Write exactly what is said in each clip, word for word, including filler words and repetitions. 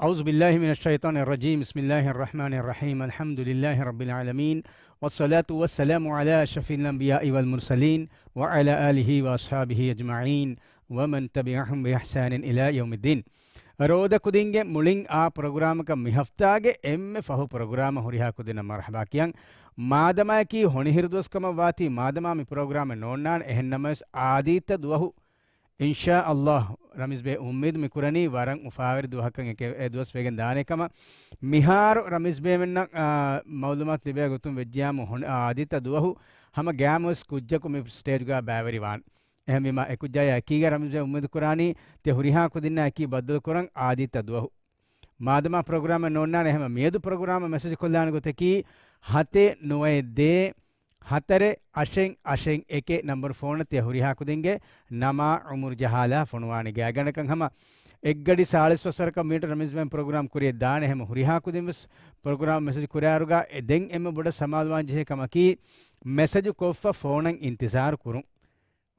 أعوذ بالله من الشيطان الرجيم. بسم الله الرحمن الرحيم. الحمد لله رب العالمين. والصلاة والسلام على أشرف الأنبياء والمرسلين وعلى آله وأصحابه أجمعين ومن تبعهم بإحسان إلى يوم الدين. ރޯދަ ކުދިންގެ މުޅިން އާ ޕްރޮގްރާމަކަށް މި ހަފްތާގެ އެންމެ ފަހު ޕްރޮގްރާމަށް ހުރިހާ ކުދިންނަށް މަރުޙަބާ ކިޔަން. މާދަމާއަކީ ހޮނިހިރު ދުވަސް ކަމަށް ވާތީ، މާދަމާ މި ޕްރޮގްރާމެއް ނޯންނާނެ، އެހެން ނަމަވެސް އާދީއްތަ ދުވަހު އިންޝާ ﷲ، ރަމީޒް ބޭ އުއްމީދު މި ކުރަނީ ވަރަށް އުފާވެރި ދުވަހަކަށް އެކެ-، އެ ދުވަސް ވެގެން ދާނެ ކަމަށް. މިހާރު ރަމީޒް ބޭމެންނަށް، އާ، މައުލޫމާތު ލިބޭ ގޮތުން ވެއްޖިޔާމު ހޮނ-، އާ، އާދީއްތަ ދުވަހު ހަމަ ގައިމުވެސް ކުއްޖަކު މި ސްޓޭޖުގަ ބައިވެރިވާން. އެހެންވީމަ އެކުއްޖާޔާ އެކީގަ ރަމީޒް ބޭ އުއްމީދު ކުރާނީ ތިޔަ ހުރިހާ ކުދިންނާ އެކީ ބައްދަލު ކުރަން އާދީއްތަ ދުވަހު. މާދަމާ ޕްރޮގްރާމެއް ނޯންނާނެ، އެހެންމަ މިއަދު ޕްރޮގްރާމަށް މެސެޖް ކޮށްލާނެ ގޮތަކީ ހަތެއް ނުވައެއް ދޭއް ހަތަރެއް އަށެއް އަށެއް އެކެއް ނަންބަރު ފޯނަށް ތިޔަ ހުރިހާ ކުދިންގެ ނަމާ އުމުރު ޖަހާލާ ފޮނުވާނެ. ގާތްގަނޑަކަށް ހަމަ އެއްގަޑި ސާޅީސް ފަސް ވަރަކަށް މިނިޓު ރަމީޒް ބޭމެން ޕްރޮގްރާމް ކުރިޔަށް ދާނެ. އެހެންމަ ހުރިހާ ކުދިން ވެސް ޕްރޮގްރާމް މެސެޖް ކުރާއިރުގަ އެ ދެން އެންމެ ބޮޑަށް ސަމާލުވާން ޖެހޭ ކަމަކީ މެސެޖު ކޮށްފަ ފޯނަށް އިންތިޒާރު ކުރުން.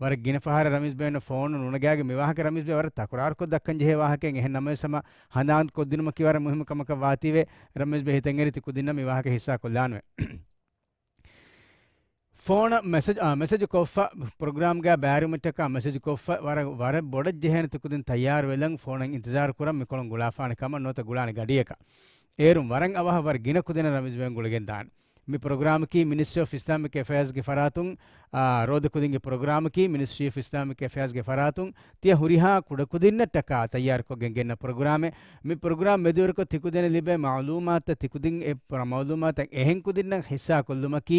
ވަރަށް ގިނަ ފަހަރަށް ރަމީޒް ބޭން ފޯނު ނުނަގާގެން މި ވާހަކަ ރަމީޒް ބޭ ވަރަށް ތަކުރާރުކޮށް ދައްކަން ޖެހޭ ވާހަކައެއް. އެހެން ނަމަވެސް ހަމަ ހަނދާން ކޮށްދިނުމަކީ ވަރަށް މުހިއްމު ކަމަކަށް ވާތީވެ، ރަމީޒް ބޭ ހިތަށް އެރި ތި ކުދިންނަށް މި ވާހަކަ ހިއްސާ ކޮށްލާންވެ. ފޯނަށް މެސެޖް، އާ، މެސެޖު ކޮށްފަ ޕްރޮގްރާމްގަ ބައިވެރިވުމަށްޓަކާ މެސެޖު ކޮށްފަ ވަރަށް، ވަރަށް ބޮޑަށް ޖެހޭނެ ތި ކުދިން ތައްޔާރު ވެލަން ފޯނަށް އިންތިޒާރު ކުރަން މިކޮޅުން ގުޅާފާނެ ކަމަށް ނުވަތަ ގުޅާނެ ގަޑިއަކަށް. އޭރުން ވަރަށް އަވަހަށް ވަރަށް ގިނަ ކުދިންނަށް ރަމީޒް ބޭން ގުޅިގެން ދާނެ. މި ޕްރޮގްރާމަކީ މިނިސްޓްރީ އޮފް އިސްލާމިކް އެފެއާޒްގެ ފަރާތުން، އާ، ރޯދަ ކުދިންގެ ޕްރޮގްރާމަކީ މިނިސްޓްރީ އޮފް އިސްލާމިކް އެފެއާޒްގެ ފަރާތުން ތިޔަ ހުރިހާ ކުޑަކުދިންނަށްޓަކާ ތައްޔާރުކޮށްގެން ގެންނަ ޕްރޮގްރާމެއް. މި ޕްރޮގްރާމް މެދުވެރިކޮށް ތިކުދިންނަށް ލިބޭ މައުލޫމާތުތައް، ތިކުދިން އެ ޕްރ-، މައުލޫމާތަށް އެހެން ކުދިންނަށް ހިއްސާ ކޮށްލުމަކީ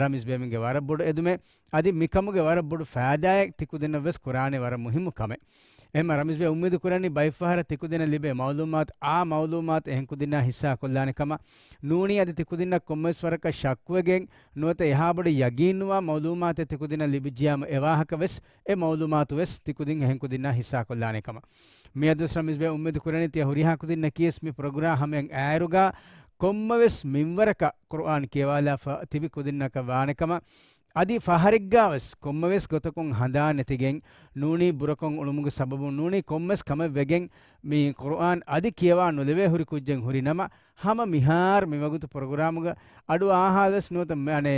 ރަމީޒް ބޭމެންގެ ވަރަށް ބޮޑު އެދުމެއް. އަދި މިކަމުގެ ވަރަށް ބޮޑު ފައިދާއެއް ތިކުދިންނަށް ވެސް ކުރާނެ ވަރަށް މުހިއްމު ކަމެއް. އެހެންމަ ރަމީޒް ބޭ އުއްމީދު ކުރަނީ ބައެއްފަހަރަށް ތިކުދިންނަށް ލިބޭ މައުލޫމާތު، އާ މައުލޫމާތު އެހެން ކުދިންނާ ހިއްސާ ކޮށްލާނެ ކަމަށް. ނޫނީ އަދި ތިކުދިންނަށް ކޮންމެވެސް ވަރަކަށް ޝައްކުވެގެން ނުވަތަ އެހާ ބޮޑަށް ޔަގީންނުވާ މައުލޫމާތެއް ތިކުދިންނަށް ލިބިއްޖިޔާމު އެ ވާހަކަ ވެސް އެ މައުލޫމާތު ވެސް ތިކުދިން އެހެން ކުދިންނާ ހިއްސާ ކޮށްލާނެ ކަމަށް. މިއަދުވެސް ރަމީޒް ބޭ އުއްމީދު ކުރަނީ ތިޔަ ހުރިހާ ކުދިންނަކީވެސް މި ޕްރޮގްރާމް ހަމަޔަށް އައިއިރުގަ ކޮންމެވެސް މިންވަރަކަށް ޤުރުއާން ކިޔަވާލާފަ ތިބި ކުދިންނަކަށް ވާނެ ކަމަށް. އަދި ފަހަރެއްގަވެސް ކޮންމެވެސް ގޮތަކުން ހަނދާން ނެތިގެން ނޫނީ ބުރަކޮށް އުޅުމުގެ ސަބަބުން ނޫނީ ކޮންމެސް ކަމެއް ވެގެން މި ޤުރުއާން އަދި ކިޔަވާ ނުލެވޭ ހުރި ކުއްޖެއް ހުރި ނަމަ، ހަމަ މިހާރު މިވަގުތު ޕްރޮގްރާމުގަ އަޑު އާހާލަސް ނުވަތަ މެ-، އަނެ،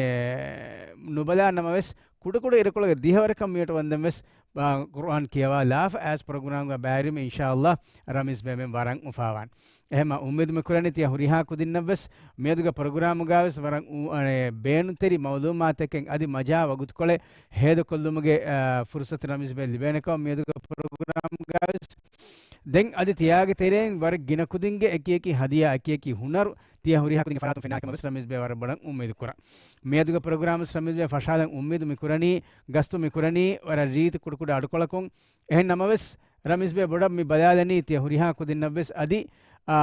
ނުބަލާ ނަމަވެސް، ކުޑަކުޑަ އިރުކޮޅުގެ ދިހަވަރަކަށް މިވެޓަ ވަންދެން ވެސް، އާ، ޤުރުއާން ކިޔަވާލާފަ އައިސް ޕްރޮގްރާމްގަ ބައިވެރިވުމަށް އިންޝާﷲ ރަމީޒް ބޭމެން ވަރަށް އުފާވާން. އެހެންމަ އުއްމީދު މި ކުރަނީ ތިޔަ ހުރިހާ ކުދިންނަށްވެސް މިއަދުގެ ޕްރޮގްރާމުގަވެސް ވަރަށް އު-، އަނެ، ބޭނުންތެރި މައުލޫމާތަކެއް އަދި މަޖާ ވަގުތުކޮޅެއް ހޭދަކޮށްލުމުގެ، އާ، ފުރުސަތު ރަމީޒް ބޭ ލިބޭނެކަމަށް މިއަދުގެ ޕްރޮގްރާމުގަވެސް. ދެން އަދި ތިޔާގެ ތެރެއިން ވަރަށް ގިނަ ކުދިންގެ އެކިއެކި ހަދިޔާ، އެކިއެކި ހުނަރު ތިޔަ ހުރިހާ ކުދިންގެ ފަރާތުން ފެންނާނެ ކަމަށް ވެސް ރަމީޒް ބޭ ވަރަށް ބޮޑަށް އުއްމީދު ކުރަން. މިއަދުގެ ޕްރޮގްރާމް ވެސް ރަމީޒް ބޭ ފަށާލަން އުއްމީދު މި ކުރަނީ، ގަސްތު މި ކުރަނީ ވަރަށް ރީތި ކުޑަކުޑަ އަޑުކޮޅަކުން. އެހެން ނަމަވެސް، ރަމީޒް ބޭ ބޮޑަށް މި ބަލާލަނީ ތިޔަ ހުރިހާ ކުދިންނަށްވެސް އަދި، އާ،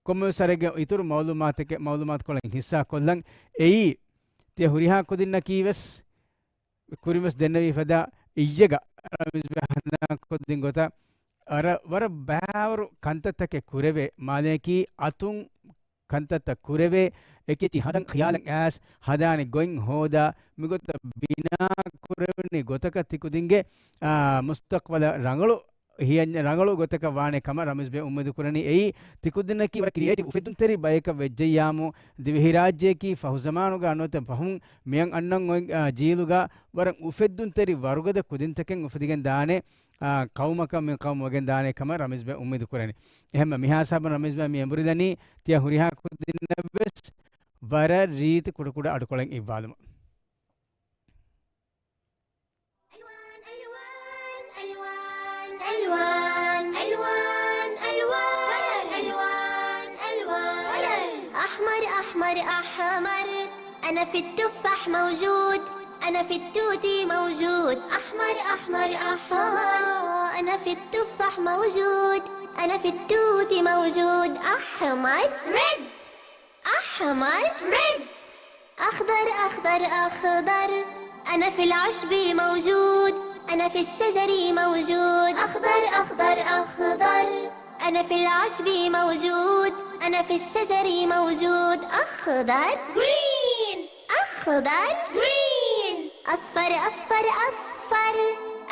ކޮންމެވެސް ވަރެއްގެ އިތުރު މައުލޫމާތެކެ-، މައުލޫމާތުކޮޅެއް ހިއްސާ ކޮށްލަން. އެއީ، ތިޔަ ހުރިހާ ކުދިންނަކީވެސް ކުރިންވެސް ދެންނެވި ފަދަ އިއްޔެގަ ރަމީޒް ބޭ ހަނދާންކޮށްދިން ގޮތަށް ވަރަށް، ވަރަށް ބާވަރު ކަންތައްތަކެއް ކުރެވޭ، މާލެއަކީ އަތުން ކަންތައްތައް ކުރެވޭ، އެކި އެކި ހަނދަން ޚިޔާލަށް އައިސް ހަދާނެ ގޮތް ހޯދާ، މިގޮތަށް ބިނާ ކުރެވެނި ގޮތަކަށް ތިކުދިންގެ، އާ، މުސްތަޤްބަލަށް ރަނގަޅު ހިޔަން-، ރަނގަޅު ގޮތަކަށް ވާނެ ކަމަށް ރަމީޒް ބޭ އުއްމީދު ކުރަނީ. އެއީ، ތިކުދިންނަކީ ވަރަށް ކްރިއޭޓިވް އުފެއްދުންތެރި ބަޔަކަށް ވެއްޖެއްޔާމު، ދިވެހިރާއްޖެއަކީ ފަހު ޒަމާނުގަ ނުވަތަ ފަހުން މިއަށް އަންނަން އޮތް، އާ، ޖީލުގަ ވަރަށް އުފެއްދުންތެރި ވަރުގަދަ ކުދިންތަކެއް އުފެދިގެން ދާނެ، އާ، ޤައުމަކަށް މި ޤައުމު ވެގެން ދާނެ ކަމަށް ރަމީޒް ބޭ އުއްމީދު ކުރަނީ. އެހެންމަ މިހާ ހިސާބުން ރަމީޒް ބޭ މި އެނބުރިލަނީ ތިޔަ ހުރިހާ ކުދިންނަށްވެސް ވަރަށް ރީތި ކުޑަކުޑަ އަޑުކޮޅެއް އިއްވާލުމަށް. ألوان، ألوان، ألوان، ألوان، ألوان، ألوان، ألوان. أحمر، أحمر، أحمر. أنا في التفاح موجود، أنا في التوت موجود. أحمر، أحمر، أحمر. أنا في التفاح موجود، أنا في التوت موجود. أحمر. ريد. أحمر. ريد. أخضر، أخضر، أخضر. أنا في العشب موجود، أنا في الشجر موجود. أخضر، أخضر، أخضر. أنا في العشب موجود، أنا في الشجر موجود. أخضر. جرين. أخضر. جرين. أصفر، أصفر، أصفر.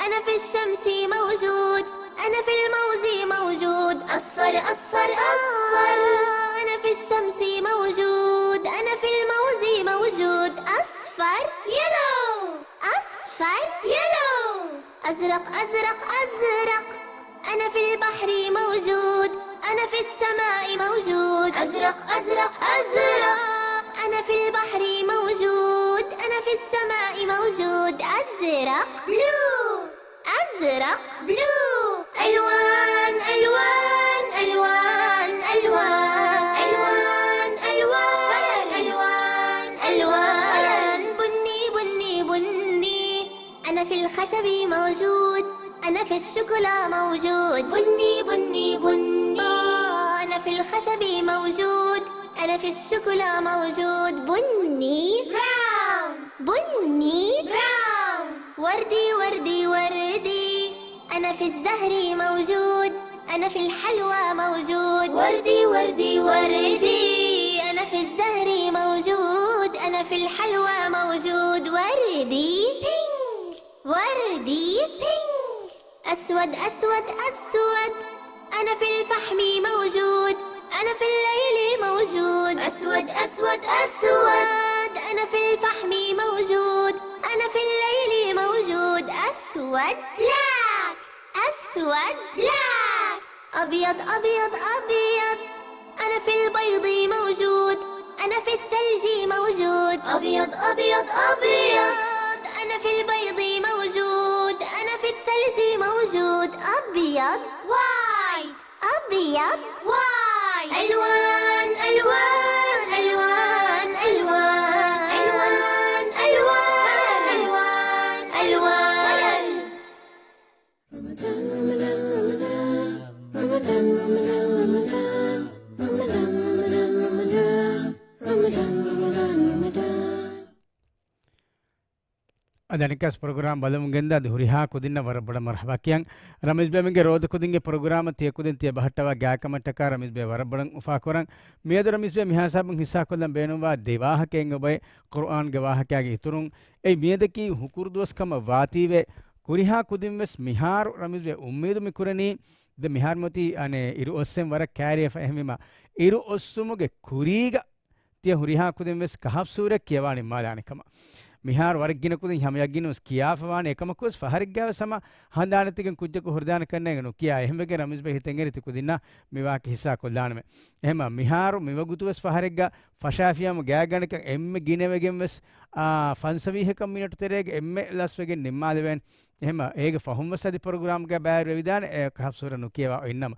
أنا في الشمس موجود، أنا في الموز موجود. أصفر، أصفر، أصفر. أنا في الشمس موجود. أنا في الموز موجود. أصفر، yellow. أصفر، yellow. أزرق، أزرق، أزرق. أنا في البحر موجود. أنا في السماء موجود. أزرق، أزرق، أزرق. أنا في البحر موجود. أنا في السماء موجود. أزرق، blue. أزرق، blue. ألوان، ألوان، ألوان، ألوان، ألوان، ألوان، ألوان، ألوان. بني، بني، بني. أنا في الخشب موجود. أنا في الشوكولا موجود. بني، بني، بني. أنا في الخشب موجود. أنا في الشوكولا موجود. بني، brown. بني، brown. وردي، وردي، وردي. أنا في الزهر موجود. أنا في الحلوى موجود. وردي، وردي، وردي. أنا في الزهر موجود. أنا في الحلوى موجود. وردي، pink. وردي، pink. أسود، أسود، أسود. أنا في الفحم موجود. أنا في الليل موجود. أسود، أسود، أسود. أنا في الفحم موجود. أنا في الليل موجود. أسود، black. أسود، black. أبيض، أبيض، أبيض. أنا في البيض موجود. أنا في الثلج موجود. أبيض، أبيض، أبيض. أنا في البيض موجود. أنا في الثلج موجود. أبيض، white. أبيض، white. ألوان، ألوان، ألوان، ألوان، ألوان، ألوان، ألوان، ألوان. އަދި އަނެއްކާސް ޕްރޮގްރާމް ބަލަމުން ގެންދާ އަދި ހުރިހާ ކުދިންނަށް ވަރަށް ބޮޑަށް މަރްޙަބާ ކިޔަން. ރަމީޒް ބޭމެންގެ ރޯދަ ކުދިންގެ ޕްރޮގްރާމަށް ތިޔަ ކުދިން ތިޔަ ބަހައްޓަވާ ގާތްކަމަށްޓަކާ ރަމީޒް ބޭ ވަރަށް ބޮޑަށް އުފާކުރަން. މިއަދު ރަމީޒް ބޭ މިހާސާބުން ހިއްސާކޮށްލަން ބޭނުންވާ ދެ ވާހަކައެއް އޮބައި ޤުރުއާންގެ ވާހަކައިގެ އިތުރުން. އެއީ މިއަދަކީ ހުކުރު ދުވަސް ކަމަށް ވާތީވެ، ކުރިހާ ކުދިން ވެސް މިހާރު ރަމީޒް ބޭ އުއްމީދު މި ކުރަނީ ދެ މިހާރު މަތީ އަނެއް އިރު އޮއްސެން ވަރަށް ކައިރިވެފަ. އެހެންވީމަ އިރު އޮއްސުމުގެ ކުރީގަ ތިޔަ ހުރިހާ ކުދިން ވެސް ކަހަފް ސޫރަ ކިޔަވާ ނިންމާލާނެ ކަމަށް. މިހާރު ވަރަށް ގިނަ ކުދިން ހަމަ ޔަގީނުން ވެސް ކިޔާފަވާނެ. އެކަމަކު ވެސް ފަހަރެއްގަ ވެސް ހަމަ ހަނދާނެތިގެން ކުއްޖަކު ހުރިދާނެ ކަންނޭނގެ ނުކިޔާ. އެހެންވެގެން ރަމީޒް ބޭ ހިތަށް އެރި ތި ކުދިންނަށް މި ވާހަކަ ހިއްސާ ކޮށްލާނަމޭ. އެހެންމަ މިހާރު މި ވަގުތު ވެސް ފަހަރެއްގަ ފަށާފިޔާމު ގާތްގަނޑަކަށް އެންމެ ގިނަވެގެން ވެސް، އާ، ފަންސަވީހަކަށް މިނެޓު ތެރޭގަ އެންމެ ލަސްވެގެން ނިންމާލެވޭނެ. އެހެންމަ އޭގެ ފަހުން ވެސް އަދި ޕްރޮގްރާމްގަ ބައިވެރި ވެވިދާނެ އެ ކަހަފް ސޫރަ ނުކިޔަވާ އޮތްނަމަ.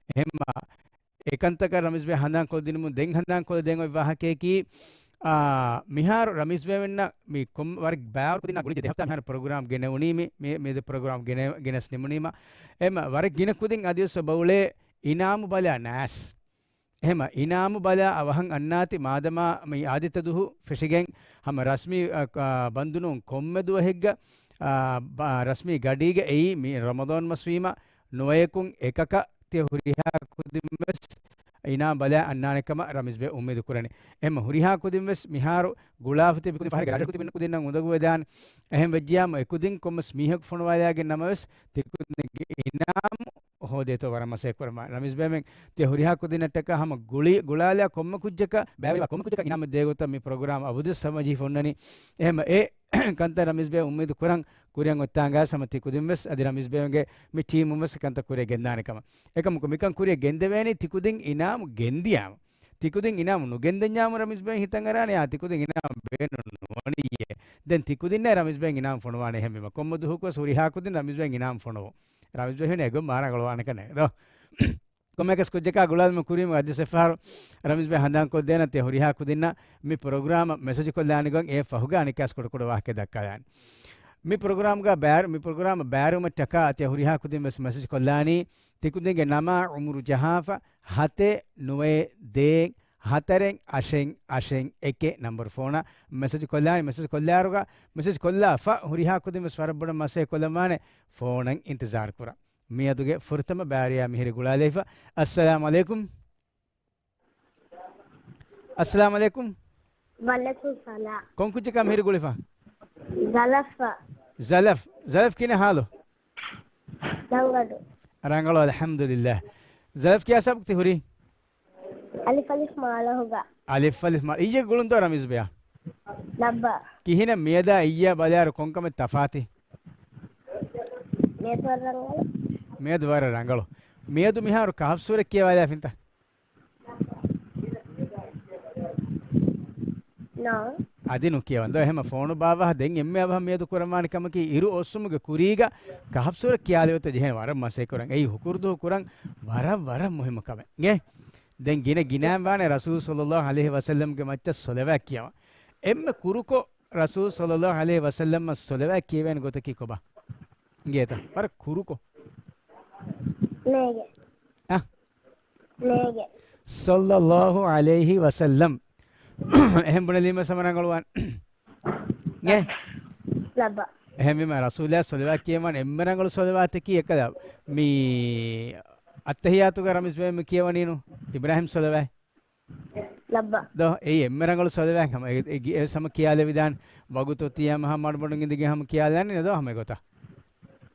އެހެންމަ އެކަންތަކަށް ރަމީޒް ބޭ ހަނދާން ކޮށްދިނުމުން ދެން ހަނދާން ކޮށްދޭން އޮތް ވާހަކަޔަކީ، އާ، މިހާރު ރަމީޒް ބޭމެންނަށް މި ކޮން ވަރަށް ބާރު ކުދިންނާ ގުޅި ދެ ހަފްތާ މިހާރު ޕްރޮގްރާމް ގެނެވުނީ މި، މި، މި ދެ ޕްރޮގްރާމް ގެނެ-، ގެނެސް ނިމުނީމަ. އެމަ ވަރަށް ގިނަ ކުދިން އަދިވެސް އޮބައުޅޭ އިނާމު ބަލާ ނާސް. އެހެމަ އިނާމު ބަލާ އަވަހަށް އަންނާތި މާދަމާ މި އާދިއްތަ ދުހު ފެށިގެން ހަމަ ރަސްމީ، އަ، އަ، ބަންދުނޫން ކޮންމެ ދުވަހެއްގަ، އާ، ބާ-، ރަސްމީ ގަޑީގަ އެއީ މި ރަމަޟާން މަސްވީމަ ނުވަޔަކުން އެކަކަށް ތިޔަ ހުރިހާ ކުދިން ވެސް އިނާމް ބަލާ އަންނާނެ ކަމަށް ރަމީޒް ބޭ އުއްމީދު ކުރަނީ. އެހެމަ ހުރިހާ ކުދިން ވެސް މިހާރު ގުޅާފަ ތިބި ކުދިން ފަހަރެއްގަ ރަށް ތިބި ކުދިންނަށް އުނދަގޫވެދާނެ. އެހެން ވެއްޖިޔާމު އެ ކުދިން ކޮންމެސް މީހަކު ފޮނުވާލާގެން ނަމަވެސް ތި ކުދިންގެ އިނާމް ހޯދޭތޯ ވަރަށް މަސައްކަތް ކުރަމާ. ރަމީޒް ބޭމެން ތިޔަ ހުރިހާ ކުދިންނަށްޓަކާ ހަމަ ގުޅި-، ގުޅާލާ ކޮންމެ ކުއްޖަކަށް ބައިވެރިވާ ކޮންމެ ކުއްޖަކަށް އިނާމެއް ދޭ ގޮތަށް މި ޕްރޮގްރާމް އަބަދުވެސް ހަމަޖެހިފަ އޮންނަނީ. އެހެމަ އެ ކަންތައް ރަމީޒް ބޭ އުއްމީދު ކުރަން ކުރިއަށް އޮތްތާނގާ ހަމަ ތި ކުދިން ވެސް އަދި ރަމީޒް ބޭގެ މި ޓީމުން ވެސް ކަންތައް ކުރިއަށް ގެންދާނެ ކަމަށް. އެކަމަކު މިކަން ކުރިއަށް ގެންދެވޭނީ ތި ކުދިން އިނާމު ގެންދިޔާމު. ތި ކުދިން އިނާމު ނުގެންދެންޏާމު ރަމީޒް ބޭ ހިތަށް އަރާނެ، އާ، ތި ކުދިން އިނާމު ބޭނުން ނުވަނީއޭ. ދެން ތި ކުދިންނޭ ރަމީޒް ބޭ އިނާމު ފޮނުވާނެ. އެހެންވީމަ ކޮންމެ ދުހަކު ވެސް ހުރިހާ ކުދިން ރަމީޒް ބޭ އިނާމު ފޮނުވުން. ރަމީޒް ބޭ ހިން އެގޮތް މާނަ ގަޅުވާނެ ކަންނޭނގެ ދޯ. ކޮންމެއަކަސް ކުއްޖަކާ ގުޅާލުމަށް ކުރީމަ އަދި ސެފާރު ރަމީޒް ބޭ ހަނދާން ކޮށްދޭނަން ތިޔަ ހުރިހާ ކުދިންނަށް މި ޕްރޮގްރާމަށް މެސެޖް ކޮށްލާނެ ގޮތް އެ ފަހުގަ އަނެއްކާސް ކުޑަކުޑަ ވާހަކަ ދައްކާލާނެ. މި ޕްރޮގްރާމްގަ ބައި-، މި ޕްރޮގްރާމަށް ބައިވެރިވުމަށްޓަކާ ތިޔަ ހުރިހާ ކުދިން ވެސް މެސެޖް ކޮށްލާނީ ތި ކުދިންގެ ނަމާ އުމުރު ޖަހާފަ ހަތެއް ނުވައެއް ދޭއް ހަތަރެއް އަށެއް އަށެއް އެކެއް ނަންބަރު ފޯނަށް މެސެޖް ކޮށްލާނީ. މެސެޖް ކޮށްލާއިރުގަ މެސެޖް ކޮށްލާފަ ހުރިހާ ކުދިން ވެސް ވަރަށް ބޮޑަށް މަސައްކަތް ކޮށްލަންވާނެ ފޯނަށް އިންތިޒާރު ކުރަން. މިއަދުގެ ފުރަތަމަ ބައިވެރިޔާ މިހިރީ ގުޅާލައިފަ. އައްސަލާމް އަލައިކުމް. އައްސަލާމް އަލައިކުމް. ވަޢަލައިކުމް ސަލާމް. ކޮން ކުއްޖަކާ މިހިރީ ގުޅިފަ؟ ޒަލަފް. ޒަލަފް. ޒަލަފް ކިހިނެއް ހާލު؟ ރަނގަޅު. ރަނގަޅު، އަލްޙަމްދުލިއްލާ. ޒަލަފް ކިޔާ ސަބަޤު ތި ހުރީ؟ އަލިފް އަލިފް މާ ލަހުގަ. އަލިފް އަލިފް މާ. އިއްޔެ ގުޅުން ދޯ ރަމީޒް ބެޔާ؟ ލައްބަ. ކިހިނެއް މިއަދާ އިއްޔާ ބަލާއިރު ކޮންކަމެއް ތަފާތި؟ މިއަދު ވަރަށް ރަނގަޅު. މިއަދު ވަރަށް ރަނގަޅު. މިއަދު މިހާރު ކަހަފް ސޫރަ ކިޔަވާލާފިންތަ؟ ނޯ. އަދި ނުކިޔަވަން ދޯ. އެހެމަ ފޯނު ބާއްވާ ދެން އެންމެ އަވަހަށް މިއަދު ކުރަންވާނެ ކަމަކީ އިރު އޮއްސުމުގެ ކުރީގަ ކަހަފް ސޫރަ ކިޔާލެވޭތޯ ޖެހޭނެ ވަރަށް މަސައްކަތް ކުރަން. އެއީ ހުކުރުދުހު ކުރަން ވަރަށް ވަރަށް މުހިއްމު ކަމެއް. އިނގޭ؟ ދެން ގިނަ ގިނައިން ވާނެ ރަސޫލު ޞައްލައްލާހު ޢަލައިހި ވަސައްލަމްގެ މައްޗަށް ޞަލަވާތް ކިޔަވަން. އެންމެ ކުރުކޮށް ރަސޫލު ޞައްލައްލާހު ޢަލައިހި ވަސައްލަމަށް ޞަލަވާތް ކިޔެވޭނެ ގޮތަކީ ކޮބާ؟ އިނގޭތަ؟ ވަރަށް ކުރުކޮށް. ނޭގެ. އަ؟ ނޭގެ. ޞައްލައްލާހު ޢަލައިހި ވަސައްލަމް. އެހެން ބުނެލީމަ ސަމަ ރަނގަޅުވާން. އިނގޭ؟ ލައްބަ. އެހެންވީމަ ރަސޫލާ ޞަލަވާތް ކިޔަވާން އެންމެ ރަނގަޅު ޞަލަވާތަކީ އެކަލަ މި އައްތަހިޔާތުގަ ރަމީޒް ބެ މި ކިޔަވަނީނު އިބްރާހީމް ޞަލަވާތް. ލައްބަ. ދޯ، އެއީ އެންމެ ރަނގަޅު ސޮލެވާ ހަމަ އެ، އެ، އެ ސަމަ ކިޔާލެވިދާނެ. ވަގުތު ތިޔަ މަހަ މަޑުމަޑުން އިނދިގެން ހަމަ ކިޔާލާނެ ދޯ ހަމަ އެގޮތަށް.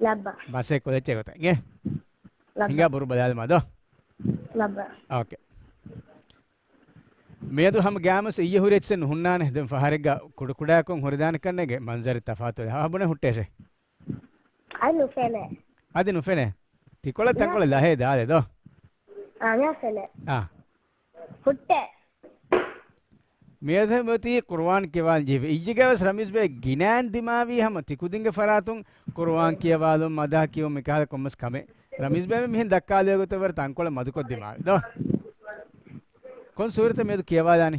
ލައްބަ. ބަސް އެއް ކޮލެއްޗެއް ގޮތަށް. އިނގޭ؟ ލައްބަ. ހިނގާ ބުރު ބަލާލަމާ ދޯ. ލައްބަ. އޯކޭ. މިއަދު ހަމަ ގާމަސް އިއްޔެ ހުރި އެއްޗެއް ނުހުންނާނެ. ދެން ފަހަރެއްގަ ކުޑަކުޑައަކުން ހުރިދާނެ ކަންނޭގެ މަންޒަރެއް ތަފާތުވެ. ހާ ބުނެ ހުއްޓޭށޭ. އަދި ނުފެނޭ. އަދި ނުފެނޭ. ތިކޮޅަށް ތަންކޮޅެއް ލަހޭ ދާލެ ދޯ. އާ، މިއަށް ފެނޭ. އާ. ހުއްޓޭ. މިއަދު މިއޮތީ ޤުރުއާން ކިޔަވާން ޖެހިފަ. އިއްޔެގަވެސް ރަމީޒް ބޭ ގިނައިން ދިމާވީ ހަމަ ތިކުދިންގެ ފަރާތުން ޤުރުއާން ކިޔަވާލުން މަދާ ކިޔުން މިކަހަލަ ކޮންމެސް ކަމެއް. ރަމީޒް ބޭ މިހެން ދައްކާލެވޭ ގޮތަށް ވަރަށް ތަންކޮޅެއް މަދުކޮށް ދިމާވި ދޯ. ކޮން ސޫރަތެއް މިއަދު ކިޔަވާލާނީ؟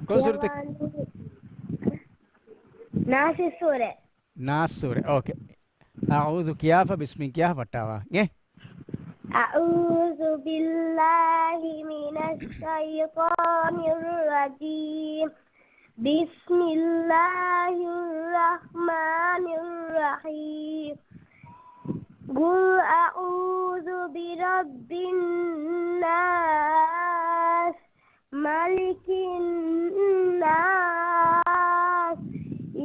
ކޮން ސޫރަތެއް؟ ކިޔަވާނީ ނާސް ސޫރަ. ނާސް ސޫރަ. އޯކޭ. އަޢޫޛު ކިޔާފަ ބިސްމިން ކިޔާ ފައްޓާވާ. އޭ؟ أعوذ بالله من الشيطان الرجيم. بسم الله الرحمن الرحيم. قل أعوذ برب الناس، ملك الناس،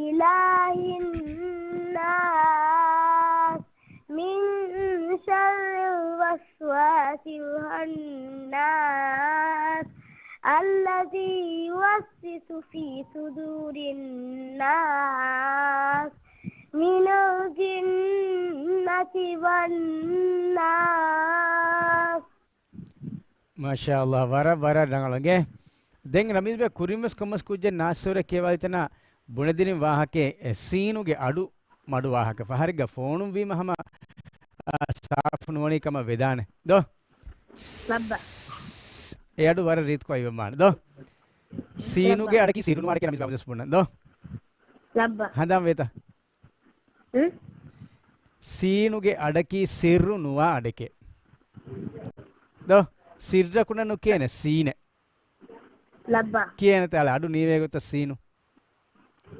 إله الناس، من شر الوسواس الخناس، الذي يوسوس في صدور الناس، من الجنة والناس. މާޝާﷲ، ވަރަށް، ވަރަށް ރަނގަޅު. އިނގޭ؟ ދެން ރަމީޒް ބޭ ކުރިންވެސް ކޮންމެސް ކުއްޖެއް ނާސް ސޫރަ ކިޔަވާލިތަނާ ބުނެދިނިން ވާހަކައެއް، ސީނުގެ އަޑު މަޑު ވާހަކަ. ފަހަރެއްގަ ފޯނުން ވީމަ ހަމަ، އާ، ސާފު ނުވަނީ ކަމަށް ވެދާނެ. ދޯ؟ ލައްބަ. އެ އަޑު ވަރަށް ރީތިކޮށް އިވެމާނެ. ދޯ؟ ސީނުގެ ލައްބަ. އަޑަކީ ސިއްރު ނުވާ އަޑެކޭ ރަމީޒް ބާ ބުނަން. ދޯ؟ ލައްބަ. ހަނދާން ވޭތަ؟ ހުން؟ ސީނުގެ އަޑަކީ ސިއްރު ނުވާ އަޑެކޭ. ދޯ؟ ސިއްރަކުނަ ނުކޭނެ ސީނެއް. ލައްބަ. ކިޔޭނެ ތާޅަ އަޑު ނީވޭ ގޮތަށް ސީނު.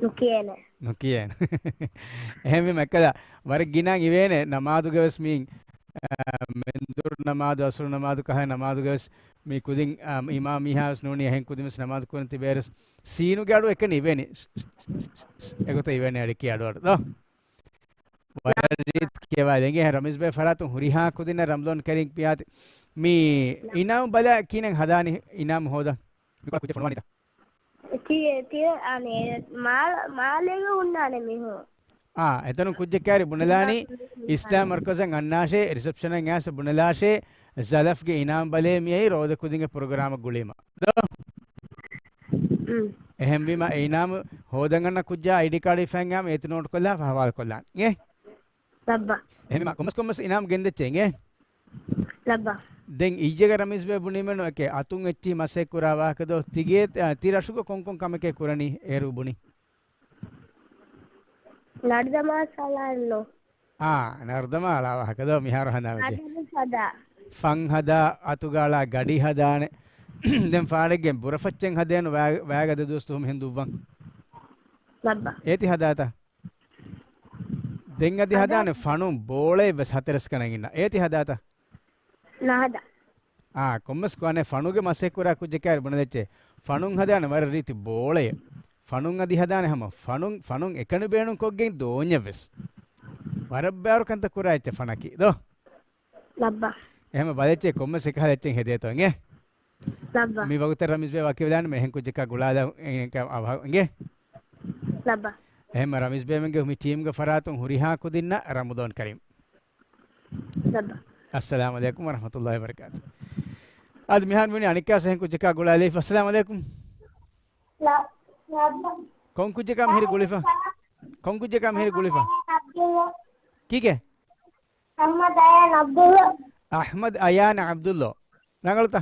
ނުކިޔޭނެ. ނުކިޔޭނެ. އެހެންވީމަ އެއްކަލަ ވަރަށް ގިނައިން އިވޭނެ ނަމާދުގަވެސް މީ، އާ، މެންދުރު ނަމާދު، އަސުރު ނަމާދު ކަހަ ނަމާދުގަވެސް މީ ކުދިން، އާ، އިމާމް މީހާވެސް ނޫނީ އެހެން ކުދިންވެސް ނަމާދު ކުރަން ތިބޭރެސް ސީނުގެ އަޑު އެކަނި އިވޭނެ. އެގޮތަށް އިވޭނެ އަޑެކޭ އަޑު އަޑު ދޯ. ވަރަށް ރީތި ކިޔަވާ ދެން އެހެން ރަމީޒް ބޭ ފަރާތުން ހުރިހާ ކުދިންނަށް ރަމަޟާން ކަރީމް ޕިޔާތި. މީ އިނާމް ބަލާ ކިހިނެއް ހަދާނީ އިނާމް ހޯދަން؟ މިކޮޅަށް ކުއްޖެއް ފޮނުވާނީތަ؟ ތި، ތި، އަނެ، މާ، މާލޭގަ ހުންނާނެ މީހުން. އާ، އެތަނުން ކުއްޖެއް ކައިރި ބުނެލާނީ، އިސްލާމް މަރްކަޒަށް އަންނާށޭ، ރިސެޕްޝަނަށް އައިސް ބުނެލާށޭ، ޒަލަފްގެ އިނާމް ބަލޭ މިއައީ ރޯދަ ކުދިންގެ ޕްރޮގްރާމަށް ގުޅީމަ. ދޯ؟ އުން. އެހެންވީމަ އެ އިނާމް ހޯދަން އަންނަ ކުއްޖާ އައިޑީ ކާޑު ހިފައިން އާމެ އޭތި ނޯޓް ކޮށްލާފަ ހަވާލު ކޮށްލާނެ. އޭ؟ ލައްބަ. އެހެންވީމަ ކޮންމެސް ކޮންމެސް އިނާމް ގެންދެއްޗޭ. އޭ؟ ލައްބަ. ދެން އިއްޔެގަ ރަމީޒް ބޭ ބުނީމެނު އެކޭ އަތުން އެއްޗިހި މަސައްކަތް ކުރާ ވާހަކަ ދޯ؟ ތިގޭ، އަ، ތި ރަށުގަ ކޮންކޮން ކަމެކޭ ކުރަނީ އޭރު ބުނީ؟ ނަރުދަމާ ސަލާން ނޯ. އާ، ނަރުދަމާ އަޅާ ވާހަކަ ދޯ މިހާރު ހަނދާން ވެއްޖެ. ހަދާ. ފަން ހަދާ، އަތުގަ އަޅާ ގަޑި ހަދާނެ. ދެން ފާޑެއްގެ ބުރަފައްޗެއް ހަދޭނު ވާ-، ވާގަދަ ދުވަސް ދުވަހު މިހެން ދުއްވަން. ލައްބަ. އޭތި ހަދާތަ؟ ދެން އަދި ހަދާ. ހަދާނެ ފަނުން ބޯޅައެއް ވެސް ހަތަރެސް ގަނެގެންނަ. އޭތި ހަދާތަ؟ ނަހަދާ. އާ، ކޮންމެސް ކުރާނެ ފަނުގެ މަސައްކަތް ކުރާ ކުއްޖެއް ކައިރި ބުނެދެއްޗޭ. ފަނުން ހަދާނެ ވަރަށް ރީތި ބޯޅައެއް. ފަނުން އަދި ހަދާނެ ހަމަ ފަނުން، ފަނުން އެކަނި ބޭނުން ކޮށްގެން ދޯންޏެއް ވެސް. ވަރަށް ބާރު ކަންތައް ކުރާ އެއްޗެއް ފަނަކީ ދޯ. ލައްބަ. އެހެމަ ބަލައްޗޭ ކޮންމެސް އެކަހަލަ އެއްޗެއް ހެދޭތޯ އިނގޭ؟ ލައްބަ. މި ވަގުތަށް ރަމީޒް ބޭ ވަކިވެލާން މެހެން ކުއްޖަކާ ގުޅާލަ އިނގޭ؟ ލައްބަ. އެހެމަ ރަމީޒް ބޭމެންގެ މި ޓީމްގެ ފަރާތުން ހުރިހާ ކުދިންނަށް ރަމަޟާން ކަރީމް. ލައްބަ. އައްސަލާމު ޢަލައިކުމް ވަރަޙްމަތުﷲި ވަބަރަކާތު. އަދި މިހާރު މިވަނީ އަނެއްކާސް އެހެން ކުއްޖަކާ ގުޅާލައިފަ. އައްސަލާމު ޢަލައިކުމް. ލަ-، ލައްބަ. ކޮން ކުއްޖަކާ މިހިރީ ގުޅިފަ؟ ކޮން ކުއްޖަކާ މިހިރީ ގުޅިފަ؟ ޢަބްދުﷲ. ކީކޭ؟ އަޙްމަދު އަޔާން ޢަބްދުﷲ. އަޙްމަދު އަޔާން ޢަބްދުﷲ. ރަނގަޅުތަ؟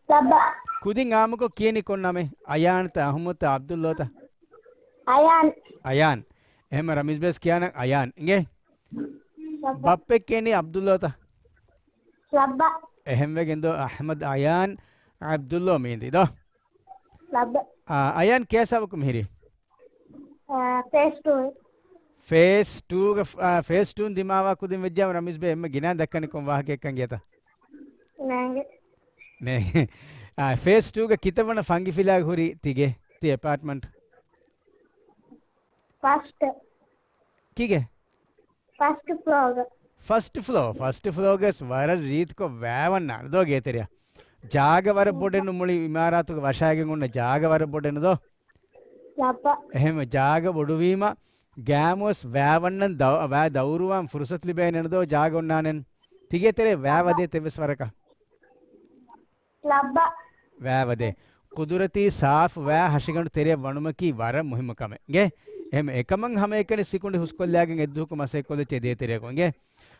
ލައްބަ. ކުދިން އާއްމުކޮށް ކިޔަނީ ކޮން ނަމެއް؟ އަޔާންތަ އަޙްމަދުތަ ޢަބްދުﷲތަ؟ އަޔާން. އަޔާން. އެހެމަ ރަމީޒް ބޭސް ކިޔާނަން އަޔާން. އިނގޭ؟ ލައްބަ. ބައްޕަ ކިޔަނީ ޢަބްދުﷲތަ؟ ލައްބަ. އެހެންވެގެން ދޯ އަޙްމަދު އަޔާން ޢަބްދުﷲ މީނދީ ދޯ. ލައްބަ. އާ، އަޔާން ކޭ ސަބަކު މިހިރީ؟ އާ، ފޭސް ޓޫ. ފޭސް ޓޫގަ، އާ، ފޭސް ޓޫން ދިމާވާ ކުދިން ވެއްޖާމަ ރަމީޒް ބޭ އެންމެ ގިނަ ދައްކަނީ ކޮން ވާހަކައެއްކަން ގިޔަތަ؟ ނޭނގެ. ނޭނގެ. އާ، ފޭސް ޓޫގަ ކިތައް ވަނަ ފަންގި ފިލާގަ ހުރީ ތިގެ، ތި އެޕާޓްމަންޓް؟ ފަސްޓް. ކީގެ؟ ފަސްޓް ފްލޯގަ. ފަސްޓް ފްލޯ، ފަސްޓް ފްލޯގަސް ވަރަށް ރީތިކޮށް ވައިވަންނާނެ ދޯ ގޭތެރެއަށް. ޖާގަ ވަރަށް ބޮޑެއްނު މުޅި އިމާރާތުގެ ވަށާގެން އޮންނަ ޖާގަ ވަރަށް ބޮޑެއްނު ދޯ. ލައްބަ. އެހެން ޖާގަ ބޮޑުވީމަ ގާމުވެސް ވައިވަންނަން ދަ-، ވައި ދައުރުވާން ފުރުސަތު ލިބޭނެ ދޯ ޖާގަ އޮންނާނެން. ތިގޭތެރޭ ވައި ވަދޭތަ އެއްވެސް ވަރަކަށް؟ ލައްބަ. ވައި ވަދޭ. ޤުދުރަތީ ސާފު ވައި ހަށިގަނޑު ތެރެއަށް ވަނުމަކީ ވަރަށް މުހިއްމު ކަމެއް. އިނގޭ؟ އެހެމަ އެކަމަށް ހަމައެކަނި ސިކުނޑި ހުސްކޮށްލާގެން އެއްދުވަހަކު މަސައްކަތްކޮށްލައްޗޭ ދޭތެރެއަކު. އިނގޭ؟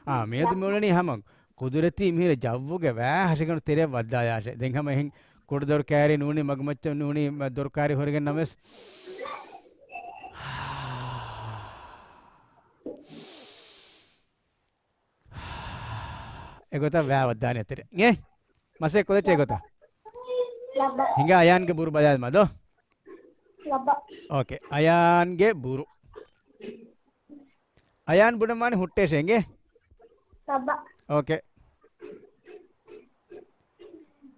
އާ، މިއަދު މިއުޅެނީ ހަމަ ޤުދުރަތީ މިހިރަ ޖައްވުގެ ވައި ހަށިގަނޑު ތެރެއަށް ވައްދާލާށޭ. ދެން ހަމަ އެހެން ކުޑަ ދޮރުކާރި ނޫނީ މަގުމައްޗަށް ނޫނީ މަ-، ދޮރުކާރި ހުރެގެން ނަމަވެސް. އެގޮތަށް ވައި ވައްދާނެ ތެރެ. އިނގޭ؟ މަސައްކަތްކޮށްލައްޗޭ އެގޮތަށް. ލައްބަ. ހިނގާ އަޔާންގެ ބުރު ބަލާލަމާ ދޯ. ލައްބަ. އޯކޭ. އަޔާންގެ ބުރު. އަޔާން ބުނަން ވާނީ ހުއްޓޭށޭ އިނގޭ؟ ލައްބަ. އޯކޭ.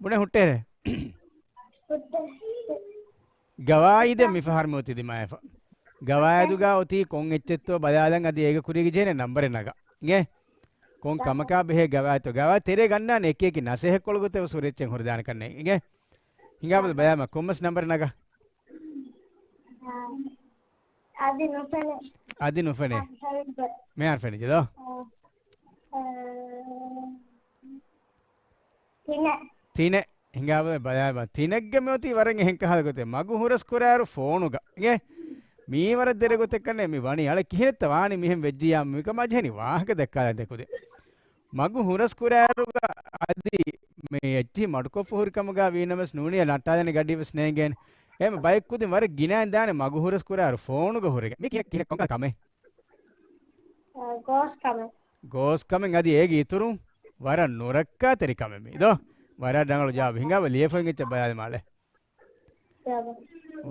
ބުނެ ހުއްޓޭށޭ. ހުއްޓޭށޭ. ގަވާއިދެއް މިފަހަރު މިއޮތީ ދިމާވެފަ. ގަވާއިދުގަ އޮތީ ކޮން އެއްޗެއްތޯ ބަލާލަން އަދި އޭގެ ކުރީގަ ޖެހޭނެ ނަންބަރެއް ނަގާ. އިނގޭ؟ ކޮން ކަމަކާ ބެހޭ ގަވާއިދުތޯ؟ ގަވާއިދު ތެރޭ ގަންނާނެ އެކި އެކި ނަސޭހަތްކޮޅުގަ ތެވެސް ހުރި އެއްޗެއް ހުރިދާނެ ކަންނޭނގެ. އިނގޭ؟ ހިނގާބަލަ ބަލާމަ ކޮންމެސް ނަންބަރެއް ނަގާ. އަދި ނުފެނޭ. އަދި ނުފެނޭ. އަދި ހަވީގަ. މިހާރު ފެނިއްޖެ ދޯ. އަ، އަ، ތިނެއް. ތިނެއް. ހިނގާބަލަ ބަލާބަ. ތިނެއްގަ މިއޮތީ ވަރަށް އެހެން ކަހަލަ ގޮތެއް. މަގު ހުރަސް ކުރާއިރު ފޯނުގަ. އިނގޭ؟ މީ ވަރަށް ދެރަ ގޮތެއް ކަންނޭ މި ވަނީ. އަޅެ ކިހިނެއްތަ ވާނީ މިހެން ވެއްޖިއްޔާ މިކަމާ ޖެހެނީ ވާހަކަ ދައްކާލަން ދެކުދިން. މަގު ހުރަސް ކުރާއިރުގަ އަދި މި އެއްޗިހި މަޑުކޮށްފަ ހުރި ކަމުގަ ވީނަމަވެސް ނޫނީ ނައްޓާލަން ގަޑިވެސް ނޭނގޭނެ. އެހެން ބައެއް ކުދިން ވަރަށް ގިނައިން ދާނެ މަގު ހުރަސް ކުރާއިރު ފޯނުގަ ހުރެގެން. މީ ކިހިނެއް، ކިހިނެއް ކޮންކަހަލަ ކަމެއް؟ އަ، ގޯސް ކަމެއް. ގޯސް ކަމެއް އަދި އޭގެ އިތުރުން ވަރަށް ނުރައްކާތެރި ކަމެއް މީ ދޯ. ވަރަށް ރަނގަޅު ޖަވާބު. ހިނގާބަލަ ލިޔެފައި އިނގޭތަ ބަލާލަމާ އަޅެ.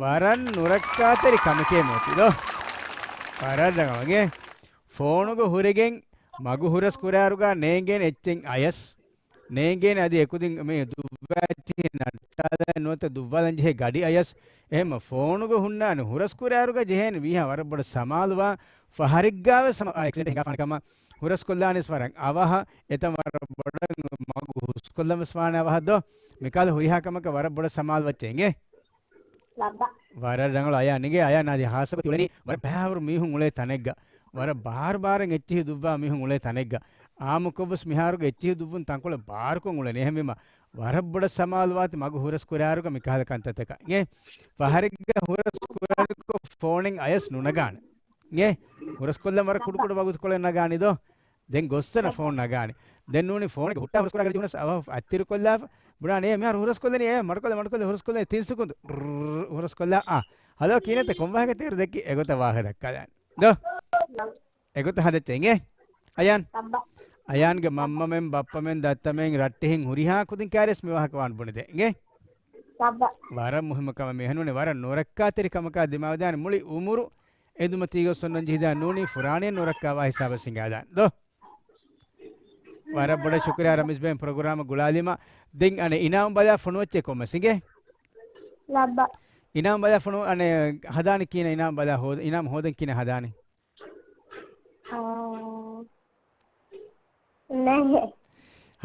ވަރަށް ނުރައްކާތެރި ކަމެކޭ މިއޮތީ ދޯ. ވަރަށް ރަނގަޅު. އިނގޭ؟ ފޯނުގަ ހުރެގެން މަގު ހުރަސް ކުރާއިރުގަ ނޭނގޭނެ އެއްޗެއް އަޔަސް. ނޭނގޭނެ އަދި އެކުދިން މި ދުއްވާ އެއްޗިހި ނައްޓާލަން ނުވަތަ ދުއްވާލަން ޖެހޭ ގަޑި އަޔަސް. އެހެންމަ ފޯނުގަ ހުންނާނެ ހުރަސް ކުރާއިރުގަ ޖެހޭނެ ވީހާ ވަރަށް ބޮޑަށް ސަމާލުވާ. ފަހަރެއްގަވެސް ހަމަ އެކްސިޑެންޓް ހިނގާފާނެ ކަމަށް ހުރަސްކޮށްލާނެސް ވަރަށް އަވަހަށް، އެތަން ވަރަށް ބޮޑަށް މަގު ހުސްކޮށްލަން ވެސް ވާނެ އަވަހަށް ދޯ؟ މިކަހަލަ ހުރިހާ ކަމަކަށް ވަރަށް ބޮޑަށް ސަމާލު ވައްޗޭ އިނގޭ؟ ލައްބަ. ވަރަށް ރަނގަޅު އަޔާން އިނގޭ. އަޔާން އަދި ހާއްސަ ގޮތަށް އުޅެނީ ވަރަށް ބާރު މީހުން އުޅޭ ތަނެއްގަ. ވަރަށް ބާރު ބާރަށް އެއްޗިހި ދުއްވާ މީހުން އުޅޭ ތަނެއްގަ. އާއްމުކޮށްވެސް މިހާރުގެ އެއްޗިހި ދުއްވުން ތަންކޮޅެއް ބާރުކޮށް އުޅެނީ. އެހެންވީމަ ވަރަށް ބޮޑަށް ސަމާލުވާތި މަގު ހުރަސް ކުރާއިރުގަ މިކަހަލަ ކަންތައްތަކަށް އިނގޭ. ފަހަރެއްގަ ހުރަސް ކުރާނެކޮށް ފޯނެއް އަޔަސް ނުނަގާނެ. އިނގޭ؟ ހުރަސްކޮށްލަން ވަރަށް ކުޑަކުޑަ ވަގުތުކޮޅެއް ނަގާނީ ދޯ. ދެން ގޮއްސަނަ ފޯން ނަގާނީ. ދެން ނޫނީ ފޯނެއް ހުއްޓާ ހުރަސްކުރާ ގަޑި ޖެހުނަސް އަވަހަށް އަތްތިރިކޮށްލާފަ. ބުނާނީ އޭ މިހާރު ހުރަސްކޮށްލަނީ އޭ މަޑުކޮށްލަ މަޑުކޮށްލަ ހުރަސްކޮށްލަނީ ތިން ސެކުންދު. ރުރުރު ހުރަސްކޮށްލާ އާ. ހަލޯ ކިހިނެއްތަ ކޮން ވާހަކަ ތޭރު ދެއްކި އެގޮތަށް ވާހަކަ ދައްކާލާނެ. ދޯ؟ އެގޮތަށް ހަދައްޗޭ އިނގޭ؟ އަޔާން. އައްބަ. އަޔާންގެ މަންމަމެން ބައްޕަމެން ދައްތަމެން ރައްޓެހިން ހުރިހާ ކުދިން ކާރިޔަސް މި ވާހަކަ ވާން ބުނެދޭ އިނގޭ؟ އައްބަ. ވަރަށް މުހިއްމު ކަމެއް މި އެހެންވަނީ ވަރަށް ނުރައްކާތެރި ކަމަކާ ދިމާވެދާނެ މުޅި އުމުރު އެދުމަތީގަ ސޮންނަން ޖެހިދާ ނޫނީ ފުރާނައެއް ނުރައްކާވާ ހިސާބަށް ސިނގާދާނެ ދޯ. ވަރަށް ބޮޑަށް ޝުކުރިއްޔާ ރަމީޒް ބޭން ޕްރޮގްރާމަށް ގުޅާލީމަ. ދެން އަނެއް އިނާމު ބަލާ ފޮނުވައްޗޭ ކޮންމެސް އިނގޭ؟ ލައްބަ. އިނާމް ބަލާ ފޮނު، އަނެ، ހަދާނީ ކިހިނެއް؟ އިނާމް ބަލާ ހޯދ-، އިނާމް ހޯދަން ކިހިނެއް ހަދާނީ؟ އާ، ނެހެ.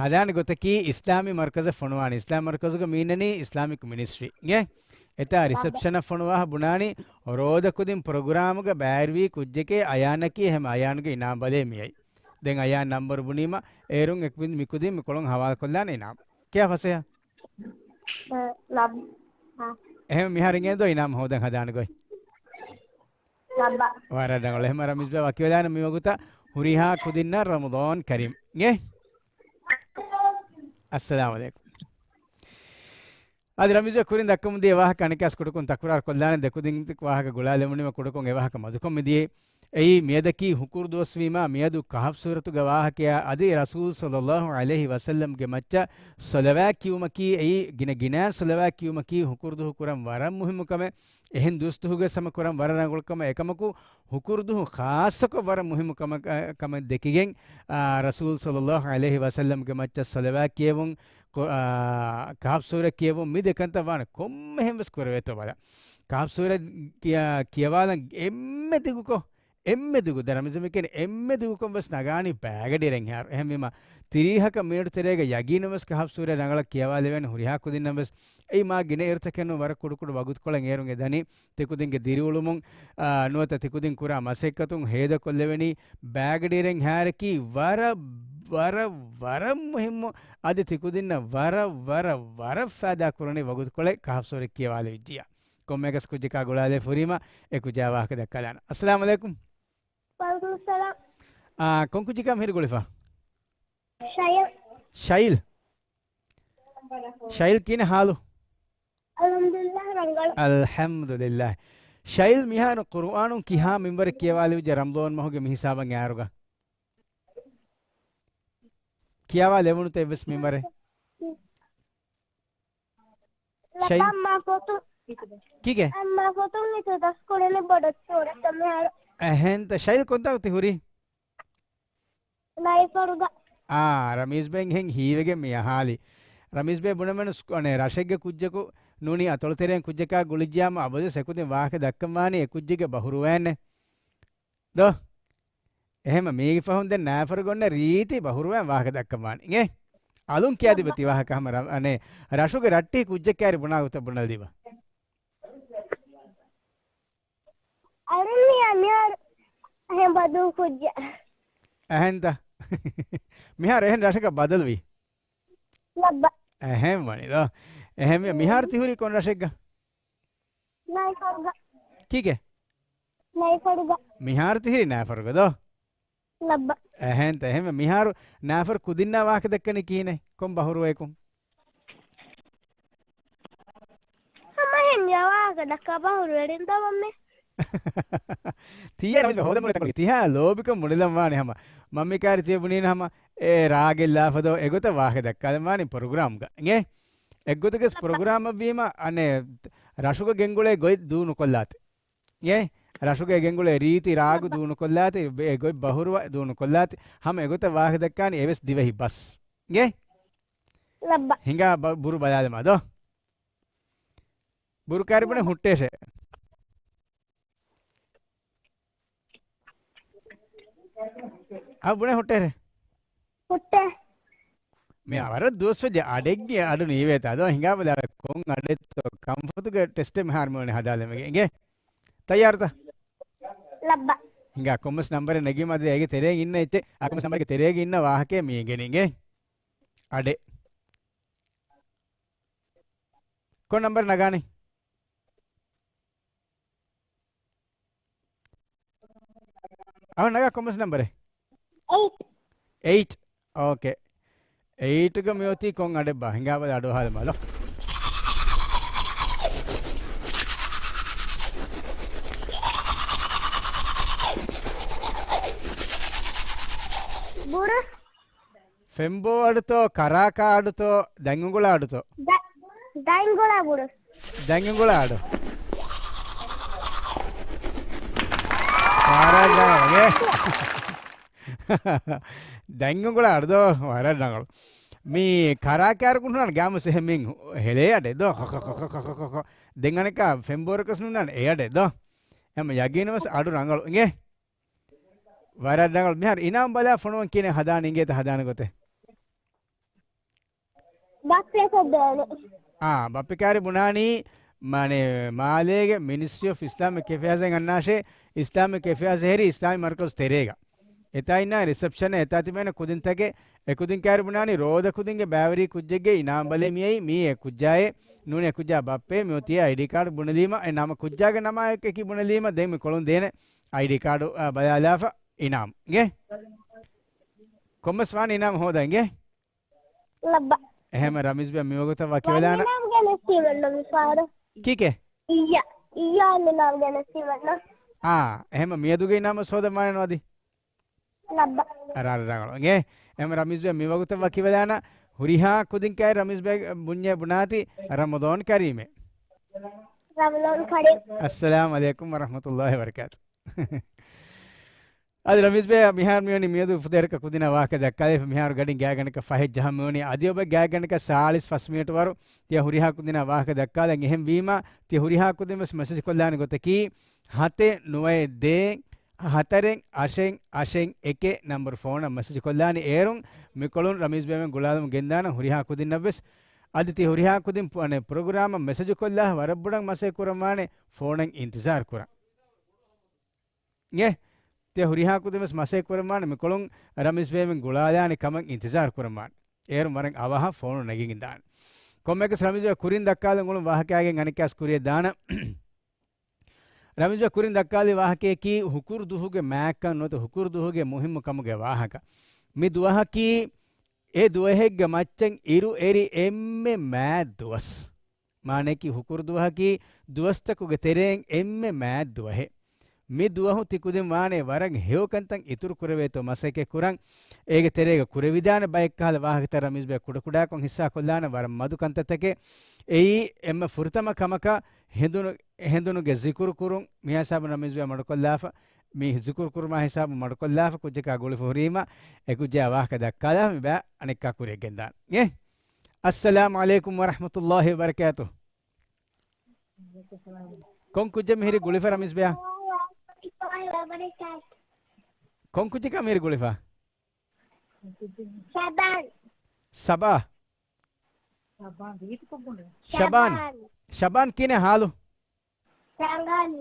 ހަދާނެ ގޮތަކީ އިސްލާމީ މަރުކަޒަށް ފޮނުވާނީ. އިސްލާމީ މަރުކަޒުގަ މީންނަނީ އިސްލާމިކް މިނިސްޓްރީ. އިނގޭ؟ އެތާ ރިސެޕްޝަނަށް ފޮނުވާ ބުނާނީ، ރޯދަ ކުދިން ޕްރޮގްރާމުގަ ބައިވެރިވި ކުއްޖެކޭ އަޔާނަކީ، އެހެން އަޔާނުގެ އިނާމް ބަލޭ މިއައީ. ދެން އަޔާން ނަންބަރު ބުނީމަ، އޭރުން އެކު-، މިކުދިން މިކޮޅުން ހަވާލުކޮށްލާނެ އިނާމް. ކިޔާ ފަސޭހަ؟ އަ، ލަބް-، އަ. އެހެން މިހާރު އިނގޭނެ ދޯ އިނާމް ހޯދަން ހަދާނެ ގޮތް؟ ލައްބަ. ވަރަށް ރަނގަޅު. އެހެން ރަމީޒް ބައި ވަކިވެލާނެ މިވަގުތަށް. ހުރިހާ ކުދިންނަށް ރަމަޟާން ކަރީމް. އިނގޭ؟ އައްސަލާމު ޢަލައިކުމް. އަދި ރަމީޒް ބައި ކުރިން ދައްކަމުން ދިޔަ ވާހަކަ އަނެކާސް ކުޑަކޮށް ތަކުރާރު ކޮށްލާނެ. ދެ ކުދިން ވާހަކަ ގުޅާލެވުނީމަ ކުޑަކޮށް އެ ވާހަކަ މަދުކޮށް މިދިޔައީ. އެއީ މިއަދަކީ ހުކުރު ދުވަސްވީމާ މިއަދު ކަހަފް ސޫރަތުގެ ވާހަކަޔާ އަދި ރަސޫލް ޞައްލައްލާހު ޢަލައިހި ވަސައްލަމްގެ މައްޗަށް ޞަލަވާތް ކިޔުމަކީ އެއީ ގިނަ ގިނައިން ޞަލަވާތް ކިޔުމަކީ ހުކުރު ދުހު ކުރަން ވަރަށް މުހިއްމު ކަމެއް. އެހެން ދުވަސް ދުހުގެ ހަމަ ކުރަން ވަރަށް ރަނގަޅު ކަމެއް. އެކަމަކު ހުކުރު ދުހު ޚާއްޞަކޮށް ވަރަށް މުހިއްމު ކަމަށް، އަ، ކަމަށް ދެކިގެން، އާ، ރަސޫލް ޞައްލައްލާހު ޢަލައިހި ވަސައްލަމްގެ މައްޗަށް ޞަލަވާތް ކިޔެވުން، ކޮ-، އާ، ކަހަފް ސޫރަ ކިޔެވުން މި ދެކަންތައް ވާނެ ކޮންމެހެން ވެސް ކުރެވޭތޯ ބަލަ. ކަހަފް ސޫރަ ކިޔާ-، ކިޔަވާލަން އެންމެ ދިގުކޮށް، އެންމެ ދިގު، ދެ ރަމީޒު މިކެން އެންމެ ދިގުކޮށް ވެސް ނަގާނީ ބައިގަޑިއިރެއްހާއިރު. އެހެންވީމަ، ތިރީހަކަށް މިނެޓު ތެރޭގަ ޔަގީނުން ވެސް ކަހަފް ސޫރަ ރަނގަޅަށް ކިޔަވާލެވޭނެ ހުރިހާ ކުދިންނަށް ވެސް. އެއީ މާ ގިނަ އިރުތަކެއް ނޫން، ވަރަށް ކުޑަކުޑަ ވަގުތުކޮޅެއް އޭރުން އެދަނީ. ތިކުދިންގެ ދިރިއުޅުމުން، އާ، ނުވަތަ ތިކުދިން ކުރާ މަސައްކަތުން ހޭދަކޮށްލެވެނީ ބައިގަޑިއިރެއްހާއިރަކީ ވަރަށް، ވަރަށް، ވަރަށް މުހިއްމު. އަދި ތިކުދިންނަށް ވަރަށް، ވަރަށް، ވަރަށް ފައިދާ ކުރަނީ ވަގުތުކޮޅެއް ކަހަފް ސޫރަ ކިޔަވާލެވިއްޖިއްޔާ. ކޮންމެއަކަސް ކުއްޖަކާ ގުޅާލެވިފަ ހުރީމަ އެ ކުއްޖާ ވާހަކަ ދައްކާލާނަން. އައްސަލާމު ޢަލައިކުމް. ވަޢަލައިކުމުއްސަލާމް. އާ، ކޮން ކުއްޖަކާ މިހިރު ގުޅިފަ؟ ޝައިލް. ޝައިލް. ޝައިލް ކިހިނެއް ހާލު؟ އަލްޙަމްދުލިއްލާހް ރަނގަޅު. އަލްޙަމްދުލިއްލާހް. ޝައިލް މިހާރު ޤުރުއާނުން ކިހާ މިންވަރެއް ކިޔަވާލެވިއްޖެ ރަމަޟާން މަހުގެ މި ހިސާބަށް އައިއިރުގަ؟ ކިޔަވާ ލެވުނުތަ އެއްވެސް މިންވަރެއް؟ ޝައިލް. ލަބާ މާ ފޮތު. ކީކޭ؟ އައްމާ ފޮތުން އިތުރަށް ކުރެނި ބޮޑަށް ސޫރަތަށް މިހާރު. އެހެންތަ؟ ޝައިލް ކޮންތާކު ތި ހުރީ؟ ނައިފަރުގަ. އާ، ރަމީޒް ބެން ހެން ހީވެގެން މި އަހާލި. ރަމީޒް ބޭ ބުނަމެނު ސް-، އަނެ، ރަށެއްގެ ކުއްޖަކު ނޫނީ އަތޮޅުތެރެއިން ކުއްޖަކާ ގުޅިއްޖިޔާމަ އަބަދުވެސް އެކުދިން ވާހަކަ ދައްކަން ވާނީ އެ ކުއްޖެއްގެ ބަހުރުވައިންނެއް. ދޯ؟ އެހެމަ މީގެ ފަހުން ދެން ނާފަރުގަ އޮންނަ ރީތި ބަހުރުވައިން ވާހަކަ ދައްކަން ވާނީ. އިނގޭ؟ އަލުން ކިޔާދިބަ ތި ވާހަކަ ހަމަ ރަ-، އަނެ، ރަށުގެ ރައްޓެހި ކުއްޖެއް ކައިރި ބުނާ ގޮތަށް ބުނެލިބަ. އަޅުން މިޔާ މިހާރު އެހެން ބަދު ކުއްޖެއް. އެހެންތަ؟ މިހާރު އެހެން ރަށަކަށް ބަދަލުވީ؟ ލައްބަ. އެހެން ވަނީ ދޯ. އެހެން މި-، މިހާރު ތި ހުރީ ކޮން ރަށެއްގަ؟ ނައިފަރުގަ. ކީކޭ؟ ނައިފަރުގަ. މިހާރު ތި ހުރީ ނައިފަރުގަ ދޯ؟ ލައްބަ. އެހެންތަ؟ އެހެން މިހާރު ނައިފަރު ކުދިންނާ ވާހަކަ ދައްކަނީ ކިހިނެއް؟ ކޮން ބަހުރުވަޔަކުން؟ ހަމަ ހެން ވާހަކަ ދައްކާ ބަހުރުވެރިން ދޯ މަންމޭ. ތިޔަ ރަމީޒް ބޭ ހޯދަމުން ތިހާ ލޯބިކޮށް މުނިލަން ވާނެ ހަމަ. މަންމި ކާރި ތިޔަ ބުނީން ހަމަ އެ ރާގެއް ލާފަ ދޯ އެގޮތަށް ވާހަކަ ދައްކާލަން ވާނީ ޕްރޮގްރާމްގަ. އިނގޭ؟ އެއްގޮތަކަސް ޕްރޮގްރާމަށް ވީމަ އަނެއް ރަށުގަ ގެންގުޅޭ ގޮތް ދޫ ނުކޮށްލާތި. އިނގޭ؟ ރަށުގަ ގެންގުޅޭ ރީތި ރާގު ދޫ ނުކޮށްލާތި، އެ ގޮތް ބަހުރުވަ ދޫ ނުކޮށްލާތި. ހަމަ އެގޮތަށް ވާހަކަ ދައްކާނީ އެވެސް ދިވެހި ބަސް. އިނގޭ؟ ލައްބަ. ހިނގާ ބަ-، ބުރު ބަލާލަމާ ދޯ. ބުރު ކާރި ބުނެ ހުއްޓޭށޭ. އަ، ބުނެ ހުއްޓޭށޭ. ހުއްޓޭ. މި އަވަރަށް ދުވަސްވެއްޖެ އަޑެއްގެ އަޑު ނީވޭތާ ދޯ ހިނގާ ބަލާ ކޮން އަޑެއްތޯ ކަންފަތުގެ ޓެސްޓެއް މިހާރު މިވަނީ ހަދާލަމެގެ އިނގޭ. ތައްޔާރުތަ؟ ލައްބަ. ހިނގާ ކޮންމެސް ނަމްބަރެއް ނެގީމަ އަދި އޭގެ ތެރޭގަ އިންނަ އެއްޗެއް، އާ ކޮންމެސް ނަމްބަރެއްގެ ތެރޭގަ އިންނަ ވާހަކައެއް މި އެނގެނީ އިނގޭ. އަޑެއް. ކޮން ނަމްބަރެއް ނަގާނީ؟ އަހަ ނަގާ ކޮންމެސް ނަމްބަރެއް؟ އެއިޓް. އެއިޓް. އޯކޭ. އެއިޓްގަ މިއޮތީ ކޮން އަޑެއްބާ؟ ހިނގާބަލަ އަޑު އަހާލަމާ ދޯ. ބުރު. ފެންބޯ އަޑުތޯ، ކަރާކާ އަޑުތޯ، ދަތްއުނގުޅާ އަޑުތޯ؟ ދަ-، ދަތްއުނގުޅާ ބުރު. ދަތްއުނގުޅާ އަޑު. ވަރަށް ރަނގަޅު. ދަތްއުނގުޅާ އަޑު ދޯ، ވަރަށް ރަނގަޅު. މި ކަރާކާރު ކުންނާން ގާމުސް އެހެން މިން ހެލޭ އަޑެއް ދޯ. ދެން އަނެކާ ފެންބޯރަކަސް ނުންނާން އެ އަޑެއް ދޯ. އެމަ ޔަގީނުވެސް އަޑު ރަނގަޅު އިނގޭ. ވަރަށް ރަނގަޅު. މިހާރު އިނާމް ބަލާ ފޮނުވަން ކިޔަނީ ހަދާނެ އިނގޭތަ ހަދާނެ ގޮތެއް. ބައްޕަ ކޮށްދޭނެ. އާ، ބައްޕަ ކާރި ބުނާނީ، މާނެ، މާލޭގެ މިނިސްޓްރީ އޮފް އިސްލާމިކް އެފެއާޒް އަންނާށޭ، އިސްލާމިކް އެފެއާޒް ހެރީ އިސްލާމިކް މަރުކަޒު ތެރޭގަ. އެތާ އިންނާ ރިސެޕްޝަން އެތާ ތިބޭނެ ކުދިންތަކެއް، އެ ކުދިން ކާރި ބުނާނީ ރޯދަ ކުދިންގެ ބައިވެރި ކުއްޖެއްގެ އިނާމް ބަލޭ މިއައީ، މީ އެ ކުއްޖާއޭ، ނޫނީ އެ ކުއްޖާ ބައްޕޭ، މިއޮތީ އައިޑީ ކާޑު ބުނެލީމަ، އެ ނަމަ ކުއްޖާގެ ނަމާ އެކި ބުނެލީމަ، ދެން މި ކޮޅުން ދޭނެ އައިޑީ ކާޑު، އާ، ބަލާލާފަ އިނާމް. އިނގޭ؟ ކޮންމެސް ވާން އިނާމް ހޯދަން އިނގޭ؟ ލައްބަ. އެހެމަ ރަމީޒް ބޭ މިވަގުތަށް ވަކިވެލާނަ. ވަން އިނާމް ގެނެސްދީމަންނަ މިފަހަރު. ކީކޭ؟ އިއްޔާ، އިއްޔާ އިނާމް ގެނެސްދީމަންނަ. އާ، އެހެމަ މިއަދުގެ އިނާމް ސޯދަ މާނެ ނުވަދި. ލައްބަ. ރާ، ރާ، ރާ، އިނގޭ. އެހެމަ ރަމީޒް ބޭ މިވަގުތަށް ވަކިވެލާނަ. ހުރިހާ ކުދިން ކާރި ރަމީޒް ބޭ ބުންޏޭ ބުނާތި ރަމަޟާން ކަރީމޭ. ރަމަޟާން ކަރީމް. އައްސަލާމް ޢަލައިކުމް ވަރަޙްމަތުﷲ ވަބަރަކާތު. އަދި ރަމީޒް ބޭ މިހާރު މިވަނީ މިއަދު ފުދޭރަކަށް ކުދިންނާ ވާހަކަ ދައްކާލައިފަ މިހާރު ގަޑިން ގާތްގަނޑަކަށް ފަހެއް ޖަހަން މިވަނީ. އަދި އޮބެ ގާތްގަނޑަކަށް ސާޅީސް ފަސް މިނެޓް ވަރު ތިޔަ ހުރިހާ ކުދިންނާ ވާހަކަ ދައްކާލަން. އެހެން ވީމާ ތިޔަ ހުރިހާ ކުދިން ވެސް މެސެޖް ކޮށްލާނެ ގޮތަކީ ހަތެއް ނުވައެއް ދޭއް ހަތަރެއް އަށެއް އަށެއް އެކެއް ނަންބަރު ފޯނަށް މެސެޖް ކޮށްލާނީ. އޭރުން މިކޮޅުން ރަމީޒް ބޭމެން ގުޅާލަމުން ގެންދާނަން ހުރިހާ ކުދިންނަށް ވެސް. އަދި ތި ހުރިހާ ކުދިން ޕް-، އަނެ، ޕްރޮގްރާމަށް މެސެޖު ކޮށްލާ ވަރަށް ބޮޑަށް މަސައްކަތް ކުރަން ވާނެ ފޯނަށް އިންތިޒާރު ކުރަން. އިނގޭ؟ ތިޔަ ހުރިހާ ކުދިން ވެސް މަސައްކަތް ކުރަން ވާނެ މިކޮޅުން ރަމީޒް ބޭމެން ގުޅާލާނެ ކަމަށް އިންތިޒާރު ކުރަން ވާނެ. އޭރުން ވަރަށް އަވަހަށް ފޯނު ނެގިގެންދާނެ. ކޮންމެއަކަސް ރަމީޒް ބޭ ކުރިން ދައްކާލަން އުޅުނު ވާހަކައިގެން އަނެއްކާ ކުރިއަށް ދާނަން. ރަމީޒް ބޭ ކުރިން ދައްކާލި ވާހަކަޔަކީ ހުކުރު ދުހުގެ މާތްކަން ނުވަތަ ހުކުރު ދުހުގެ މުހިއްމު ކަމުގެ ވާހަކަ. މި ދުވަހަކީ އެ ދުވަހެއްގެ މައްޗަށް އިރު އެރި އެންމެ މާތް ދުވަސް. މާނައަކީ ހުކުރު ދުވަހަކީ ދުވަސްތަކުގެ ތެރެއިން އެންމެ މާތް ދުވަހެއް. މި ދުވަހު ތި ކުދިން ވާނެ ވަރަށް ހެޔޮ ކަންތައް އިތުރު ކުރެވޭތޯ މަސައްކަތް ކުރަން. އޭގެ ތެރޭގަ ކުރެވިދާނެ ބައެއް ކަހަލަ ވާހަކަތައް ރަމީޒް ބޭ ކުޑަކުޑަކޮށް ހިއްސާ ކޮށްލާނެ ވަރަށް މަދު ކަންތައްތަކެއް. އެއީ އެންމެ ފުރަތަމަ ކަމަކަށް ހެނދުނު، ހެނދުނުގެ ޒިކުރު ކުރުން މި ހިސާބުން ރަމީޒް ބޭ މަޑުކޮށްލާފަ. މި ޒިކުރު ކުރުމާ ހިސާބުން މަޑުކޮށްލާފަ ކުއްޖަކާ ގުޅިފަ ހުރީމަ އެ ކުއްޖާ ވާހަކަ ދައްކާލާފަ މި ބައި އަނެއްކާ ކުރިއަށް ގެންދާން. އެ؟ އައްސަލާމް ޢަލައިކުމް ވަރަޙްމަތުﷲ ވަބަރަކާތު. ކޮން ކުއްޖެއް މިހިރީ ގުޅިފަ ރަމީޒް ބޭއާ؟ ކޮން ކުއްޖަކާ މިހިރީ ގުޅިފަ؟ ޝަބާން. ސަބާ؟ ޝަބާން. ޝަބާން. ޝަބާން ކިހިނެއް ހާލު؟ ރަނގަޅު.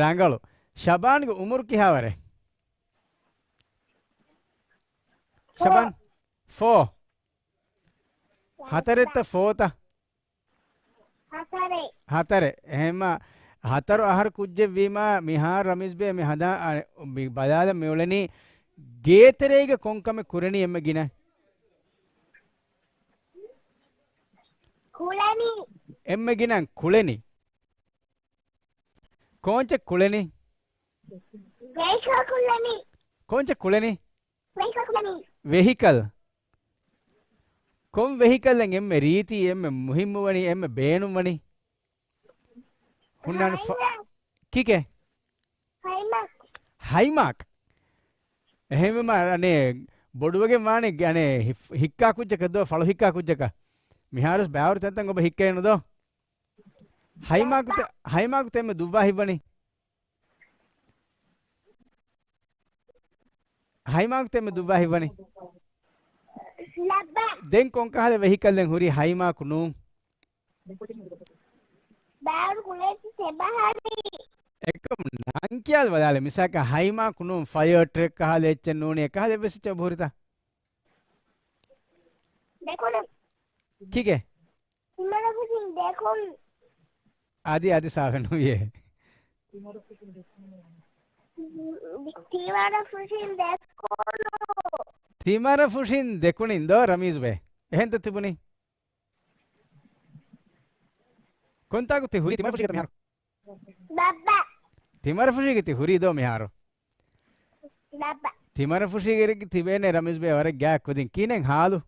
ރަނގަޅު. ޝަބާންގެ އުމުރު ކިހާވަރެއް؟ ފޯ. ޝަބާން؟ ފޯ. ހަތަރެއްތަ ފޯތަ؟ ހަތަރެއް. ހަތަރެއް. އެހެންމަ ހަތަރު އަހަރު ކުއްޖެއް ވީމާ މިހާރު ރަމީޒް ބޭ މި ހަނދާ، އަ، މި ބަލާލަން މި އުޅެނީ ގޭތެރޭގަ ކޮން ކަމެއް ކުރަނީ އެންމެ ގިނަ؟ ކުޅެނީ. އެންމެ ގިނަ ކުޅެނީ. ކޯންޗެއް ކުޅެނީ؟ ވެހިކަލް ކުޅެނީ. ކޯންޗެއް ކުޅެނީ؟ ވެހިކަލް ކުޅެނީ. ވެހިކަލް. ކޮން ވެހިކަލްއެއް އެންމެ ރީތި، އެންމެ މުހިއްމުވަނީ، އެންމެ ބޭނުންވަނީ؟ ހުންނާނެ ފަ-، ހައިމާ. ކީކޭ؟ ހައިމާ. ހައިމާ. އެހެންވީމަ، އަނެއް، ބޮޑުވެގެން ވާނެ، އަނެއް، ހި-، ހިއްކާ ކުއްޖަކަށް ދޯ، ފަޅު ހިއްކާ ކުއްޖަކަށް. މިހާރު ބައިވަރު ތަންތަން އޮބަ ހިއްކައެއް ނުދޯ؟ ހައިމާގު ތެ-، ހައިމާގު ތެމެ ދުއްވާ ހިއްވަނީ. ހައިމާގު ތެމެ ދުއްވާ ހިއްވަނީ. ލައްބަ. ދެން ކޮންކަހަލަ ވެހިކަލްއެއް ހުރީ ހައިމާކު ނޫން؟ ބާރު ކުޅޭތި ތެބަހަރި. އެކަމް ނާން ކިޔާލަ ބަލާލެ، މިސާކަށް ހައިމާކު ނޫން، ފަޔަރ ޓްރަކް ކަހަލަ އެއްޗެއް ނޫނީ، އެކަހަލަ އެއްވެސް އެއްޗެއް އޮބަ ހުރިތަ؟ ދެކުނު. ކީކޭ؟ ތިމަރަފުށިން ދެކުން. އަދި، އަދި ސާފެއް ނުވިއޭ. ތިމަރަފުށިން ދެކުނު. ތިމަރަފުށިން ދެކުނިން ދޯ ރަމީޒުބެ. އެހެންތަ ތިބުނީ؟ ކޮންތާކު ތި ހުރީ ތިމަރަފުށީގަ މިހާރު؟ ބައްބަ. ތިމަރަފުށީގަ ތި ހުރީ ދޯ މިހާރު؟ ބައްބަ. ތިމަރަފުށީގަ ތިބޭނެ ރަމީޒުބެ ވަރަށް ގާތް ކުދިން. ކިހިނެއް ހާލު؟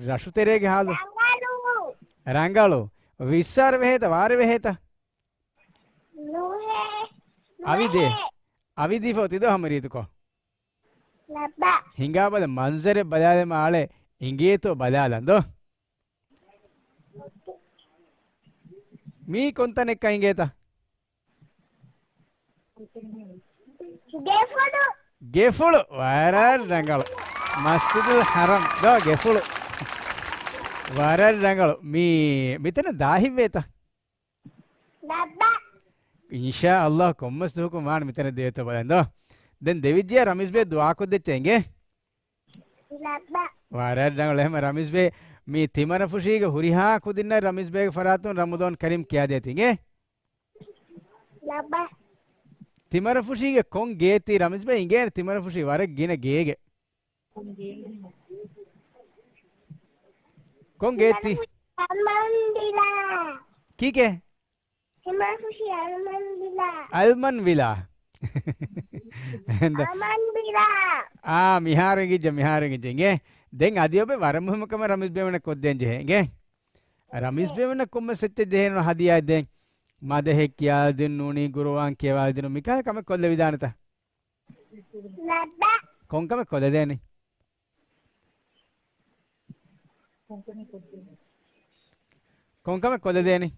ރަށުތެރޭގެ ހާލު؟ ރަނގަޅު. ރަނގަޅު. ވިއްސާރަ ވެހޭތަ؟ ވާރެ ވެހޭތަ؟ ނުވެ. އަވިދޭ. ނުވެ. އަވިދީފަ އޮތީ ދޯ ހަމަ ރީތިކޮށް. ލައްބަ. ހިނގާބަލަ މަންޒަރެއް ބަލާލެމާ އަޅެ އިނގޭތޯ ބަލާލަން ދޯ. މީ ކޮންތަނެއްކަ އިނގޭތަ؟ ގެފުޅު. ގެފުޅު. ވަރަށް ރަނގަޅު. މަސްޖިދުލް ޙަރަމް ދޯ ގެފުޅު. ވަރަށް ރަނގަޅު. މީ، މިތަނަށް ދާހިތްވޭތަ؟ ލައްބަ. އިންޝާ ﷲ ކޮންމެސް ދުވަހަކު މާނަ މިތަނަށް ދޭތޯ ބަލަން ދޯ. ދެން ދެވިއްޖެ ރަމީޒް ބޭ ދުޢާ ކޮށްދެއްޗޭ އިނގޭ. ލައްބަ. ވަރަށް ރަނގަޅު. އެހެމަ ރަމީޒް ބޭ މި ތިމަރަފުށީގެ ހުރިހާ ކުދިންނަށް ރަމީޒް ބޭގެ ފަރާތުން ރަމަޟާން ކަރީމް ކިޔާދޭތި އިނގޭ. ލައްބަ. ތިމަރަފުށީގެ ކޮން ގޭތީ ރަމީޒް ބޭ އިނގޭނެ ތިމަރަފުށީ ވަރަށް ގިނަ ގޭގެ. ކޮން ގޭތީ؟ އަލްމަން ވިލާ. ކީކޭ؟ ތިމަރަފުށީ އަލްމަން ވިލާ. އަލްމަން ވިލާ. އެނދ. އަލްމަން ވިލާ. އާ، މިހާރު އިނގިއްޖެ، މިހާރު އިނގިއްޖެ އިނގޭ. ދެން އަދި އޮބެ ވަރަށް މުހިއްމު ކަމެއް ރަމީޒް ބޭބެންނަށް ކޮށްދޭން ޖެހޭ އިނގޭ. ރަމީޒް ބޭބެންނަށް ކޮންމެސް އެއްޗެއް ޖެހޭނު ހަދިޔާ ދޭން. މަދަހެއް ކިޔާދިން ނޫނީ ގުރުއާން ކިޔަވާދިނު މިކަހަލަ ކަމެއް ކޮށްލެވިދާނެތަ؟ ލައްބަ. ކޮންކަމެއް ކޮލެދޭނެ؟ ކޮންކަމެއް ކޮލެދޭނެ؟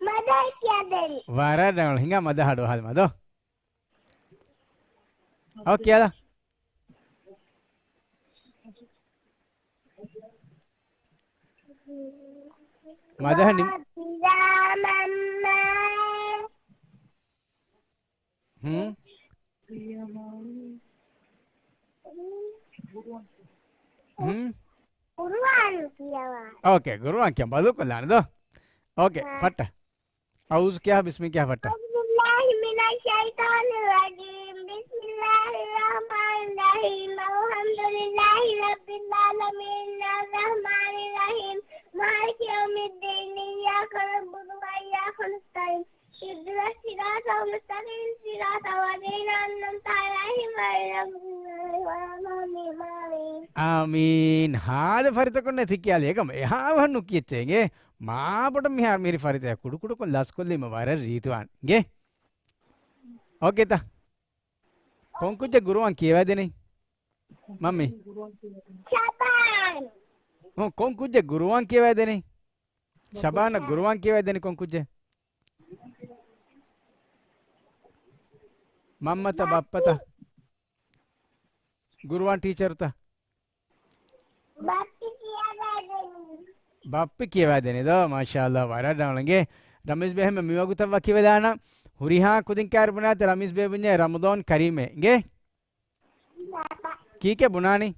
މަދަހަ ކިޔަދެން. ވަރަށް ރަނގަޅު. ހިނގާ މަދަހަ އަޑުއަހާލަމާ ދޯ. އޯ ކިޔާލާ. މަދަހަ ނިމް- މާ ބިލާ މަންމާ. ހުން؟ ހުން؟ ޤުރުއާން ކިޔަވާ. އޯކޭ، ޤުރުއާން ކިޔަން ބަދަލު ކޮށްލާނެ ދޯ. އޯކޭ، އާ. ފައްޓަ. އައޫޒު ކިޔާ، ބިސްމި ކިޔާ ފައްޓަ. أعوذ بالله من الشيطان الرجيم. بسم الله الرحمن الرحيم. الحمد لله رب العالمين. الرحمن الرحيم. مالك يوم الدين. إياك نعبد وإياك نستعين. اهدنا الصراط المستقيم. صراط الذين أنعمت عليهم غير المغضوب عليهم ولا الضالين. އާމީން. ހާދަ ފަރިތަކުންނޭ ތި ކިޔާލި. އެކަމަ އެހާ އަވަހަށް ނުކިޔައްޗޭ އިނގޭ. މާބޮޑަށް މިހާރު މިހިރި ފަރިތައް ކުޑުކުޑަކޮށް ލަސްކޮށްލީމަ ވަރަށް ރީތިވާން އިނގޭ. އޯކޭތަ؟ ކޮން ކުއްޖެއް ގުރުއާން ކިޔަވައިދެނީ؟ މަންމީ. ޝަބާން. ހުން، ކޮން ކުއްޖެއް ގުރުއާން ކިޔަވައިދެނީ؟ ޝަބާނަށް ގުރުއާން ކިޔަވައިދެނީ ކޮން ކުއްޖެއް؟ މަންމަތަ ބައްޕަތަ؟ ގުރުއާން ޓީޗަރުތަ؟ ބައްޕި ކިޔަވައިދެނީ. ބައްޕި ކިޔަވައިދެނީ ދޯ؟ މާޝާﷲ، ވަރަށް ރަނގަޅު އިނގޭ. ރަމީޒް ބޭ އެހެން މިވަގުތަށް ވަކިވެލާނަން. ހުރިހާ ކުދިން ކާރި ބުނާތި ރަމީޒް ބޭބެ ބުންޏޭ ރަމަޟާން ކަރީމޭ އިނގޭ. ކީކޭ ބުނާނީ؟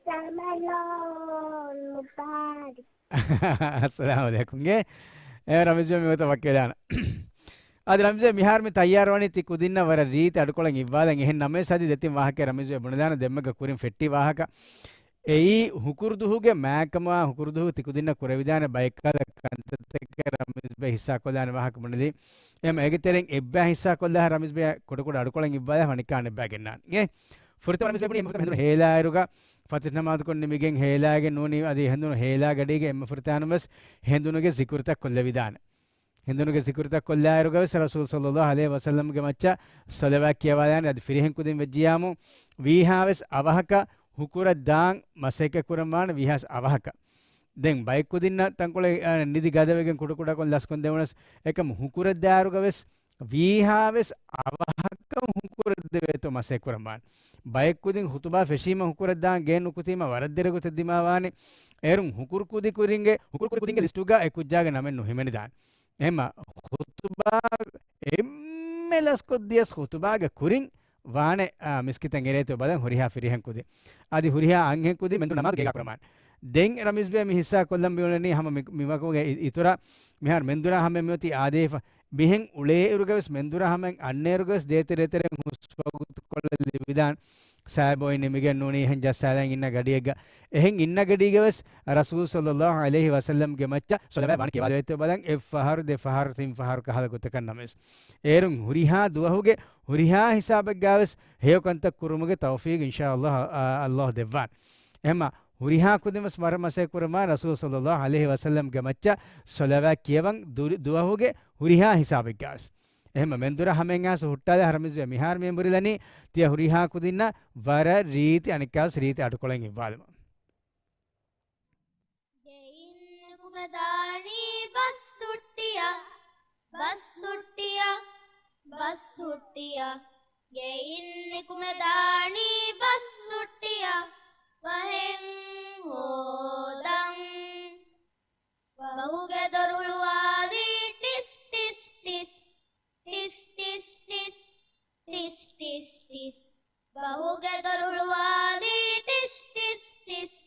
ރަމަޟާން މުބާރަކް. އައްސަލާމު ޢަލައިކުމް އިނގޭ. އެ ރަމީޒް ބޭ މިވަގުތަށް ވަކިވެލާނަން. އަދި ރަމީޒް ބޭ މިހާރު މި ތައްޔާރުވަނީ ތި ކުދިންނަށް ވަރަށް ރީތި އަޑުކޮޅެއް އިއްވާލަން. އެހެން ނަމަވެސް އަދި ދެތިން ވާހަކަ ރަމީޒް ބޭ ބުނެދާނެ ދެންމެގަ ކުރިން ފެއްޓި ވާހަކަ. އެއީ ހުކުރުދުހުގެ މާތްކަމާ ހުކުރުދުހު ތިކުދިންނަށް ކުރެވިދާނެ ބައެއްކަލަ ކަންތައްތަކެއް ރަމީޒް ބޭ ހިއްސާކޮށްލާނެ ވާހަކަ ބުނެލީ. އެހެން އޭގެ ތެރެއިން އެއްބައި ހިއްސާކޮށްލާ ރަމީޒް ބޭ ކުޑަކުޑަ އަޑުކޮޅެއް އިއްވާލާ ވަނިކާން އެއްބައި ގެންނާނެ. ފުރަތަމަ ރަމީޒް ބޭ ބުނީ އެންމެ ފުރަތަމަ ހެނދުނު ހޭލާއިރުގަ ފަތިހު ނަމާދު ކޮށް ނިމިގެން ހޭލާގެން ނޫނީ އަދި ހެނދުނު ހޭލާ ގަޑީގެ އެންމެ ފުރަތަމަ ވެސް ހެނދުނުގެ ޒިކުރުތައް ކޮށްލެވިދާނެ. ހެނދުނުގެ ޒިކުރުތައް ކޮށްލާއިރުގަ ވެސް ރަސޫލު ޞައްލައްލާހު ޢަލައިހި ވަސައްލަމްގެ މައްޗަށް ޞަލަވާތް ކިޔަވާލާނެ. އަދި ފިރިހެން ކުދިން ވެއްޖިޔާމު ވީހާވެސް އަވަހަކަށް ހުކުރަށް ދާން މަސައްކަތް ކުރަން ވާނެ ވީހާވެސް އަވަހަކަށް. ދެން ބައެއް ކުދިންނަށް ތަންކޮޅެއް، އަ، ނިދި ގަދަވެގެން ކުޑަކުޑަކޮށް ލަސްކޮށް ދެވުނަސް އެކަމު ހުކުރަށް ދާއިރުގަ ވެސް ވީހާވެސް އަވަހަކަށް ހުކުރަށް ދެވޭތޯ މަސައްކަތް ކުރަން ވާނެ. ބައެއް ކުދިން ޚުތުބާ ފެށީމަ ހުކުރަށް ދާން ގެއިން ނުކުތީމަ ވަރަށް ދެރަ ގޮތެއް ދިމާވާނެ. އޭރުން ހުކުރު ކުދި ކުރިންގެ، ހުކުރު ކުދި ކުދިންގެ ލިސްޓުގަ އެ ކުއްޖާގެ ނަމެއް ނުހިމެނިދާނެ. އެހެންމަ ޚުތުބާ އެންމެ ލަސްކޮށްދިޔަސް ޚުތުބާގެ ކުރިން ވާނެ، އާ، މިސްކިތަށް އެރޭތޯ ބަލަން ހުރިހާ ފިރިހެން ކުދި. އަދި ހުރިހާ އަންހެން ކުދި މެންދުރު ނަމާދު ގޭގާ ކުރަމާނެ. ދެން ރަމީޒް ބޭ މި ހިއްސާ ކޮށްލަން މިއުޅެނީ ހަމަ މި، މި ވަގުތުގެ އި، އިތުރަށް މިހާރު މެންދުރާ ހަމަ މިއޮތީ އާދޭފަ. މިހެން އުޅޭއިރުގަވެސް މެންދުރާ ހަމައިން އަންނައިރުގަވެސް ދޭތެރޭ ތެރެއިން ހުސް ވަގުތުކޮޅެއް ލިބިދާނެ. ސާބޯއި ނިމިގެން ނޫނީ އެހެން ޖައްސާލަން އިންނަ ގަޑިއެއްގަ. އެހެން އިންނަ ގަޑީގަވެސް ރަސޫލު ޞައްލައްލާހު ޢަލައިހި ވަސައްލަމްގެ މައްޗަށް ޞަލަވާތް ވާނެ ކިޔަވާލެވޭތޯ ބަލަން އެއް ފަހަރު ދެ ފަހަރު ތިން ފަހަރު ކަހަލަ ގޮތަކަށް ނަމަވެސް. އޭރުން ހުރިހާ ދުވަހުގެ ހުރިހާ ހިސާބެއްގަވެސް ހެޔޮ ކަންތައް ކުރުމުގެ ތައުފީގު އިންޝާ ﷲ، ﷲ ދެއްވާނެ. އެހެންމަ ހުރިހާ ކުދިންވެސް ވަރަށް މަސައްކަތް ކުރަމާ ރަސޫލު ޞައްލައްލާހު ޢަލައިހި ވަސައްލަމްގެ މައްޗަށް ޞަލަވާތް ކިޔަވަން ދު، ދުވަހުގެ ހުރިހާ ހިސާބެއްގަވެސް. އެހެންމަ މެންދުރަށް ހަމައެއް އައިސް ހުއްޓާލާ ރަމީޒްބެ މިހާރު މި އެނބުރިލަނީ ތިޔަ ހުރިހާ ކުދިންނަށް ވަރަށް ރީތި އަނެއްކާސް ރީތި އަޑުކޮޅެއް އިއްވާލުމަށް. ގެއިން ނިކުމެދާނީ ބަސް ހުއްޓިއަށް، ބަސް ހުއްޓިއަށް، ބަސް ހުއްޓިއަށް. ގެއިން ނިކުމެދާނީ ބަސް ހުއްޓިއަށް، ވަހެއް ހޯދަން. ބަހުގެ ދޮރު ހުޅުވާލީ ޓިސް ޓިސް ޓިސް، ޓިސް ޓިސް ޓިސް، ޓިސް ޓިސް ޓިސް. ބަހުގެ ދޮރު ހުޅުވާލީ ޓިސް ޓިސް ޓިސް،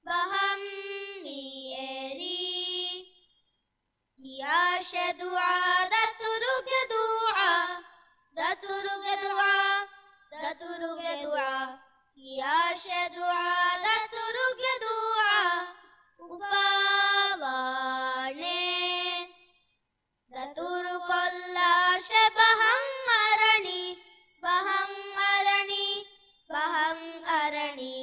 ބަހަށް މި އެރީ. ކިޔާށޭ ދުޢާ، ދަތުރުގެ ދުޢާ، ދަތުރުގެ ދުޢާ، ދަތުރުގެ ދުޢާ. ކިޔާށޭ ދުޢާ، ދަތުރުގެ ދުޢާ، އުފާވާނެ. ދަތުރު ކޮށްލާށޭ ބަހަށް އަރަނި، ބަހަށް އަރަނި، ބަހަށް އަރަނި.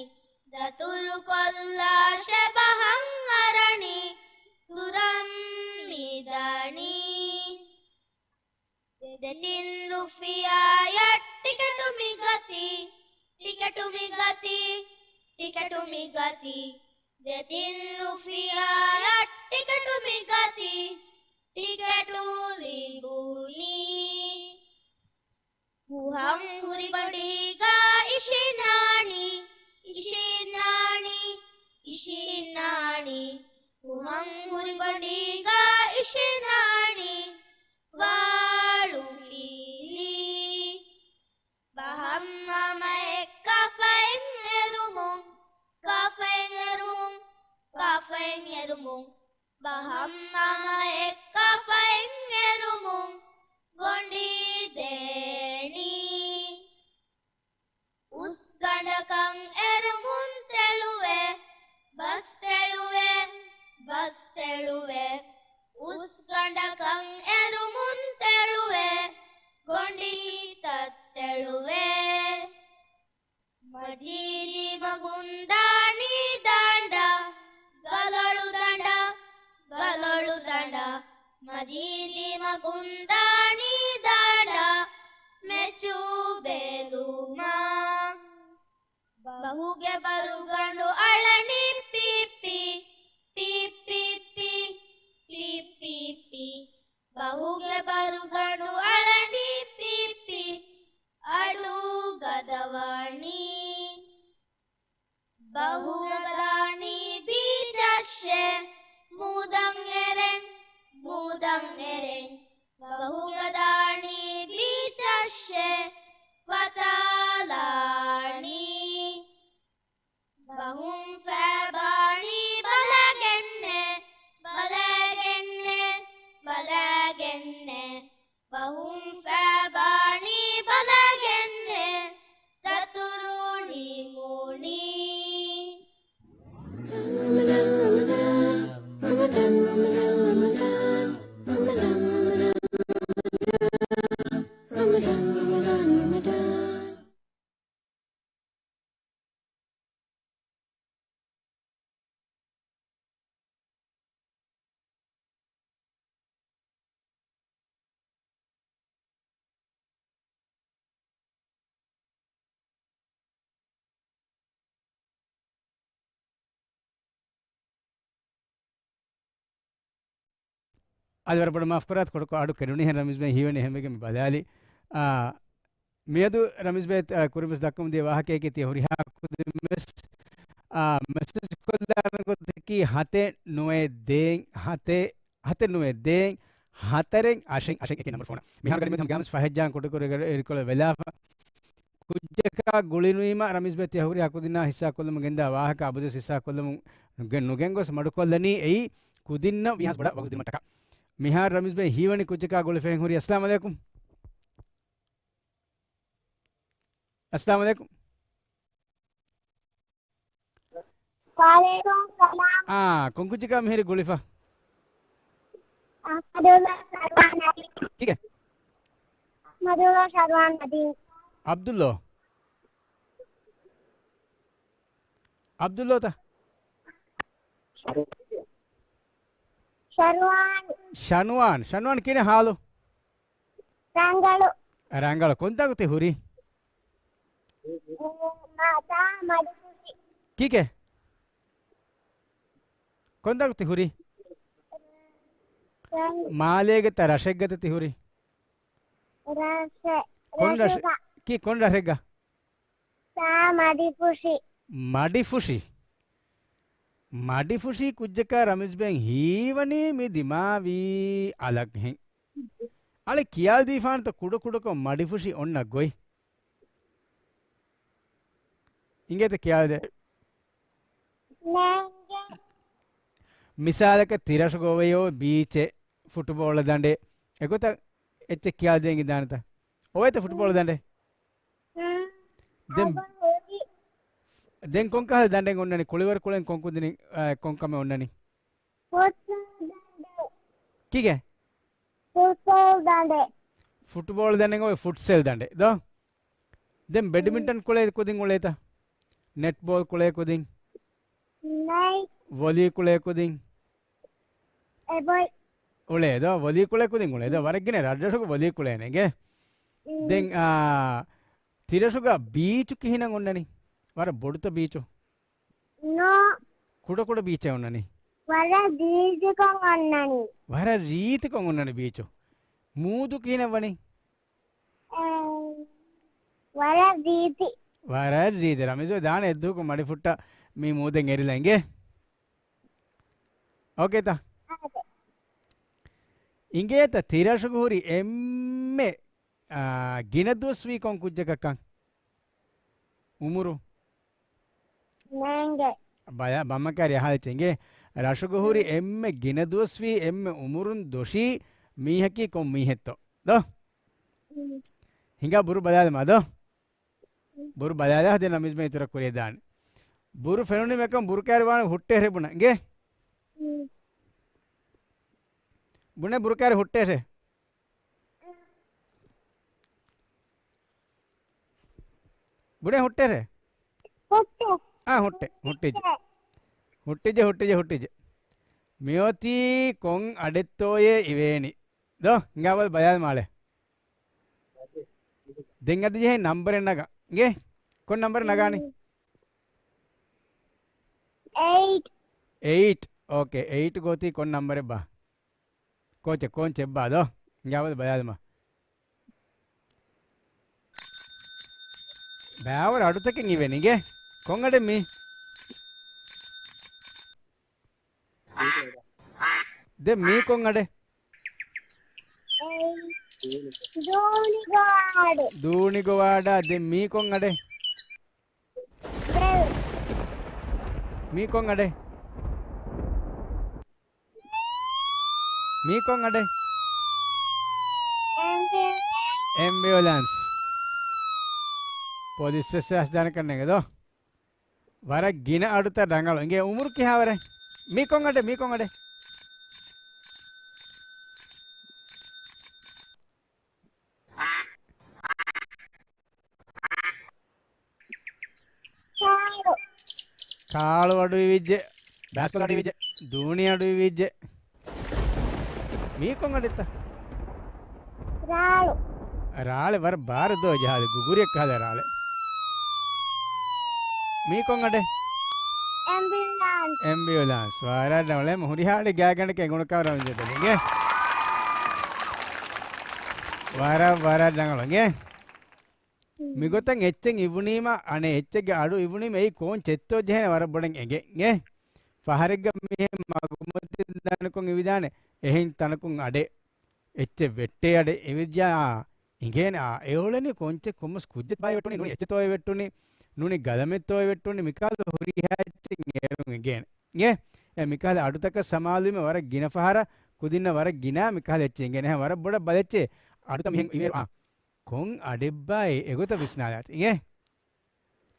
ދަތުރު ކޮށްލާށޭ ބަހަށް އަރަނި، ދުރަށް މި ދަނީ. ދެތިން ރުފިޔާއަށް ޓިކެޓު މި ގަތީ، ޓިކެޓު މި ގަތީ، ޓިކެޓު މި ގަތީ. ދެތިން ރުފިޔާއަށް ޓިކެޓު މި ގަތީ، ޓިކެޓު ލިބުނީ. ހުހަން ހުރި ގޮނޑީގަ އިށީންނާނީ، އިށީންނާނީ، އިށީންނާނީ. ހުހަން ހުރި ގޮނޑީގަ އިށީންނާނީ، ވާޅު ފީލީ. ބަހަށް ހަމައެއްކާ ފައިން އެރުމުން، ކާފައިން އެރުމުން، ކާފައިން އެރުމުން. ބަހަށް ހަމައެއްކާ ފައިން އެރުމުން، ގޮނޑީ ދޭނީ. އުސްގަނޑަކަށް އެރުމުން ތެޅުވޭ، ބަސް ތެޅުވޭ، ބަސް ތެޅުވޭ. އުސްގަނޑަކަށް އެރުމުން ތެޅުވޭ، ގޮނޑީތައް ތެޅުވޭ. މަޖީދީ މަގުން ދާނީ ދާންޑަ، ގަލޮޅު ދަނޑަ، ގަލޮޅު ދަނޑަ. މަޖީދީ މަގުން ދާނީ ދާންޑަ، މެޗު ބެލުމަށް. ބަހުގެ ބަރުގަނޑު އަޅަނީ ޕީޕީ، ޕީޕީޕީ، ޕީޕީޕީ. ބަހުގެ ބަރުގަނޑު އަޅަނީ ޕީޕީ، އަޑު ގަދަވާނީ. ބަހުގަދާނީ ބީޗަށޭ، މޫދަށް އެރެން، މޫދަށް އެރެން. ބަހުގަދާނީ ބީޗަށޭ، ފަތާލާނީ. ބަހުން ފައިބާނީ ބަލަގެންނޭ، ބަލަގެންނޭ، ބަލަގެންނޭ. ބަހުން ފައިބާނީ ބަލަގެންނޭ، ދަތުރު ނިމުނީ. އަދި ވަރަށް ބޮޑަށް މާފުކުރާތި، ކުޑަކޮށް އަޑު ކެނޑުނީހެން ރަމީޒް ބެ ހީވަނީ ހެމެގެ މި ބަލާލި. އާ، މިއަދު ރަމީޒް ބެ، އާ، ކުރިންވެސް ދައްކަމުން ދިޔަ ވާހަކައެކޭ ތިޔަ ހުރިހާ ކުދިންވެސް، އާ، މެސެޖް ކޮށްލާނެ ގޮތަކީ ހަތެއް ނުވައެއް ދޭއް، ހަތެއް، ހަތެއް ނުވައެއް ދޭއް، ހަތަރެއް އަށެއް، އަށެއް އެކި ނަމަރު ފޯނަށް. މިހާރު ގަޑިމަތި ހަމަ ގާމިސް ފަހެއްޖާން ކުޑަކުރެ އެރިކޮޅަށް ވެލާފަ. ކުއްޖަކާ ގުޅިނުވީމަ ރަމީޒް ބެ ތިޔަ ހުރިހާ ކުދިންނާ ހިއްސާ ކޮށްލަމުން ގެންދާ ވާހަކަ އަބަދުވެސް ހިއްސާ ކޮށްލަމުން ނުގެ-، ނުގެންގޮސް މަޑުކޮށްލަނީ އެއީ ކުދިންނަށް ވީހާވެސް ބޮޑަށް ވަގުތު ދިނުމަށްޓަކާ. މިހާރު ރަމީޒް ބެ ހީވަނީ ކުއްޖަކާ ގުޅިފައިން ހުރި. އައްސަލާމު ޢަލައިކުމް. އައްސަލާމު ޢަލައިކުމް. ވަޢަލައިކުމް ސަލާމް. އާ، ކޮން ކުއްޖަކާ މިހިރީ ގުޅިފަ؟ އަޙްމަދުﷲ ޝަރުވާން އަދީ. ކީކޭ؟ އަޙްމަދުﷲ ޝަރުވާން އަދީ. ޢަބްދުﷲ. ޢަބްދުﷲތަ؟ ޝަރުވާން. ޝަނުވާން. ޝަނުވާން ކިހިނެއް ޙާލު؟ ރަނގަޅު. ރަނގަޅު. ކޮންތާކު ތި ހުރީ؟ މަ-، ތާ މަޑިފުށި. ކީކޭ؟ ކޮންތާކު ތި ހުރީ؟ ރަން-، މާލޭގަތަ ރަށެއްގަތަ ތި ހުރީ؟ ރަށެއް. ކޮން ރަށެއް؟ ރަށުގަ. ކީ ކޮން ރަށެއްގަ؟ ތާ މަޑިފުށި. މަޑިފުށި. މަޑިފުށި ކުއްޖަކާ ރަމިޒް ބެން ހީވަނީ މި ދިމާވީ އަލަށްހެން. އަޅެ ކިޔާލަދީފާނަތަ ކުޑަކުޑަކޮށް މަޑިފުށި އޮންނަ ގޮތް؟ އިނގޭތަ ކިޔާލަދޭ. ނޭނގެ. މިސާލަކަށް ތިރަށުގަ އޮވެޔޯ ބީޗެއް، ފުޓުބޯޅަ ދަނޑެއް، އެގޮތަށް އެއްޗެއް ކިޔާލަދޭން އިނދާނެތަ؟ އޮވޭތަ ފުޓުބޯޅަ ދަނޑެއް؟ ދެން، ދެން ކޮންކަހަލަ ދަނޑެއް އޮންނަނީ؟ ކުޅިވަރު ކުޅެން ކޮން ކުދިން، އާ، ކޮން ކަމެއް އޮންނަނީ؟ ފުޓްސަލް ދަނޑެއް. ކީކޭ؟ ފުޓްސަލް ދަނޑެއް. ފުޓުބޯޅަ ދަނޑެއް އޮވޭ ފުޓްސަލް ދަނޑެއް ދޯ؟ ދެން ބެޑްމިންޓަން ކުޅޭ ކުދިން އުޅޭތަ؟ ނެޓްބޯލް ކުޅޭ ކުދިން؟ ނެޓް. ވޮލީ ކުޅޭ ކުދިން؟ އެބޮތް. އުޅޭ ދޯ؟ ވޮލީ ކުޅޭ ކުދިން އުޅޭ ދޯ؟ ވަރަށް ގިނަ ރަށްރަށުގަ ވޮލީ ކުޅޭނެ އިނގޭ. ދެން، އާ، ތިރަށުގަ ބީޗު ކިހިނެއް އޮންނަނީ؟ ވަރަށް ބޮޑުތަ ބީޗު؟ ނޯ. ކުޑަކުޑަ ބީޗެއް އޮންނަނީ؟ ވަރަށް ރީތިކޮށް އޮންނަނީ. ވަރަށް ރީތިކޮށް އޮންނަނީ ބީޗު. މޫދު ކިހިނެއް ވަނީ؟ އެ، ވަރަށް ރީތި. ވަރަށް ރީތި. ރަމިޒު ދާނެ އެއްދުވަހަކު މަޑިފުއްޓަށް މި މޫދެއް އެރިލަ އިނގޭ. އޯކޭތަ؟ އާދެ. އިނގޭތަ ތިރަށުގަ ހުރި އެންމެ، އާ، ގިނަ ދުވަސްވީ ކޮން ކުއްޖަކަށްކަން؟ އުމުރު؟ ނޭނގެ. ބަޔަ-، ބައްމަ ކާރި އަހާލި އެނގޭ. ރަށުގަ ހުރި އެންމެ ގިނަ ދުވަސްވީ އެންމެ އުމުރުން ދޮށީ މީހަކީ ކޮން މީހެއްތޯ؟ ދޯ؟ ހިނގާ ބުރު ބަލާލަމާ ދޯ؟ ބުރު ބަލާލާ ދެން ނަމިޒްމެ އިތުރަށް ކުރިޔަށް ދާނެ. ބުރު ފެނުނީމައެކަން ބުރު ކާރި ވާނެ ހުއްޓޭށޭ ބުނަ. އިނގޭ؟ ބުނެ ބުރު ކާރި ހުއްޓޭށޭ. ބުނެ ހުއްޓޭށޭ. ހުއްޓޭ. އާ، ހުއްޓޭ. ހުއްޓިއްޖެ. ހުއްޓިއްޖެ، ހުއްޓިއްޖެ، ހުއްޓިއްޖެ. މިއޮތީ ކޮން އަޑެއްތޯއޭ އިވޭނީ؟ ދޯ، ހިނގާބަލަ ބަލާލަމާ އަޅެ. ދެން އަދި ޖެހޭ ނަންބަރެއް ނަގާ. އިނގޭ؟ ކޮން ނަންބަރެއް ނަގާނީ؟ އެއިޓް. އެއިޓް. އޯކޭ، އެއިޓް ގޯތީ ކޮން ނަންބަރެއްބާ؟ ކޯޗެއް، ކޯންޗެއް ބާ ދޯ؟ ހިނގާބަލަ ބަލާލަމާ. ބާވަރު އަޑުތަކެއް އިވޭނީ އިނގޭ. ކޮން އަޑެއް މީ؟ ދެން މީ ކޮން އަޑެއް؟ ދޫނިގޮވާޑެއް. ދޫނިގޮވާޑާ. ދެން މީ ކޮން އަޑެއް؟ ދެން. މީ ކޮން އަޑެއް؟ މީ ކޮން އަޑެއް؟ އެމްބިއުލަންސް. އެމްބިއުލަންސް. ޕޮލިސް ވެސް އައިސް ދާނެ ކަން ނޭނގެ ދޯ؟ ވަރަށް ގިނަ އަޑުތައް ރަނގަޅު. އިނގޭ އުމުރު ކިހާވަރެއް؟ މީ ކޮން އަޑެއް؟ މީ ކޮން އަޑެއް؟ ކާޅު. ކާޅު އަޑު އިވިއްޖެ. ބޭސްކޮޅު އަޑު އިވިއްޖެ. ދޫނި އަޑު އިވިއްޖެ. މީ ކޮން އަޑެއްތަ؟ ރާޅު. ރާޅެއް ވަރަށް ބާރު ދޯ ޖަހާލި ގުގުރިއެއް ކަހަލަ ރާޅެއް. މީ ކޮން އަޑެއް؟ އެމްބިއުލާންސް. އެމްބިއުލާންސް. ވަރަށް ރަނގަޅު. ހުރިހާ އަޑެއް ގާތްގަނޑަކަށް އެނގުނު ކަމަށް ރަމްޒީ ދެން އިނގޭ. ވަރަށް، ވަރަށް ރަނގަޅު އިނގޭ. މިގޮތަށް އެއްޗެއް އިވުނީމަ، އަނެއް އެއްޗެއްގެ އަޑު އިވުނީމަ، އެއީ ކޯންޗެއްތޯ ޖެހޭނެ ވަރަށް ބޮޑަށް އެނގޭ. އެނގޭ. ފަހަރެއްގަ މިހެން މަގުމަތިން ދާނެކޮން އިވިދާނެ. އެހެން ތަނަކުން އަޑެއް. އެއްޗެއް ވެއްޓޭ އަޑެއް. އެވިއްޖާ އިނގޭނެ. އާ، އެ އުޅެނީ ކޯންޗެއް ކޮންމެސް ކުއްޖެއް ތޯއޭ ވެއްޓުނީ. ނޫނީ އެއްޗެއް ތޯއޭ ވެއްޓުނީ. ނޫނީ ގަލަމެއް ތޯއޭ ވެއްޓުނީ. މިކަހަލަ ހުރިހާ އެއްޗެއް އޭރުން އެނގޭނެ. އެ މިކަހަލަ އަޑުތަކަށް ސަމާލުވީމަ ވަރަށް ގިނަ ފަހަރަށް ކުދިންނަށް ވަރަށް ގިނަ މިކަހަލަ އެއްޗެއް އެނގޭނެ. އެހެން ވަރަށް ބޮޑަށް ބަލައްޗޭ. އަޑުތައް މިހެން އިވޭ. އާ. ކޮން އަޑެއްބާއޭ އެގޮތަށް ވިސްނާލާތި އިނގޭ.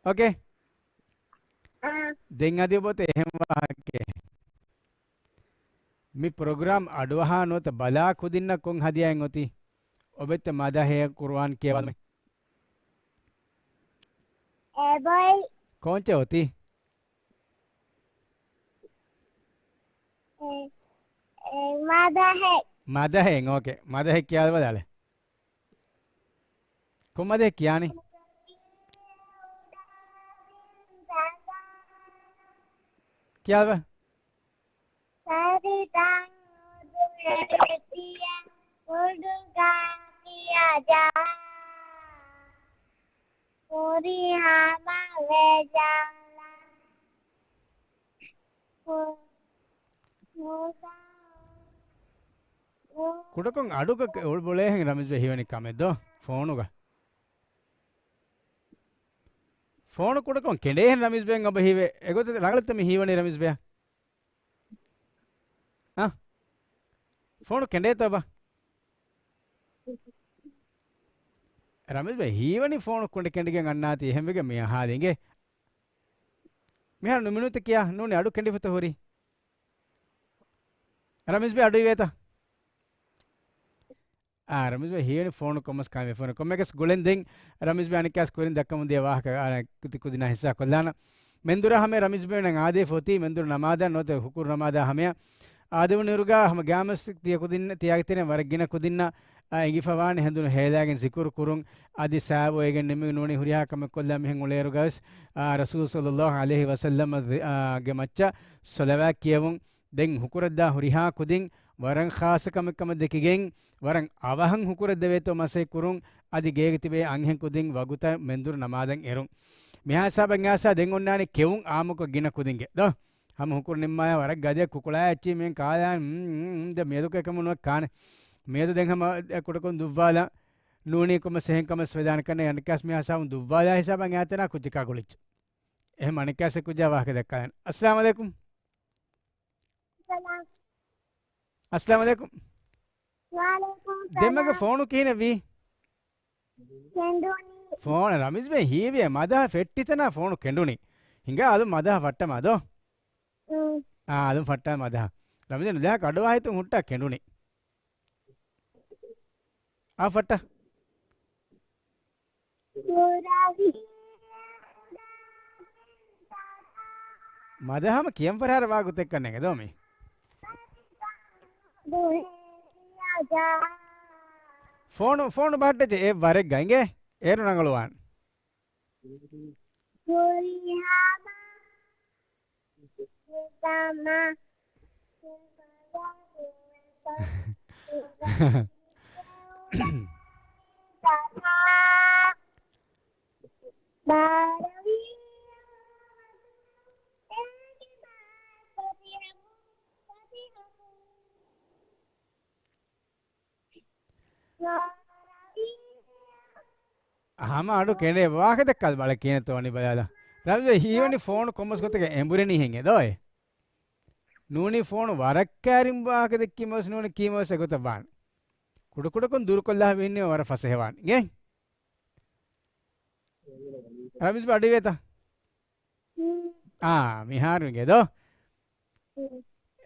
އޯކޭ. އާ. ދެން އަދި އޮބޮތެ އެހެން ވާހަކައެއް. މި ޕްރޮގްރާމް އަޑުއަހާ ނުވަތަ ބަލާ ކުދިންނަށް ކޮން ހަދިޔާއެއް އޮތީ؟ އޮބެއްތަ މަދަހެއް ޤުރުއާން ކިޔަވާލުމެއް؟ އެބޮތް. ކޯންޗެއް އޮތީ؟ އެ، އެ، މަދަހެއް. މަދަހެއް، އޯކޭ. މަދަހެއް ކިޔާލަބަލާލެ. ކޮންމަދޭ ކިޔާނީ؟ ކިޔާބަ. ކުޑަކޮށް އަޑުގަ އުޅުބޮޅޭހެން ރަމީޒްބެ ހީވަނީ ކަމެއް ދޯ ފޯނުގަ. ފޯނު ކުޑަކޮށް ކެނޑޭހެން ރަމީޒްބެ އޮބަ ހީވެ. އެގޮތަށް ރަނގަޅަށްތަ މި ހީވަނީ ރަމީޒްބެއަށް؟ އަ؟ ފޯނު ކެނޑޭތޯ ބާ؟ ރަމީޒްބެ ހީވަނީ ފޯނު ކުނޑި ކެނޑިގެން އަންނާތީ އެހެންވެގެން މި އަހާލި އިނގޭ. މިހާރު ނުމިނޫތަ ކިޔާ ނޫނީ އަޑު ކެނޑިފަތަ ހުރީ. ރަމީޒްބެ އަޑު އިވޭތަ؟ އާ، ރަމީޒްބެ ހީވަނީ ފޯނު ކޮމަސް ކާމި ފޯނު ކޮމެކެސް ގުޅެން ދެން ރަމީޒްބެ އަނެއްކާސް ކުރިން ދައްކަމުން ދިޔަ ވާހަކަ އާ، ކުދި ކުދިންނާ ހިއްސާ ކޮށްލާނަ. މެންދުރާ ހަމަ ރަމީޒްބެ ނަން އާދޭ ފޮތީ މެންދުރު ނަމާދާ ނުވަތަ ހުކުރު ނަމާދާ ހަމަޔަ. އާދެވުނު އިރުގާ ހަމަ ގާމަސް ތިޔަ ކުދިން، ތިޔަގެ ތެރެއިން ވަރަށް ގިނަ ކުދިންނަށް އާ، އެނގިފަވާނެ ހެނދުނު ހޭލާގެން ޒިކުރު ކުރުން އަދި ސާބޯ އޭގެން ނިމި ނޫނީ ހުރިހާ ކަމެއް ކޮށްލާ މިހެން އުޅޭއިރުގަވެސް އާ، ރަސޫލު ޞައްލައްލާހު ޢަލައިހި ވަސައްލަމަ ގެ މައްޗަށް ޞަލަވާތް ކިޔެވުން. ދެން ހުކުރަށްދާ ހުރިހާ ކުދިން ވަރަށް ޚާއްޞަ ކަމެއް ކަމަށް ދެކިގެން، ވަރަށް އަވަހަށް ހުކުރަށް ދެވޭތޯ މަސައްކަތް ކުރުން، އަދި ގޭގެ ތިބޭ އަންހެން ކުދިން ވަގުތަށް މެންދުރު ނަމާދަށް އެރުން. މިހާ ހިސާބަށް އައިސް ދެން އޮންނާނީ ކެއުން އާއްމުކޮށް ގިނަ ކުދިންގެ ދޯ. ހަމަ ހުކުރު ނިންމާޔާ ވަރަށް ގަދަ ކުކުޅާ އެއްޗި މިހެން ކާލާ، މް، މް، ދެ މިއަދު ކަމެއް ނުވެ ކާނެ. މިއަދު ދެން ހަމަ ކުޑަކޮށް ދުއްވާލާ ނޫނީ ކޮމަސް އެހެން ކަމެއް ވެދާނެ ކަންނޭ އަނެއްކާސް މިހާ ހިސާބުން ދުއްވާލާ ހިސާބަށް އައިތަނާ ކުއްޖަކާ ގުޅިއްޖެ. އެހެން އަނެއްކާސް ކުއްޖާ ވާހަކަ ދައްކާލަން. އައްސަލާމު ޢަލައިކުމް. ސަލާމް. އައްސަލާމު ޢަލައިކުމް. ވަޢަލައިކުމް ދެންމެގެ ސަލާމް. ފޯނު ކިހިނެއްވީ؟ ކެނޑުނީ. ފޯނު ރަމީޒް ބެ ހީވިޔަ މަދަހަ ފެއްޓިތަނާ ފޯނު ކެނޑުނީ. ހިނގާ އަލު މަދަހަ ފައްޓަމާ ދޯ؟ އުން. އާ، އަލު ފައްޓާ މަދަހަ. ރަމީޒް ނުލާ ކަޑުވާހިތުން ހުއްޓާ ކެނޑުނީ. އާ ފައްޓަ. މަދަހަމަ ކިޔަން ފަރާރަ ވާގުތެއްކަން ނެގެ ދޯ މީ. ފޯނު، ފޯނު ބަހައްޓައްޗެ އެ ވަރެއްގަ އިނގޭ. އޭރު ރަނގަޅުވާން. ހަމަ އަޑު ކެނޑޭ ވާހަކަ ދައްކާލަ ބަލަ ކިހިނެއްތޯ ވަނީ ބަލާލަ. ރަމްޒަ ހީވަނީ ފޯނު ކޮންމެސް ގޮތެއްގަ އެނބުރެނީ ހެން އެ ދޯއޭ. ނޫނީ ފޯނު ވަރަށް ކައިރިން ވާހަކަ ދެއްކީމަވެސް ނޫނީ ކީމަވެސް އެގޮތަށް ވާނެ. ކުޑަކުޑަކޮށް ދުރުކޮށްލާ ވިހިންނީ ވަރަށް ފަސޭހަވާނެ. އިނގޭ؟ ރަމީޒް ބަ އަޑު އިވޭތަ؟ އާ، މިހާރު އިނގޭ ދޯ.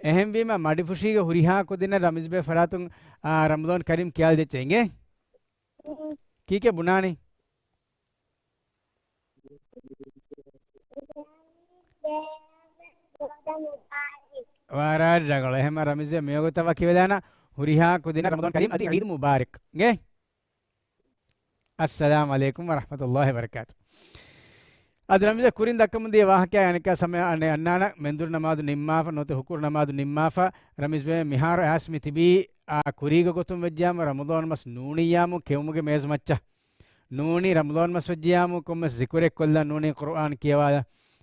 އެހެންވީމަ މަޑިފުށީގެ ހުރިހާ ކުދިންނަށް ރަމީޒް ބެ ފަރާތުން، އާ، ރަމަޟާން ކަރީމް ކިޔާލަދެއްޗޭ އިނގޭ. ކީކޭ ބުނާނީ؟ ވަރަށް ރަނގަޅު. އެހެންމަ ރަމީޒް ބެ މިވަގުތަށް ވަކިވެލާނަ ހުރިހާ ކުދިންނަށް ރަމަޟާން ކަރީމް އަދި ޢީދު މުބާރަކް. އިނގޭ؟ އައްސަލާމު ޢަލައިކުމް ވަރަޙްމަތުﷲި ވަބަރަކާތު. އަދި ރަމީޒް ބެ ކުރިން ދައްކަމުން ދިޔަ ވާހަކައާ އަނެއްކާ ސަމަޔަށް އަންނާނަ މެންދުރު ނަމާދު ނިންމާފަ ނުވަތަ ހުކުރު ނަމާދު ނިންމާފަ ރަމީޒް ބެ މިހާރު އައިސް މި ތިބީ އާ، ކުރީގެ ގޮތުން ވެއްޖިޔާމު ރަމަޟާން މަސް ނޫނިއްޔާމު ކެއުމުގެ މޭޒު މައްޗަށް. ނޫނީ ރަމަޟާން މަސް ވެއްޖިޔާމު ކޮންމެސް ޒިކުރެއް ކޮށްލަން ނޫނީ ޤުރުއާން ކިޔަވާލަ.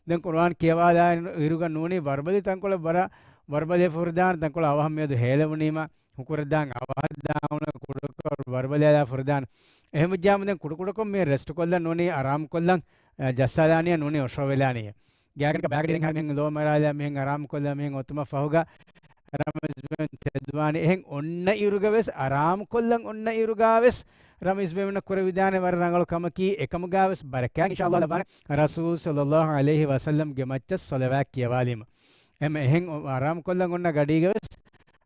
ދެން ޤުރުއާން ކިޔަވާލާ އިރުގަ ނޫނީ ވަރުބަލި ތަންކޮޅެއް ވަރަށް ވަރުބަލި ފުރިދާނެ ތަންކޮޅެއް އަވަހަށް މިއަދު ހޭލެވުނީމަ ހުކުރަށްދާން އަވަހަށް ދާން ކުޑަކޮށް ވަރުބަލި އަލާ ފުރިދާނެ. އެހެން ވެއްޖިޔާމު ދެން ކުޑަކުޑަކޮށް މި ރެސްޓް ކޮށްލަން ނޫނީ އަރާމް ކޮށްލަން، އަ، ޖައްސާލާނީ ނޫނީ އޮށޯވެލާނީ. ގާގަނޑަކަށް ބާގަޑި ދެން ހަރު މިހެން ލޯ މަރާލާ މިހެން އަރާމް ކޮށްލާ މިހެން އޮތުމަށް ފަހުގަ ރަމީޒް ބެން ތެދުވާނީ. އެހެން އޮންނަ އިރުގަވެސް، އަރާމް ކޮށްލަން އޮންނަ އިރުގަވެސް ރަމީޒް ބެން ކުރެވިދާނެ ވަރަށް ރަނގަޅު ކަމަކީ. އެކަމުގަވެސް ބަރަކާތް އިންޝާﷲ ލައްވާނެ ރަސޫލު ޞައްލައްލާހު ޢަލައިހި ވަސައްލަމްގެ މައްޗަށް ޞަލަވާތް ކިޔަވާލީމަ. އެހެން އަރާމް ކޮށްލަން އޮންނަ ގަޑީގަވެސް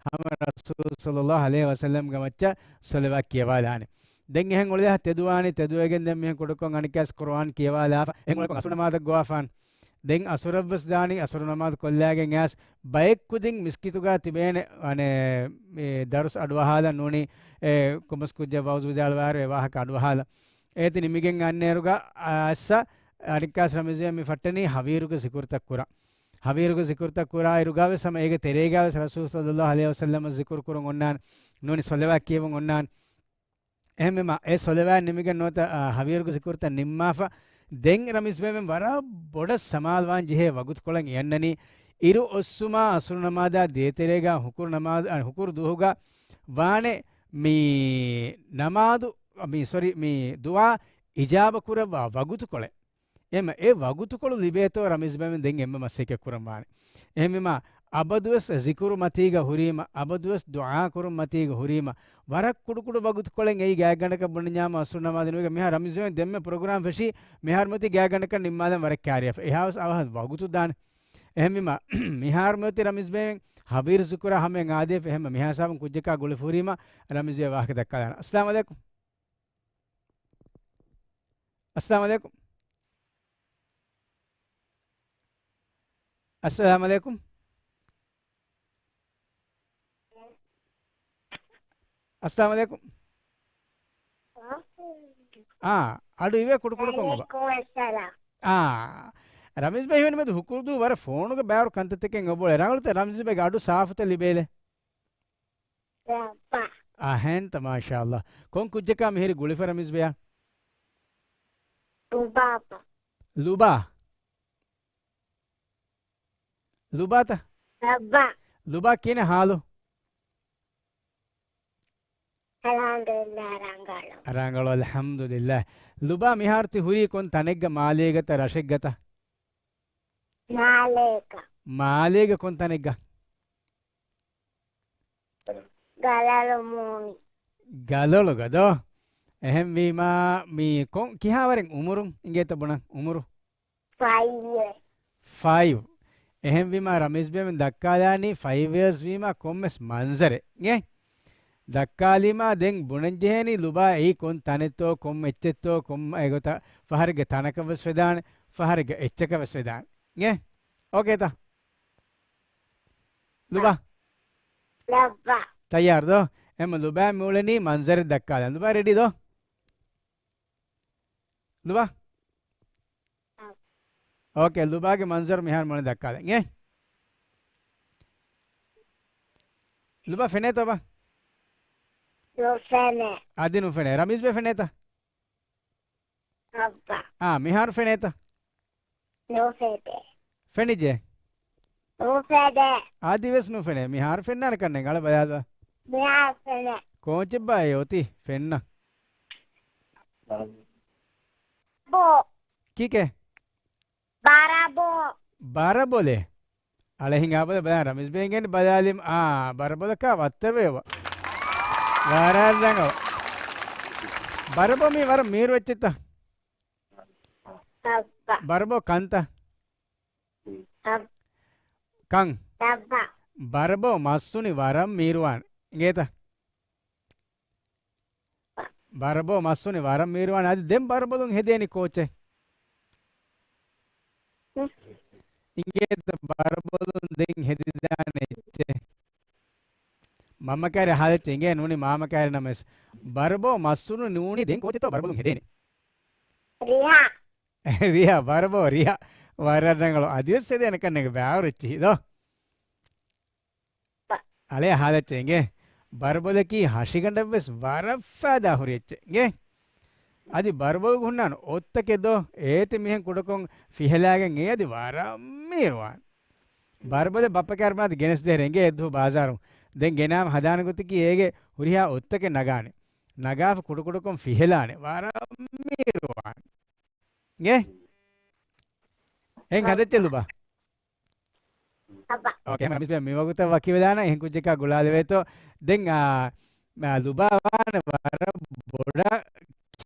ހަމަ ރަސޫލު ޞައްލައްލާހު ޢަލައިހި ވަސައްލަމްގެ މައްޗަށް ޞަލަވާތް ކިޔަވާލާނެ. ދެން އެހެން އުޅޭހާ ތެދުވާނީ، ތެދުވެގެން ދެން މިހެން ކުޑަކޮށް އަނެއްކާސް ޤުރުއާން ކިޔަވާލާފަ، އެހެން އުޅޭކޮށް އަސުރު ނަމާދަށް ގޮވާފާން. ދެން އަސުރަށްވެސް ދާނީ، އަސުރު ނަމާދު ކޮށްލާގެން އައިސް ބައެއް ކުދިން މިސްކިތުގަ ތިބޭނެ، އަނެ، އެ، ދަރުސް އަޑުއަހާލަން ނޫނީ، އެ، ކޮމަސް ކުއްޖެއް ވައުޒު ވިދާޅުވާއިރު އެ ވާހަކަ އަޑުއަހާލަން. އޭތި ނިމިގެން އަންނައިރުގަ އައްސަ އަނެއްކާސް ރަމީޒުވެ މި ފައްޓަނީ ހަވީރުގެ ޒިކުރުތައް ކުރާ. ހަވީރުގެ ޒިކުރުތައް ކުރާއިރުގަވެސް ހަމަ އޭގެ ތެރޭގަވެސް ރަސޫލު ޞައްލައްލާހު ޢަލައިހި ވަސައްލަމަ ޒިކުރު ކުރުން އޮންނާނެ. ނޫނީ ޞަލަވާތް ކިޔެވުން އޮންނާނެ. އެހެންވީމަ، އެ ޞަލަވާތް ނިމިގެން ނުވަތަ، އާ، ހަވީރުގެ ޒިކުރުތައް ނިންމާފަ، ދެން ރަމީޒު ބޭބެ ވަރަށް ބޮޑަށް ސަމާލުވާން ޖެހޭ ވަގުތުކޮޅެއް އެއަންނަނީ، އިރު އޮއްސުމާ އަސުރު ނަމާދާ ދޭތެރޭގަ ހުކުރު ނަމާދު، އަ، ހުކުރު ދުވަހުގަ ވާނެ މި ނަމާދު، މި، ސޮރީ، މި ދުޢާ އިޖާބަ ކުރައްވާ ވަގުތުކޮޅެއް. އެމަ އެ ވަގުތުކޮޅު ލިބޭތޯ ރަމީޒު ބޭބެ ދެން އެންމެ މަސައްކަތް ކުރަން ވާނެ. އެހެންވީމަ، އަބަދުވެސް ޒިކުރު މަތީގަ ހުރީމަ، އަބަދުވެސް ދުޢާ ކުރުން މަތީގަ ހުރީމަ، ވަރަށް ކުޑަކުޑަ ވަގުތުކޮޅެއް އެއީ ގާތްގަނޑަކަށް ބުނަންޏާމަ އަސްރު ނަމާދު ނުވިގެން މިހާރު ރަމީޒު ދެންމެ ޕްރޮގްރާމް ފެށީ، މިހާރު މަތީ ގާތްގަނޑަކަށް ނިންމާލަން ވަރަށް ކާރިޔާފަ. އެހާވެސް އަވަހަށް ވަގުތު ދާނެ. އެހެންވީމަ، މިހާރު މަތީ ރަމީޒު ބޭބެ ހަވީރު ޒިކުރާ ހަމަޔަށް އާދޭފަ. އެހެންމަ މިހާ ހިސާބުން ކުއްޖަކާ ގުޅިފަ ހުރީމަ ރަމީޒު ވާހަކަ ދައްކާލާނަން. އައްސަލާމު ޢަލައިކުމް. އައްސަލާމު ޢަލައިކުމް. އައްސަލާމު ޢަލައިކުމް. އައްސަލާމު ޢަލައިކުމް. އާ، އަޑު އިވޭ ކުޑަކުޑަކޮށް އޮބަ. އާ، ރަމީޒު ބޭބެ ހިމެނި މެދު ހުކުރުދޫ ވަރަށް ފޯނުގެ ބާރު ކަންތައްތަކެއް އޮބޯ. ރަނގަޅުތަ ރަމީޒު ބޭބެގެ އަޑު ސާފުތަ ލިބޭލެ؟ ރަބާ. އަހެންތަ، މާޝާﷲ. ކޮން ކުއްޖަކާ މިހިރީ ގުޅިފަ ރަމީޒު ބޭބެއާ؟ ލުބާބާ. ލުބާ؟ ލުބާތަ؟ ރަބާ. ލުބާ ކިހިނެއް ހާލު؟ އަލްޙަމްދުލިއްލާހް، ރަނގަޅު. ރަނގަޅު، އަލްޙަމްދުލިއްލާހް. ލުބާ މިހާރު ތި ހުރީ ކޮން ތަނެއްގަ، މާލޭގަތަ ރަށެއްގަތަ؟ މާލޭގަ. މާލޭގަ ކޮން ތަނެއްގަ؟ ގަލޮޅު މޫނު. ގަލޮޅުގަ ދޯ؟ އެހެންވީމާ، މީ ކޮން ކިހާވަރެއް އުމުރުން އިނގޭތަ ބުނަން؟ އުމުރު؟ ފައިވް އިޔާސް. ފައިވް. އެހެންވީމާ، ރަމީޒް ބޭބެ ދައްކާލާނީ ފައިވް އިޔާސް ވީމާ ކޮންމެސް މަންޒަރެއް އިނގޭ؟ ދައްކާލީމާ ދެން ބުނަންޖެހޭނީ ލުބާ އެއީ ކޮން ތަނެއްތޯ، ކޮން އެއްޗެއްތޯ، ކޮން އެގޮތަށް ފަހަރެއްގެ ތަނަކަށް ވެސް ވެދާނެ، ފަހަރެއްގެ އެއްޗަކަށް ވެސް ވެދާނެ އިނގޭ؟ އޯކޭތަ؟ ލުބާ؟ ލައްވާ. ތައްޔާރު ދޯ؟ އެމަ ލުބާ މިއުޅެނީ މަންޒަރެއް ދައްކާލަން. ލުބާ ރެޑީ ދޯ؟ ލުބާ؟ އަ. އޯކޭ، ލުބާގެ މަންޒަރު މިހާރު މޮޅެ ދައްކާލަން. އޭ؟ ލުބާ ފެނޭތޯ ބާ؟ ނުފެނޭ. އަދި ނުފެނޭ. ރަމީޒް ބޭ ފެނޭތަ؟ އައްވާ. އާ، މިހާރު ފެނޭތަ؟ ނުފެނޭ. ފެނިއްޖެ؟ ނުފެނޭ. އަދިވެސް ނުފެނޭ. މިހާރު ފެންނާނެ ކަންނޭނގެ. އަޅަ ބަލާލަ. މިހާރު ފެނޭ. ކޯންޗެއްބާ އެ އޮތީ ފެންނަ؟ ބޯ. ކީކޭ؟ ބަރަބޯ. ބަރަބޮލެ. އަޅެ ހިނގާބަލަ ބަލާ ރަމީޒް ބޭ އިނގޭނެ ބަލާލިމް. އާ، ބަރަބޮލަކާ ވައްތަރުވެ އޮވަ. ވަރަށް ރަނގަޅު. ބަރަބޯ މީ ވަރަށް މީރު އެއްޗެއްތަ؟ އައްވާ. ބަރަބޯ ކަންތަ؟ އައް. ކަން. އައްވާ. ބަރަބޯ މައްސުނި ވަރަށް މީރުވާނެ. އިނގޭތަ؟ ބަރަބޯ މައްސުނި ވަރަށް މީރުވާނެ. އަދި ދެން ބަރަބޮލުން ހެދޭނީ ކޯޗެއް؟ އިނގޭތަ ބަރަބޮލުން ދެން ހެދިދާނެ އެއްޗެއް؟ މަންމަ ކައިރި އަހާލެއްޗެއް އިނގޭ ނޫނީ މާމަ ކައިރި ނަމަވެސް. ބަރަބޯ މައްސުނު ނޫނީ ދެން ކޯޗެއްތޯ ބަރަބޮލުން ހެދޭނެ؟ ރިހާ. ރިހާ، ބަރަބޯ ރިހާ. ވަރަށް ރަނގަޅު. އަދިވެސް ހެދޭނެ ކަންނޭނގެ ބާވަރު އެއްޗިހި ދޯ. އަޅެ އަހާލައްޗޭ އިނގޭ. ބަރަބޮލަކީ ހަށިގަނޑަށްވެސް ވަރަށް ފައިދާ ހުރި އެއްޗެއް އިނގޭ. އަދި ބަރަބޮލުގަ ހުންނާނެ އޮއްތަކެއް ދޯ، އޭތި މިހެން ކުޑަކޮށް ފިހެލާގެން އެ އަދި ވަރަށް މީރުވާނެ. ބަރަބޮލެއް ބައްޕަ ކައިރި ބުނާތި ގެނެސްދޭށޭ އިނގޭ އެއްދުވަހު ބާޒާރުން. ދެން ގެނާމަ ހަދާނެ ގޮތަކީ އޭގެ ހުރިހާ އޮއްތަކެއް ނަގާނެ. ނަގާފަ ކުޑަކުޑަކޮށް ފިހެލާނެ. ވަރަށް މީރުވާނެ. އިނގޭ؟ އެހެން ހަދައްޗޭ ލުބާ. އައްވާ. އޯކޭ، އެހެން ރަމީޒް ބޭ މިވަގުތަށް ވަކިވެލާނަން، އެހެން ކުއްޖަކާ ގުޅާލެވޭތޯ. ދެން، އާ، މާ، ލުބާ ވާނެ ވަރަށް ބޮޑަށް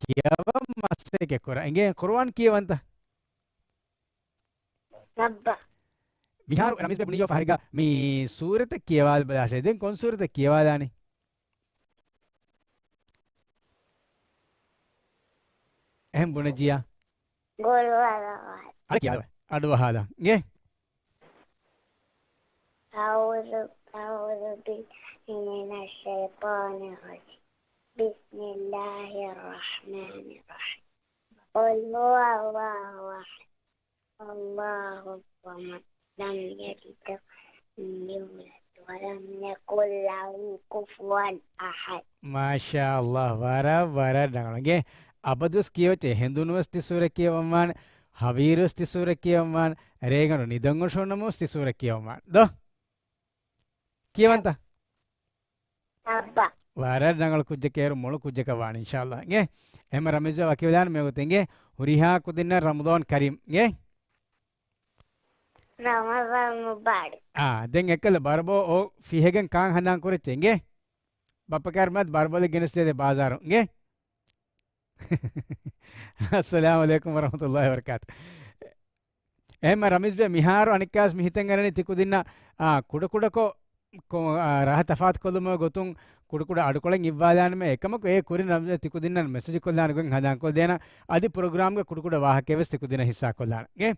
ކިޔަވަން މަސައްކަތް ކުރާ. އިނގޭ ޤުރުއާން ކިޔަވަންތަ؟ އައްވާ. މިހާރު ރަމީޒް ބޭ ބުނިޔޯ ފަހަރެއްގަ މި ސޫރަތެއް ކިޔަވާލަބަލާށޭ. ދެން ކޮން ސޫރަތެއް ކިޔަވާލާނީ؟ އެހެން ބުނެއްޖިއްޔާ. ގުޅުވަރަވާ. އަދި ކިޔާލަބަލަ. އަޑުއަހާލާ. އިނގޭ؟ أعوذ، أعوذ بالله من الشيطان الرجيم. بسم الله الرحمن الرحيم. قل هو الله أحد، الله الصمد، لم يلد ولم يولد، ولم يكن له كفوا أحد. މާޝާﷲ، ވަރަށް، ވަރަށް ރަނގަޅު. އިނގޭ، އަބަދުވެސް ކިޔަވައްޗޭ، ހެނދުނުވެސް ތި ސޫރަ ކިޔަވަންވާނެ، ހަވީރުވެސް ތި ސޫރަ ކިޔަވަންވާނެ، ރޭގަނޑު ނިދަން އޮށޯނަމަވެސް ތި ސޫރަ ކިޔަވަންވާނެ. ދޯ؟ ކިޔަވަންތަ؟ އައްބަ. ވަރަށް ރަނގަޅު ކުއްޖެއް ކޭރު މޮޅު ކުއްޖަކަށް ވާނެ އިންޝާﷲ. އިނގޭ؟ އެހެންމަ ރަމީޒް ވަކިވެލާނެ މިވަގުތު އިނގޭ؟ ހުރިހާ ކުދިންނަށް ރަމަޟާން ކަރީމް. އިނގޭ؟ ރަމަޟާން މުބާރަކް. އާ، ދެން އެކަލަ ބަރަބޯ އޯ ފިހެގެން ކާން ހަނދާން ކުރެއްޗޭ އިނގޭ؟ ބައްޕަ ކާރިމަތް ބަރަބޮލެއް ގެނެސްދޭ ބާޒާރު އިނގޭ؟ އައްސަލާމު ޢަލައިކުމް ވަރަޙްމަތުﷲި ވަބަރަކާތު. އެހެންމަ ރަމީޒް ބޭ، މިހާރު އަނެއްކާވެސް މި ހިތަށް އަރަނީ ތި ކުދިންނަށް، އާ، ކުޑަކުޑަކޮށް ކޮ-، އާ، ރަހަ ތަފާތުކޮށްލުމުގެ ގޮތުން ކުޑަކުޑަ އަޑުކޮޅެއް އިއްވާލާނަމޭ. އެކަމަކު އޭ ކުރިން ރަމީޒް ބޭ ތި ކުދިންނަށް މެސެޖް ކޮށްލާނެ ގޮތް ހަނދާންކޮށްދޭނަން. އަދި ޕްރޮގްރާމްގެ ކުޑަކުޑަ ވާހަކައެއް ވެސް ތި ކުދިންނަށް ހިއްސާކޮށްލާނަން. އިނގޭ؟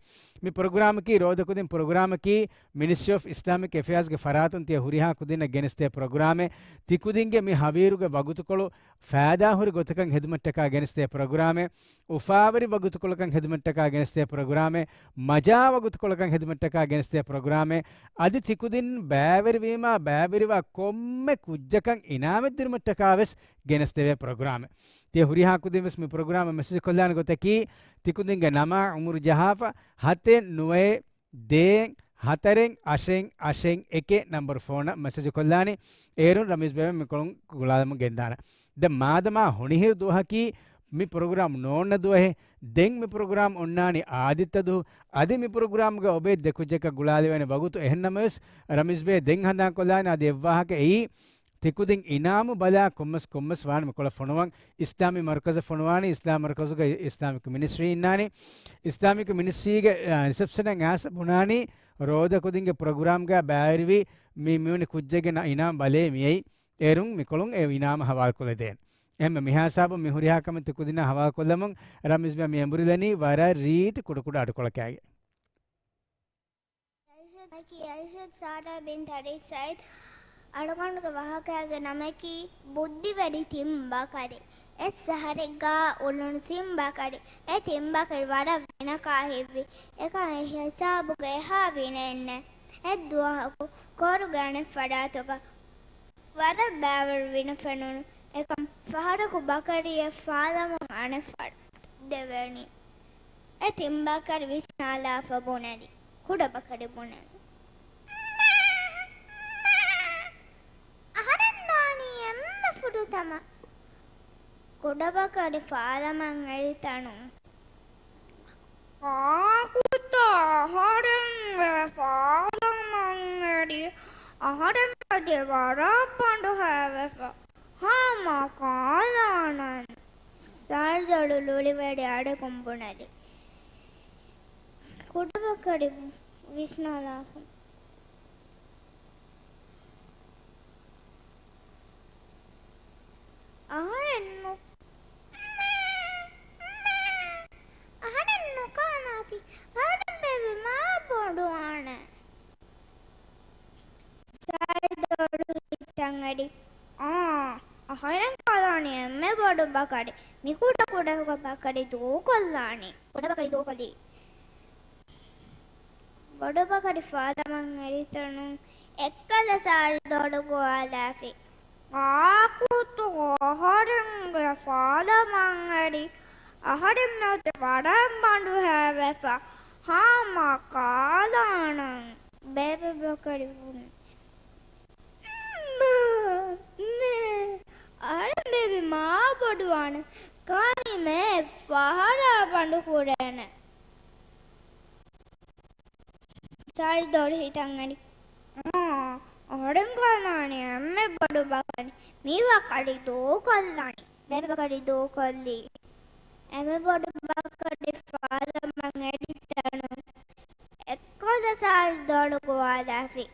މި ޕްރޮގްރާމަކީ ރޯދަކުދިން ޕްރޮގްރާމަކީ މިނިސްޓްރީ އޮފް އިސްލާމިކް އެފެއާޒްގެ ފަރާތުން ތިޔަ ހުރިހާ ކުދިންނަށް ގެނެސްދޭ ޕްރޮގްރާމެއް. ތި ކުދިންގެ މި ހަވީރުގެ ވަގުތުކޮޅު ފައިދާހުރި ގޮތަކަށް ހެދުމަށްޓަކާ ގެނެސްދޭ ޕްރޮގްރާމެއް. އުފާވެރި ވަގުތުކޮޅަކަށް ހެދުމަށްޓަކާ ގެނެސްދޭ ޕްރޮގްރާމެއް. މަޖާ ވަގުތުކޮޅަކަށް ހެދުމަށްޓަކާ ގެނެސްދޭ ޕްރޮގްރާމެއް. އަދި ތި ކުދިން ބައިވެރިވީމާ ބައިވެރިވާ ކޮންމެ ކުއްޖަކަށް އިނާމެއް ދިނުމަށްޓަކާ ވެސް ގެނެސްދެވޭ ޕްރޮގްރާމެއް. ތިޔަ ހުރިހާ ކުދިން ވެސް މި ޕްރޮގްރާމަށް މެސެޖް ކޮށްލާނެ ގޮތަކީ، ތި ކުދިންގެ ނަމާ އުމުރު ޖަހާފަ، ހަތެއް ނުވައެއް ދޭއް ހަތަރެއް އަށެއް އަށެއް އެކެއް ނަންބަރު ފޯނަށް މެސެޖް ކޮށްލާނީ. އޭރުން ރަމީޒް ބޭބެ މިކޮޅުން ގުޅާލަމުން ގެންދާނެ. ދެން މާދަމާ ހޮނިހިރު ދުވަހަކީ މި ޕްރޮގްރާމް ނޯންނަ ދުވަހެއް. ދެން މި ޕްރޮގްރާމް އޮންނާނީ އާދިއްތަ ދުވަހު. އަދި މި ޕްރޮގްރާމްގަ އޮބޭ ދެ ކުއްޖަކަށް ގުޅާލެވޭނެ ވަގުތު. އެހެންނަމަވެސް ރަމީޒް ބޭ ދެން ހަނދާން ކޮށްލާނެ އަދި އެއްވާހަކަ އެއީ، ތިކުދިން އިނާމު ބަލާ ކޮންމެސް ކޮންމެސް ވާނެ މިކޮޅަށް ފޮނުވަން. އިސްލާމީ މަރުކަޒަށް ފޮނުވާނީ، އިސްލާމް މަރުކަޒުގަ އިސްލާމިކް މިނިސްޓްރީ އިންނާނީ. އިސްލާމިކް މިނިސްޓްރީގެ، އާ، ރިސެޕްޝަނަށް އައިސް ބުނާނީ، ރޯދަކުދިންގެ ޕްރޮގްރާމްގަ ބައިވެރިވި މި މިވެނި ކުއްޖެއްގެ އިނާމް ބަލޭ މިއައީ. އޭރުން މިކޮޅުން އެ އިނާމް ހަވާލުކޮށްލަދޭން. އެހެންމެ މިހާ ހިސާބުން މި ހުރިހާ ކަމެއް ތިކުދިންނަށް ހަވާލުކޮށްލަމުން ރަމީޒް ބޭ މި އެނބުރިލަނީ ވަރަށް ރީތި ކުޑަކުޑަ އަޑުކޮޅަކާގެ. އައިޝަތު، އައިޝަތު ސާރާ ބިން ތަރީ ސައިދް. އަޅުގަނޑުގެ ވާހަކައިގެ ނަމަކީ ބުއްދިވެރި ތިން ބަކަރި. އެއް ސަހަރެއްގަ އުޅުނު ތިން ބަކަރި. އެ ތިން ބަކަރި ވަރަށް ވިނަކާ ހިތްވި. އެކަން އެ ހިސާބުގަ އެހާ ވިނައެއް ނެތް. އެއް ދުވަހަކު ކޯރުގެ އަނެއް ފަރާތުގަ ވަރަށް ބައިވަރު ވިނަ ފެނުނު. އެކަމް ފަހަރަކު ބަކަރިއެއް ފާލަމުން އަނެއް ފަރާތަށް ދެވެނީ. އެ ތިން ބަކަރި ވިސްނާލާފަ ބުނެލި. ކުޑަ ބަކަރި ބުނެލި. އަހަރެން ދާނީ އެންމެ ފުރަތަމަ. ކުޑަ ބަކަރި ފާލަމަށް އެރި ތަނު. އާކުތަ އަހަރެންގެ ފާލަމަށް އެރި، އަހަރެން އަދި ވަރަށް ބަނޑުހައިވެފަ. ހަމަ ކާލާނަން. ސާރިދޯޑު ލުޅިވެރި އަޑަކުން ބުނެލި. ކުޑަ ބަކަރި ވިސްނާލާފަ. އަހަރެން ނު-، އަހަރެން ނުކާލާތި. އަހަރެން ބޭބެ މާ ބޮޑުވާނެ. ސާރިދޯޑު ހިތަށް އެރި. އާ، އަހަރެން ކާލާނީ އެންމެ ބޮޑު ބަކަރި. މި ކުޑަ ކުޑަ ބަކަރި ދޫކޮށްލާނީ. ކުޑަ ބަކަރި ދޫކޮށްލީ. ބޮޑު ބަކަރި ފާލަމަށް އެރި ތަނު. އެއްކަލަ ސާރިދޯޑު ގޮވާލާފި. އާކުތު އަހަރެންގެ ފާލަމަށް އެރި. އަހަރެން އަދި ވަރަށް ބަނޑުހައިވެފަ. ހަމަ ކާލާނަން. ބޭބެ ބަކަރި ބުނި. މޭ، މޭ. އަހަރެން ބޭބެ މާ ބޮޑުވާނެ. ކާލީމޭ ފަހަރާ ބަނޑު ކުރޭނެ. ސާރިދޯޑު ހިތަށް އެރި. އާ، އަހަރެން ކާލާނީ އެންމެ ބޮޑު ބަކަރި. މި ބަކަރި ދޫކޮށްލާނީ. ބޭބެ ބަކަރި ދޫކޮށްލީ. އެންމެ ބޮޑު ބަކަރި ފާލަމަށް އެރި ތަނު. އެއްކަލަ ސާރިދޯޑު ގޮވާލާފި.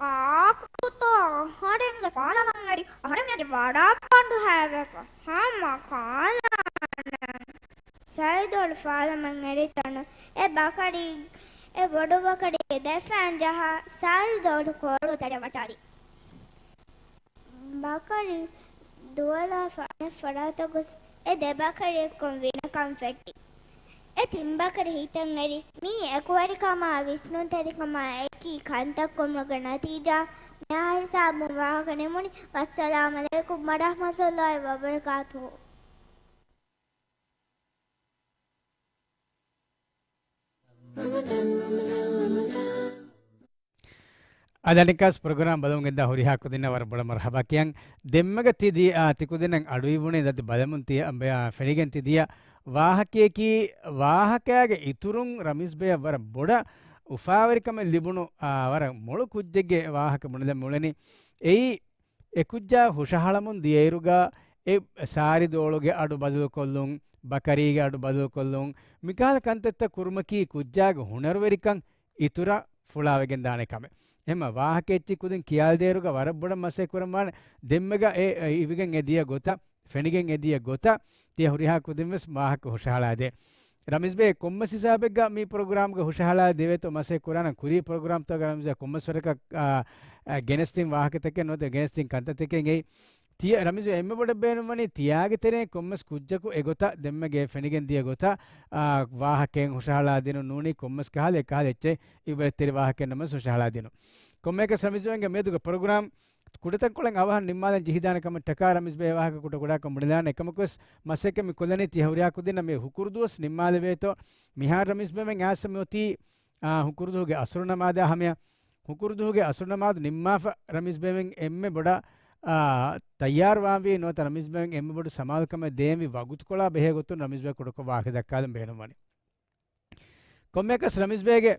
އާކުތަ އަހަރެންގެ ފާލަމަށް އެރި. އަހަރެން އަދި ވަރަށް ބަނޑުހައިވެފަ. ހަމަ ކާލާނަން. ސާރިދޯޑު ފާލަމަށް އެރި ތަނު. އެ ބަކަރި، އެ ބޮޑު ބަކަރީގެ ދެފައިން ޖަހާ ސާރިދޯޑު ކޯރު ތެރެއަށް ވައްޓާލި. ބަކަރި ދުވަލާފަ އަނެއް ފަރާތަށް ގޮސް އެ ދެބަކަރިއަކުން ވިނަ ކަން ފެއްޓި. އެ ތިން ބަކަރި ހިތަށް އެރި މީ އެކުވެރިކަމާ ވިސްނުންތެރިކަމާ އެކި ކަންތައް ކުރުމުގެ ނަތީޖާ މިހާ ހިސާބުން ވާހަކަ ނިމުނީ. ވައްސަލާމް ޢަލައިކުމް ވަރަޙްމަތުﷲ ވަބަރަކާތުހު. އަދި އަނެއްކާސް ޕްރޮގްރާމް ބަލަމުން ގެންދާ ހުރިހާ ކުދިންނަށް ވަރަށް ބޮޑަށް މަރްޙަބާ ކިޔަން. ދެންމެގަ ތި ދި-، އާ، ތި ކުދިންނަށް އަޑުއިވުނީ ދަތި ބަލަމުން ތި، އާ، ފެނިގެން ތި ދިޔަ ވާހަކަޔަކީ، ވާހަކައިގެ އިތުރުން ރަމީޒް ބޭއަށް ވަރަށް ބޮޑަށް އުފާވެރިކަމެއް ލިބުނު، އާ، ވަރަށް މޮޅު ކުއްޖެއްގެ ވާހަކަ ބުނެލަން މިއުޅެނީ. އެއީ، އެ ކުއްޖާ ހުށަހަޅަމުން ދިޔައިރުގަ އެ ސާރި ދޯޅުގެ އަޑު ބަދަލުކޮށްލުން، ބަކަރީގެ އަޑު ބަދަލުކޮށްލުން، މިކަހަލަ ކަންތައްތައް ކުރުމަކީ ކުއްޖާގެ ހުނަރުވެރިކަން އިތުރަށް ފުޅާވެގެން ދާނެ ކަމެއް. އެހެންމަ ވާހަކަ އެއްޗި ކުދިން ކިޔާލަދޭއިރުގަ ވަރަށް ބޮޑަށް މަސައްކަތް ކުރަން ވާނެ. ދެންމެގަ އެ، އެ އިވިގެން އެ ދިޔަ ގޮތަށް، ފެނިގެން އެ ދިޔަ ގޮތަށް ތިޔަ ހުރިހާ ކުދިން ވެސް ވާހަކަ ހުށަހަޅާދޭ. ރަމީޒް ބޭ ކޮންމެސް ހިސާބެއްގަ މި ޕްރޮގްރާމްގަ ހުށަހަޅާ ދެވޭތޯ މަސައްކަތް ކުރާނަން ކުރީ ޕްރޮގްރާމްތަކަށް ރަމީޒް ބޭ ކޮންމެސް ވަރަކަށް، އާ، އާ، ގެނެސްދިން ވާހަކަތަކެއް ނުވަތަ ގެނެސްދިން ކަންތައްތަކެއް އެއީ. ތިޔަ ރަމީޒް ބޭ އެންމެ ބޮޑަށް ބޭނުންވަނީ ތިޔާގެ ތެރެއިން ކޮންމެސް ކުއްޖަކު އެގޮތަށް ދެންމެ ގޭ ފެނިގެން ދިޔަ ގޮތަށް، އާ، ވާހަކައެއް ހުށަހަޅާ ދިނުން ނޫނީ ކޮންމެސް ކަހަލަ އެކަހަލަ އެއްޗެއް އިބަރަތްތެރި ވާހަކައެއް ނަމަވެސް ހުށަހަޅާ ދިނުން. ކޮންމެއަކަސް ރަމީޒް ބޭގެ މިއަދުގެ ޕްރޮގްރާމް ކުޑަތަންކޮޅެއް އަވަހަށް ނިންމާލަން ޖެހިދާނެ ކަމަށްޓަކާ ރަމީޒް ބޭ ވާހަކަ ކުޑަކުޑަކޮށް ބުނެލާނެ. އެކަމަކުވެސް މަސައްކަތް މި ކުލަނީ ތިޔަ ހުރިހާ ކުދިންނަށް މި ހުކުރު ދުވަސް ނިންމާލެވޭތޯ. މިހާރު ރަމީޒް ބޭ އައިސް މި އޮތީ، އާ، ހުކުރު ދުވަހުގެ އަސުރު ނަމާދާ ހަމަޔަށް. ހުކުރު ދުވަހުގެ އަސުރު ނަމާދު ނިންމާފަ ރަމީޒް ބޭ އެންމެ ބޮޑަށް، އާ، ތައްޔާރު ވާންވީ ނުވަތަ ރަމީޒް ބޭ އެންމެ ބޮޑު ސަމާލުކަމެއް ދޭންވީ ވަގުތުކޮޅާ ބެހޭ ގޮތުން ރަމީޒް ބޭ ކުޑަކޮށް ވާހަކަ ދައްކާލަން ބޭނުންވަނީ. ކޮންމެއަކަސް ރަމީޒް ބޭގެ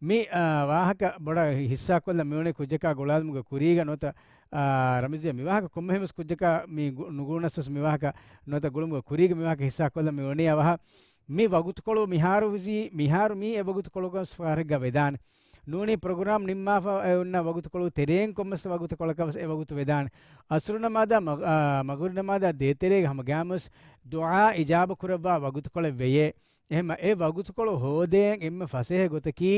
މި، އާ، ވާހަކަ ބޮޑަށް ހިއްސާކޮށްލަން މިވަނީ ކުއްޖަކާ ގުޅާލުމުގެ ކުރީގަ ނުވަތަ، އާ، ރަމީޒް ބޭ މި ވާހަކަ ކޮންމެހެންވެސް ކުއްޖަކާ މި ގު-، ނުގުޅުނަސްވެސް މި ވާހަކަ ނުވަތަ ގުޅުމުގެ ކުރީގަ މި ވާހަކަ ހިއްސާކޮށްލަން މިވަނީ އަވަހަށް. މި ވަގުތުކޮޅު މިހާރު ވިޒީ، މިހާރު މީ އެ ވަގުތުކޮޅުގަ ފަހަރެއްގަ ވެދާނެ. ނޫނީ ޕްރޮގްރާމް ނިންމާފަ އެ އޮންނަ ވަގުތުކޮޅު ތެރެއިން ކޮންމެސް ވަގުތުކޮޅަކަށް ވެސް އެ ވަގުތު ވެދާނެ. އަސުރު ނަމާދާ މަ-، އާ، މަގުރިބް ނަމާދާ ދޭތެރޭގަ ހަމަ ގައިމުވެސް ދުޢާ އިޖާބަ ކުރައްވާ ވަގުތުކޮޅެއް ވެޔޭ. އެހެންމަ އެ ވަގުތުކޮޅު ހޯދޭން އެންމެ ފަސޭހަ ގޮތަކީ،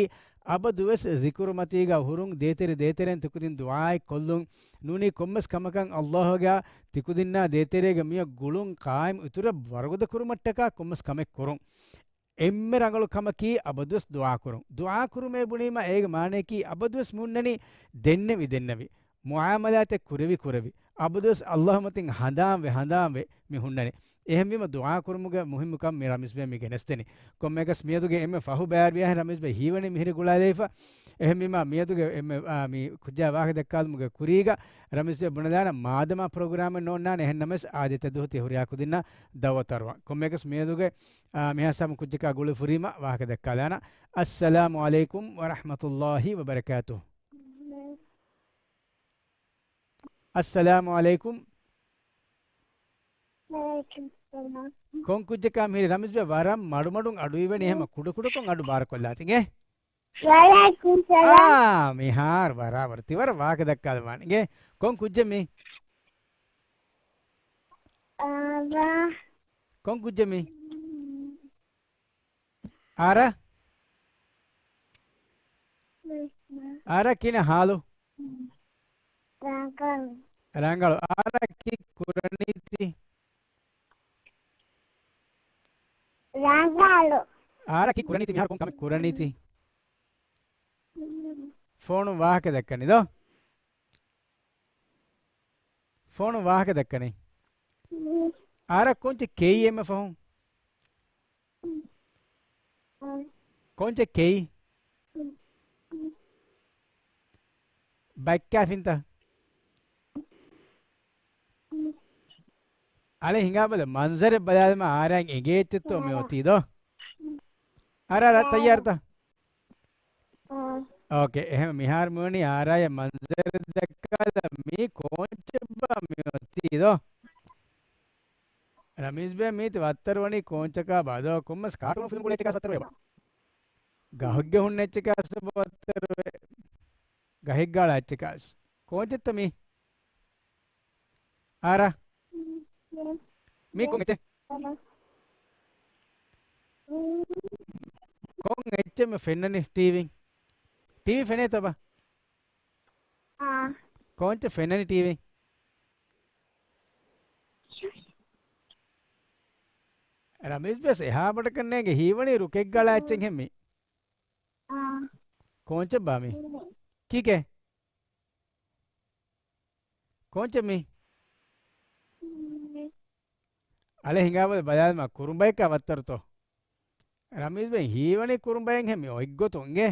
އަބަދުވެސް ޒިކުރު މަތީގަ ހުރުން ދޭތެރެ ދޭތެރެން ތިކުދިން ދުޢާއެއް ކޮށްލުން. ނޫނީ ކޮންމެސް ކަމަކަށް އައްލާހުގަ ތިކުދިންނާ ދޭތެރޭގަ މިއޮތް ގުޅުން ޤާއިމް އިތުރަށް ވަރުގަދަ ކުރުމަށްޓަކާ ކޮންމެސް ކަމެއް ކުރުން. އެންމެ ރަނގަޅު ކަމަކީ އަބަދުވެސް ދުޢާ ކުރުން. ދުޢާ ކުރުމޭ ބުނީމަ އޭގެ މާނަޔަކީ އަބަދުވެސް މި ހުންނަނީ ދެންނެވި ދެންނެވި. މުޢާމަލާތެއް ކުރެވި ކުރެވި. އަބަދުވެސް އައްލާހު މަތިން ހަނދާންވެ ހަނދާންވެ މި ހުންނަނީ. އެހެންވީމަ ދުޢާ ކުރުމުގެ މުހިއްމުކަން މި ރަމީޒް ބޭ މި ގެނެސްދެނީ. ކޮންމެއަކަސް މިއަދުގެ އެންމެ ފަހު ބައިވެރިވިޔާހެން ރަމީޒް ބޭ ހީވަނީ މިހިރި ގުޅާލައިފަ. އެހެންވީމަ މިއަދުގެ އެންމެ، އާ، މި ކުއްޖާ ވާހަކަ ދައްކާލުމުގެ ކުރީގަ ރަމީޒް ބޭ ބުނެލާނަން މާދަމާ ޕްރޮގްރާމެއް ނޯންނާނެ. އެހެން ނަމަވެސް އާދެތެ ދުވަހު ތި ހުރިހާ ކުދިންނަށް ދަޢުވަތު އަރުވަން. ކޮންމެއަކަސް މިއަދުގެ، އާ، މިހާ ހިސާބުން ކުއްޖަކާ ގުޅި ފުރީމަ ވާހަކަ ދައްކާލާނަން. އައްސަލާމު ޢަލައިކުމް ވަރަޙްމަތުﷲ ވަބަރަކާތުހު. އައްސަލާމު ޢަލައިކުމް. ވަޢަލައިކުމް ސަލާމް. ކޮން ކުއްޖަކާ މިހިރީ؟ ރަމީޒް ބޭ ވަރަށް މަޑުމަޑުން އަޑު އިވެނީ. އެހެން ކުޑަކުޑަކޮށް އަޑު ބާރަކޮށްލާތި އިނގޭ. ވަޢަލައިކުމް ސަލާމް. އާ، މިހާރު ވަރާ ވަރު. ތި ވަރަށް ވާހަކަ ދައްކާލަމާނެ އިނގޭ. ކޮން ކުއްޖެއް މީ؟ އާރާ. ކޮން ކުއްޖެއް މީ؟ އާރާ؟ އާރާ ކިހިނެއް ހާލު؟ ރަނގަޅު. ރަނގަޅު. އާރާ ކީއް ކުރަނީތީ؟ ރަނގަޅު. އާރާ ކީއް ކުރަނީތީ؟ މިހާރު ކޮން ކަމެއް ކުރަނީތީ؟ ފޯނު ވާހަކަ ދައްކަނީ ދޯ؟ ފޯނު ވާހަކަ ދައްކަނީ. އާރާ ކޯންޗެއް ކެއީ އެންމެ ފަހުން؟ ކޯންޗެއް ކެއީ؟ ބައްކާފިންތަ؟ އަޅެ ހިނގާބަލަ، މަންޒަރެއް ބަލާލަމާ އާރާއަށް އެނގޭ އެއްޗެއްތޯ މި އޮތީ ދޯ؟ އާރާ، އާރާ، ތައްޔާރުތަ؟ އޯކޭ، އެހެން މިހާރު މިވަނީ އާރާޔަށް މަންޒަރެއް ދައްކާލަން. މީ ކޯންޗެއްބާ މި އޮތީ ދޯ؟ ރަމީޒް ބޭ މީތި ވައްތަރު ވަނީ ކޯންޗަކާ ބާ ދޯ؟ ކޮންމެސް ކާޓޫނު ފިލްމް ގުޅޭ އެއްޗަކާ ވައްތަރު ވޭ ބާ. ގަހެއްގަ ހުންނަ އެއްޗަކާ ވައްތަރު ވޭ. ގަހެއްގަ އަޅާ އެއްޗަކާ. ކޯންޗެއްތަ މީ؟ އާރާ. މީ ކޮން އެއްޗެއް؟ ކޮން އެއްޗެއް މި ފެންނަނީ ޓީވީން؟ ޓީވީ ފެނޭތަ ބާ؟ އާ. ކޯންޗެއް ފެންނަނީ ޓީވީން؟ ރަމީޒް ވެސް އެހާ ބޮޑަކަށް ނޭނގެ ހީވަނީ ރުކެއްގަޅާ އެއްޗެއް ހެންމި. ކޯންޗެއްބާ މީ؟ ކީކޭ؟ ކޯންޗެއް މީ؟ އަޅެ ހިނގާބަލަ ބަލާލަމާ ކުރުނބައެއްކާ ވައްތަރުތޯ؟ ރަމީޒް ބެ ހީވަނީ ކުރުނބައެއް ހެންމި އޮތްގޮތުން އިނގޭ.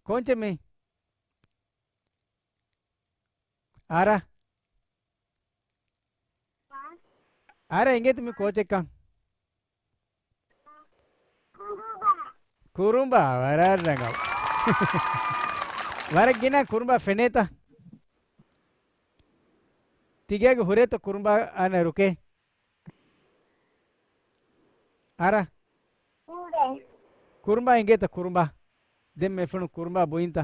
ކޯންޗެއް މީ؟ އާރާ؟ އާރާ އިނގޭތަ މި ކޯޗެއްކަން؟ ކުރުނބާ ވަރަށް ރަނގަޅު. ވަރަށް ގިނަ ކުރުނބާ ފެނޭތަ؟ ތިގޭގެ ހުރޭތަ ކުރުނބާ އަނެ ރުކޭ؟ އާރާ؟ ކުރުނބާ އިނގޭތަ ކުރުނބާ؟ ދެން މި ފެނުނު ކުރުނބާ ބުއިންތަ؟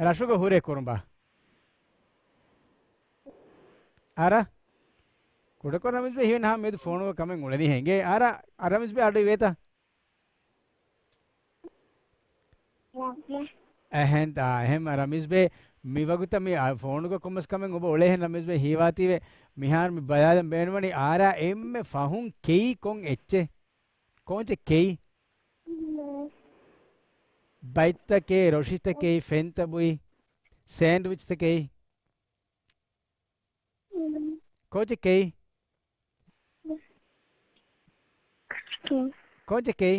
ރަށުގަ ހުރޭ ކުރުނބާ. އާރާ؟ ކުޑަކޮށް ރަމީޒް ބެ ހީވަނީ ހަމަ މިއަދު ފޯނުގަ ކަމެއް އުޅެނީ ހެން އިނގޭ. އާރާ، އަ، ރަމީޒް ބެ އަޑު އިވޭތަ؟ އެހެންތާ، އެހެން ރަމީޒް ބެ މި ވަގުތަށް މި، އަ، ފޯނުގަ ކޮންމެސް ކަމެއް އޮބަ އުޅޭހެން ރަމީޒް ބެ ހީވާތީވެ މިހާރު މި ބަލާލަން ބޭނުންވަނީ އާރާ އެންމެ ފަހުން ކެއީ ކޮން އެއްޗެއް؟ ކޯންޗެއް ކެއީ؟ ބައްތަކޭ، ރޮށިތަކޭ، ފެންތަ ބުއި، ސޭންޑްވިޗްތަކޭ. ކޯންޗެއް ކެއީ؟ ކޯންޗެއް ކެއީ؟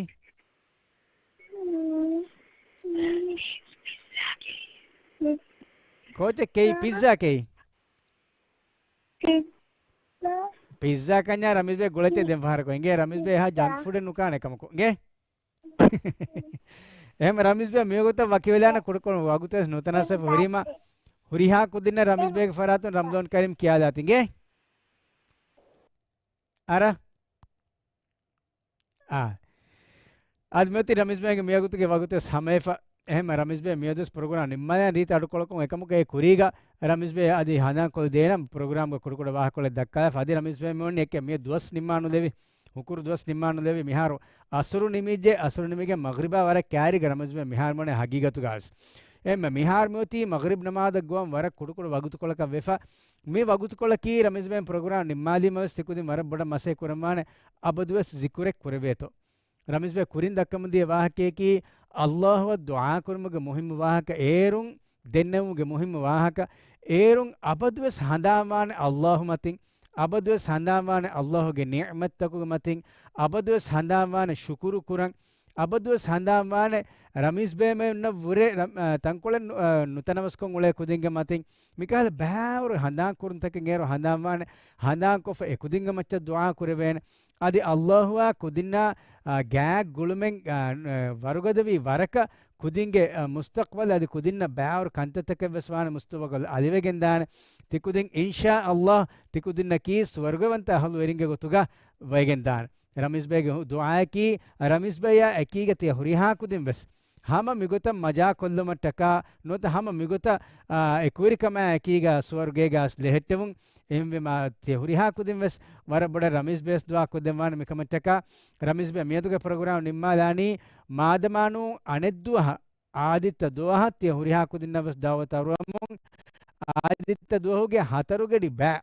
ކޯންޗެއް ކެއީ؟ ޕިއްޒާ ކެއީ؟ ޕިއްޒާ ކަންޏާ ރަމީޒް ބޭ ގުޅައްޗޭ ދެން ފަހަރަކު އިނގޭ. ރަމީޒް ބޭ އެހާ ޖަންކް ފުޑެއް ނުކާނެ ކަމަކު އިނގޭ. އެހެން ރަމީޒް ބޭ މިވަގުތަށް ވަކިވެލާނެ ކުޑަކޮށް ވަގުތުވެސް ނުތަނަވަސްވެފަ ހުރީމަ ހުރިހާ ކުދިންނަށް ރަމީޒް ބޭގެ ފަރާތުން ރަމްޟާން ކަރީމް ކިޔާލާތި އިނގޭ. އާރާ؟ އާ. އަދި މިއޮތީ ރަމީޒް ބޭގެ މިވަގުތުގެ ވަގުތުވެސް ހަމަވެފަ. އެހެން ރަމީޒް ބޭ މިއަދުވެސް ޕްރޮގްރާމް ނިންމާލަން ރީތި އަޑުކޮޅަކުން އެކަމުގެ ކުރީގަ ރަމީޒް ބޭ އަދި ހަނދާން ކޮށްދޭނަން ޕްރޮގްރާމްގެ ކުޑަކުޑަ ވާހަކަކޮޅެއް ދައްކާލަފަ. އަދި ރަމީޒް ބޭ މިވަނީ އެކެއް މި ދުވަސް ނިންމާނުލެވި، ހުކުރު ދުވަސް ނިންމާނުލެވި މިހާރު އަސުރު ނިމިއްޖެ، އަސުރު ނިމިގެން މަޣްރިބާ ވަރަށް ކައިރީގަ ރަމީޒް ބޭ މިހާރު ވަނީ ހަގީގަތުގަވެސް. އެހެން މިހާރު މިއޮތީ މަޣްރިބް ނަމާދަށް ގޮވަން ވަރަށް ކުޑަކުޑަ ވަގުތުކޮޅަކަށް ވެފަ. މި ވަގުތުކޮޅަކީ ރަމީޒް ބޭ ޕްރޮގްރާމް ނިންމާލީމަވެސް ތިކުދިން ވަރަށް ބޮޑަށް މަސައްކަތް ކުރަންވާނެ އަބަދުވެސް ޒިކުރެއް ކުރެވޭތޯ. ރަމީޒް ބޭ ކުރިން ދައްކަމުންދިޔަ ވާހަކަޔަކީ، ﷲ އަށް ދުޢާ ކުރުމުގެ މުހިއްމު ވާހަކަ، އޭރުން ދެންނެވުމުގެ މުހިއްމު ވާހަކަ، އޭރުން އަބަދުވެސް ހަނދާންވާނެ ﷲ މަތިން، އަބަދުވެސް ހަނދާންވާނެ ﷲ ގެ ނިޢުމަތްތަކުގެ މަތިން، އަބަދުވެސް ހަނދާންވާނެ ޝުކުރު ކުރަން، އަބަދުވެސް ހަނދާންވާނެ ރަމީޒް ބޭމެންނަށް ވުރެ ރަ-، އަ، ތަންކޮޅެއް ނު-، އަ، ނުތަނަވަސްކޮށް އުޅޭ ކުދިންގެ މަތިން. މިކަހަލަ ބާވަރު ހަނދާން ކުރުންތަކެއް އޭރު ހަނދާންވާނެ، ހަނދާންކޮށްފަ އެކުދިންގެ މައްޗަށް ދުޢާ ކުރެވޭނެ. އަދި ﷲ އާ ކުދިންނާ، އާ، ގާތް ގުޅުމެއް، އާ، ވަރުގަދަވީ ވަރަކަށް ކުދިންގެ، އާ، މުސްތަޤްބަލް އަދި ކުދިންނަށް ބާވަރު ކަންތައްތަކެއް ވެސް ވާނެ މުސްތަޤްބަލް އަލިވެގެން ދާނެ. ތި ކުދިން އިންޝާ ﷲ ތި ކުދިންނަކީ ސުވަރުގަވަންތަ އަހުލުވެރިންގެ ގޮތުގަ ވެގެން ދާނެ. ރަމީޒް ބޭގެ ހު-، ދުޢާއަކީ، ރަމީޒް ބޭޔާ އެކީގަ ތިޔަ ހުރިހާ ކުދިން ވެސް ހަމަ މިގޮތަށް މަޖާ ކޮށްލުމަށްޓަކާ ނުވަތަ ހަމަ މިގޮތަށް، އާ، އެކުވެރިކަމާ އެކީގަ ސުވަރުގޭގަ ލެހެއްޓެވުން. އެހެންވީމާ، ތިޔަ ހުރިހާ ކުދިން ވެސް ވަރަށް ބޮޑަށް ރަމީޒް ބޭ ވެސް ދުޢާ ކޮށްދެއްވާނެ މިކަމަށްޓަކާ. ރަމީޒް ބޭ މިއަދުގެ ޕްރޮގްރާމް ނިންމާލާނީ، މާދަމާނޫން އަނެއްދުވަހަށް އާދިއްތަ ދުވަހަށް ތިޔަ ހުރިހާ ކުދިންނަށް ވެސް ދަޢުވަތު އަރުވަމުން، އާދިއްތަ ދުވަހުގެ ހަތަރު ގަޑި ބައި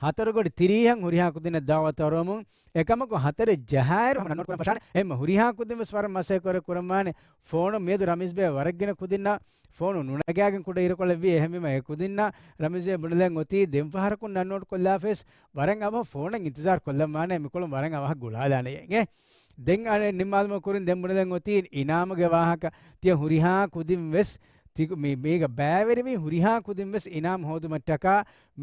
ހަތަރު ގަޑި ތިރީހަށް ހުރިހާ ކުދިންނަށް ދަޢުވަތު އަރުވަމުން، އެކަމަކު ހަތަރެއް ޖަހާއިރު ހަމަ ނަންނޯޓް ކުރަން ފަށާނެ. އެހެންމަ ހުރިހާ ކުދިން ވެސް ވަރަށް މަސައްކަތް ކުރެ ކުރަންވާނެ. ފޯނު މިއަދު ރަމީޒް ބޭ ވަރަށް ގިނަ ކުދިންނަށް ފޯނު ނުނަގާގެން ކުޑަ އިރުކޮޅެއްވީ. އެހެންވީމަ އެ ކުދިންނަށް ރަމީޒް ބޭ ބުނެލަން އޮތީ ދެން ފަހަރަކުން ނަންނޯޓް ކޮށްލާފަވެސް ވަރަށް އަވަހަށް ފޯނަށް އިންތިޒާރު ކޮށްލަން ވާނެ. މިކޮޅުން ވަރަށް އަވަހަށް ގުޅާލާނެ އިނގޭ. ދެން އަނެއް ނިންމާލުމަށް ކުރިން ދެން ބުނެލަން އޮތީ އިނާމުގެ ވާހަކަ. ތިޔަ ހުރިހާ ކުދިން ވެސް ތި-، މި-، މީގަ ބައިވެރިވި ހުރިހާ ކުދިން ވެސް އިނާމު ހޯދުމަށްޓަކާ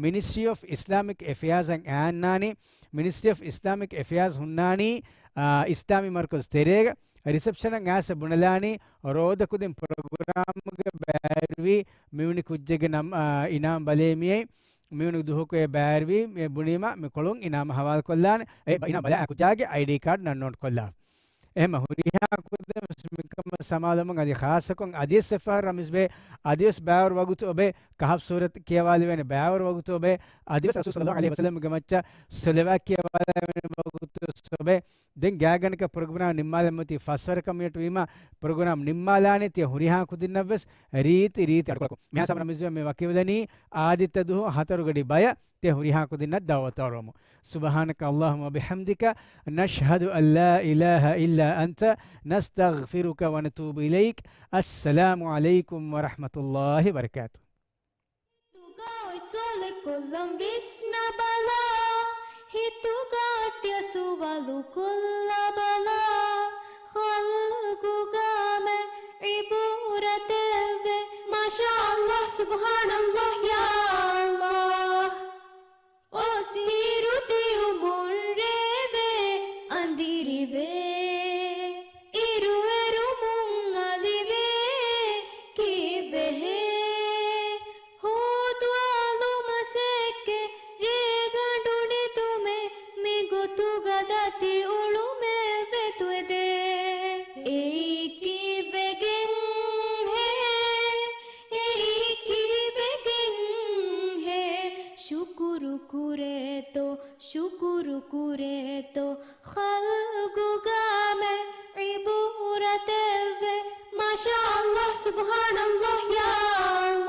މިނިސްޓްރީ އޮފް އިސްލާމިކް އެފެއާޒް އަށް އަންނާނީ، މިނިސްޓްރީ އޮފް އިސްލާމިކް އެފެއާޒް ހުންނާނީ، އާ، އިސްލާމީ މަރުކަޒު ތެރޭގަ. ރިސެޕްޝަނަށް އައިސް ބުނެލާނީ ރޯދަ ކުދިން ޕްރޮގްރާމުގަ ބައިވެރިވި މިވެނި ކުއްޖެއްގެ ނަމް-، އާ، އިނާމް ބަލޭ މިއައި، މިވެނި ދުވަހުގައި ބައިވެރިވި މި ބުނީމަ މިކޮޅުން އިނާމް ހަވާލުކޮށްލާނެ. އެ އިނާމް ބަލާ ކުއްޖާގެ އައިޑީ ކާޑް ނަންނޯޓް ކޮށްލާ. އެހެމަ ހުރިހާ ކުދިން މިކަމަށް ސަމާލުމުން އަދި ޚާއްޞަކޮށް އަދިވެސް އެއްފަހަރު ރަމްޒުބޭ، އަދިވެސް ބާވަރު ވަގުތު އޮބޭ، ކަހަފް ސޫރަތް ކިޔަވާލެވޭނެ ބާވަރު ވަގުތު އޮބޭ، އަދިވެސް ރަސޫލު ޞައްލަﷲ ޢަލައިހި ވަސައްލަމްގެ މައްޗަށް ޞަލަވާތް ކިޔަވާލެވޭނެ ވަގުތު އޮބޭ. ދެން ގާތްގަނޑަކަށް ޕްރޮގްރާމް ނިންމާލަން މިއޮތީ ފަސްވަރަކަށް މިނެޓް ވީމަ، ޕްރޮގްރާމް ނިންމާލާނީ ތިޔަ ހުރިހާ ކުދިންނަށްވެސް ރީތި ރީތި އަޑުކޮޅަކުން. މިހާ ސަމަ ރަމްޒުބޭ މި ވަކިވެލަނީ އާދިއްތަ ދުހު ހަތަރު ގަޑި ބަޔަށް ތިޔަ ހުރިހާ ކުދިންނަށް ދަޢުވަތު އަރުވަމު. سبحانك اللهم وبحمدك، نشهد أن لا إله إلا أنت، نستغفرك ونتوب إليك. السلام عليكم ورحمة الله وبركاته. ހިތުގަ އޮތް ސުވާލެއް ކޮށްލަން ވިސްނަ ބަލާ، ހިތުގަ ތިޔަ ސުވާލު ކޮށްލަ ބަލާ، ޚަލްޤުގަ މެ ޢިބުރަތެއްވެ. މާޝާﷲ، ސުބްޙާނަﷲ، ޔާ ﷲ. އޮއްސިރު ތިޔުމުން ރޭވޭ އަނދިރިވޭ، އިރުއެރުމުން އަލިވޭ ކީއްވެހޭ؟ ހޯދުއަލުމަސް އެއްކެ ރޭގަނޑު ނިދުމެއް، މިގޮތުގަ ދަތި އުޅުމެއް ވެދުވެދޭ. އެއީ ކީއްވެގެންހޭ؟ އެއީ ކީއްވެގެންހޭ؟ ޝުކުރު ކުރޭތޯ، ޝުކުރު ކުރޭތޯ، ޚަލްޤުގަ މެ ޢިބުރަތެއްވެ. މާޝާﷲ، ސުބްޙާނަﷲ، ޔާ ﷲ.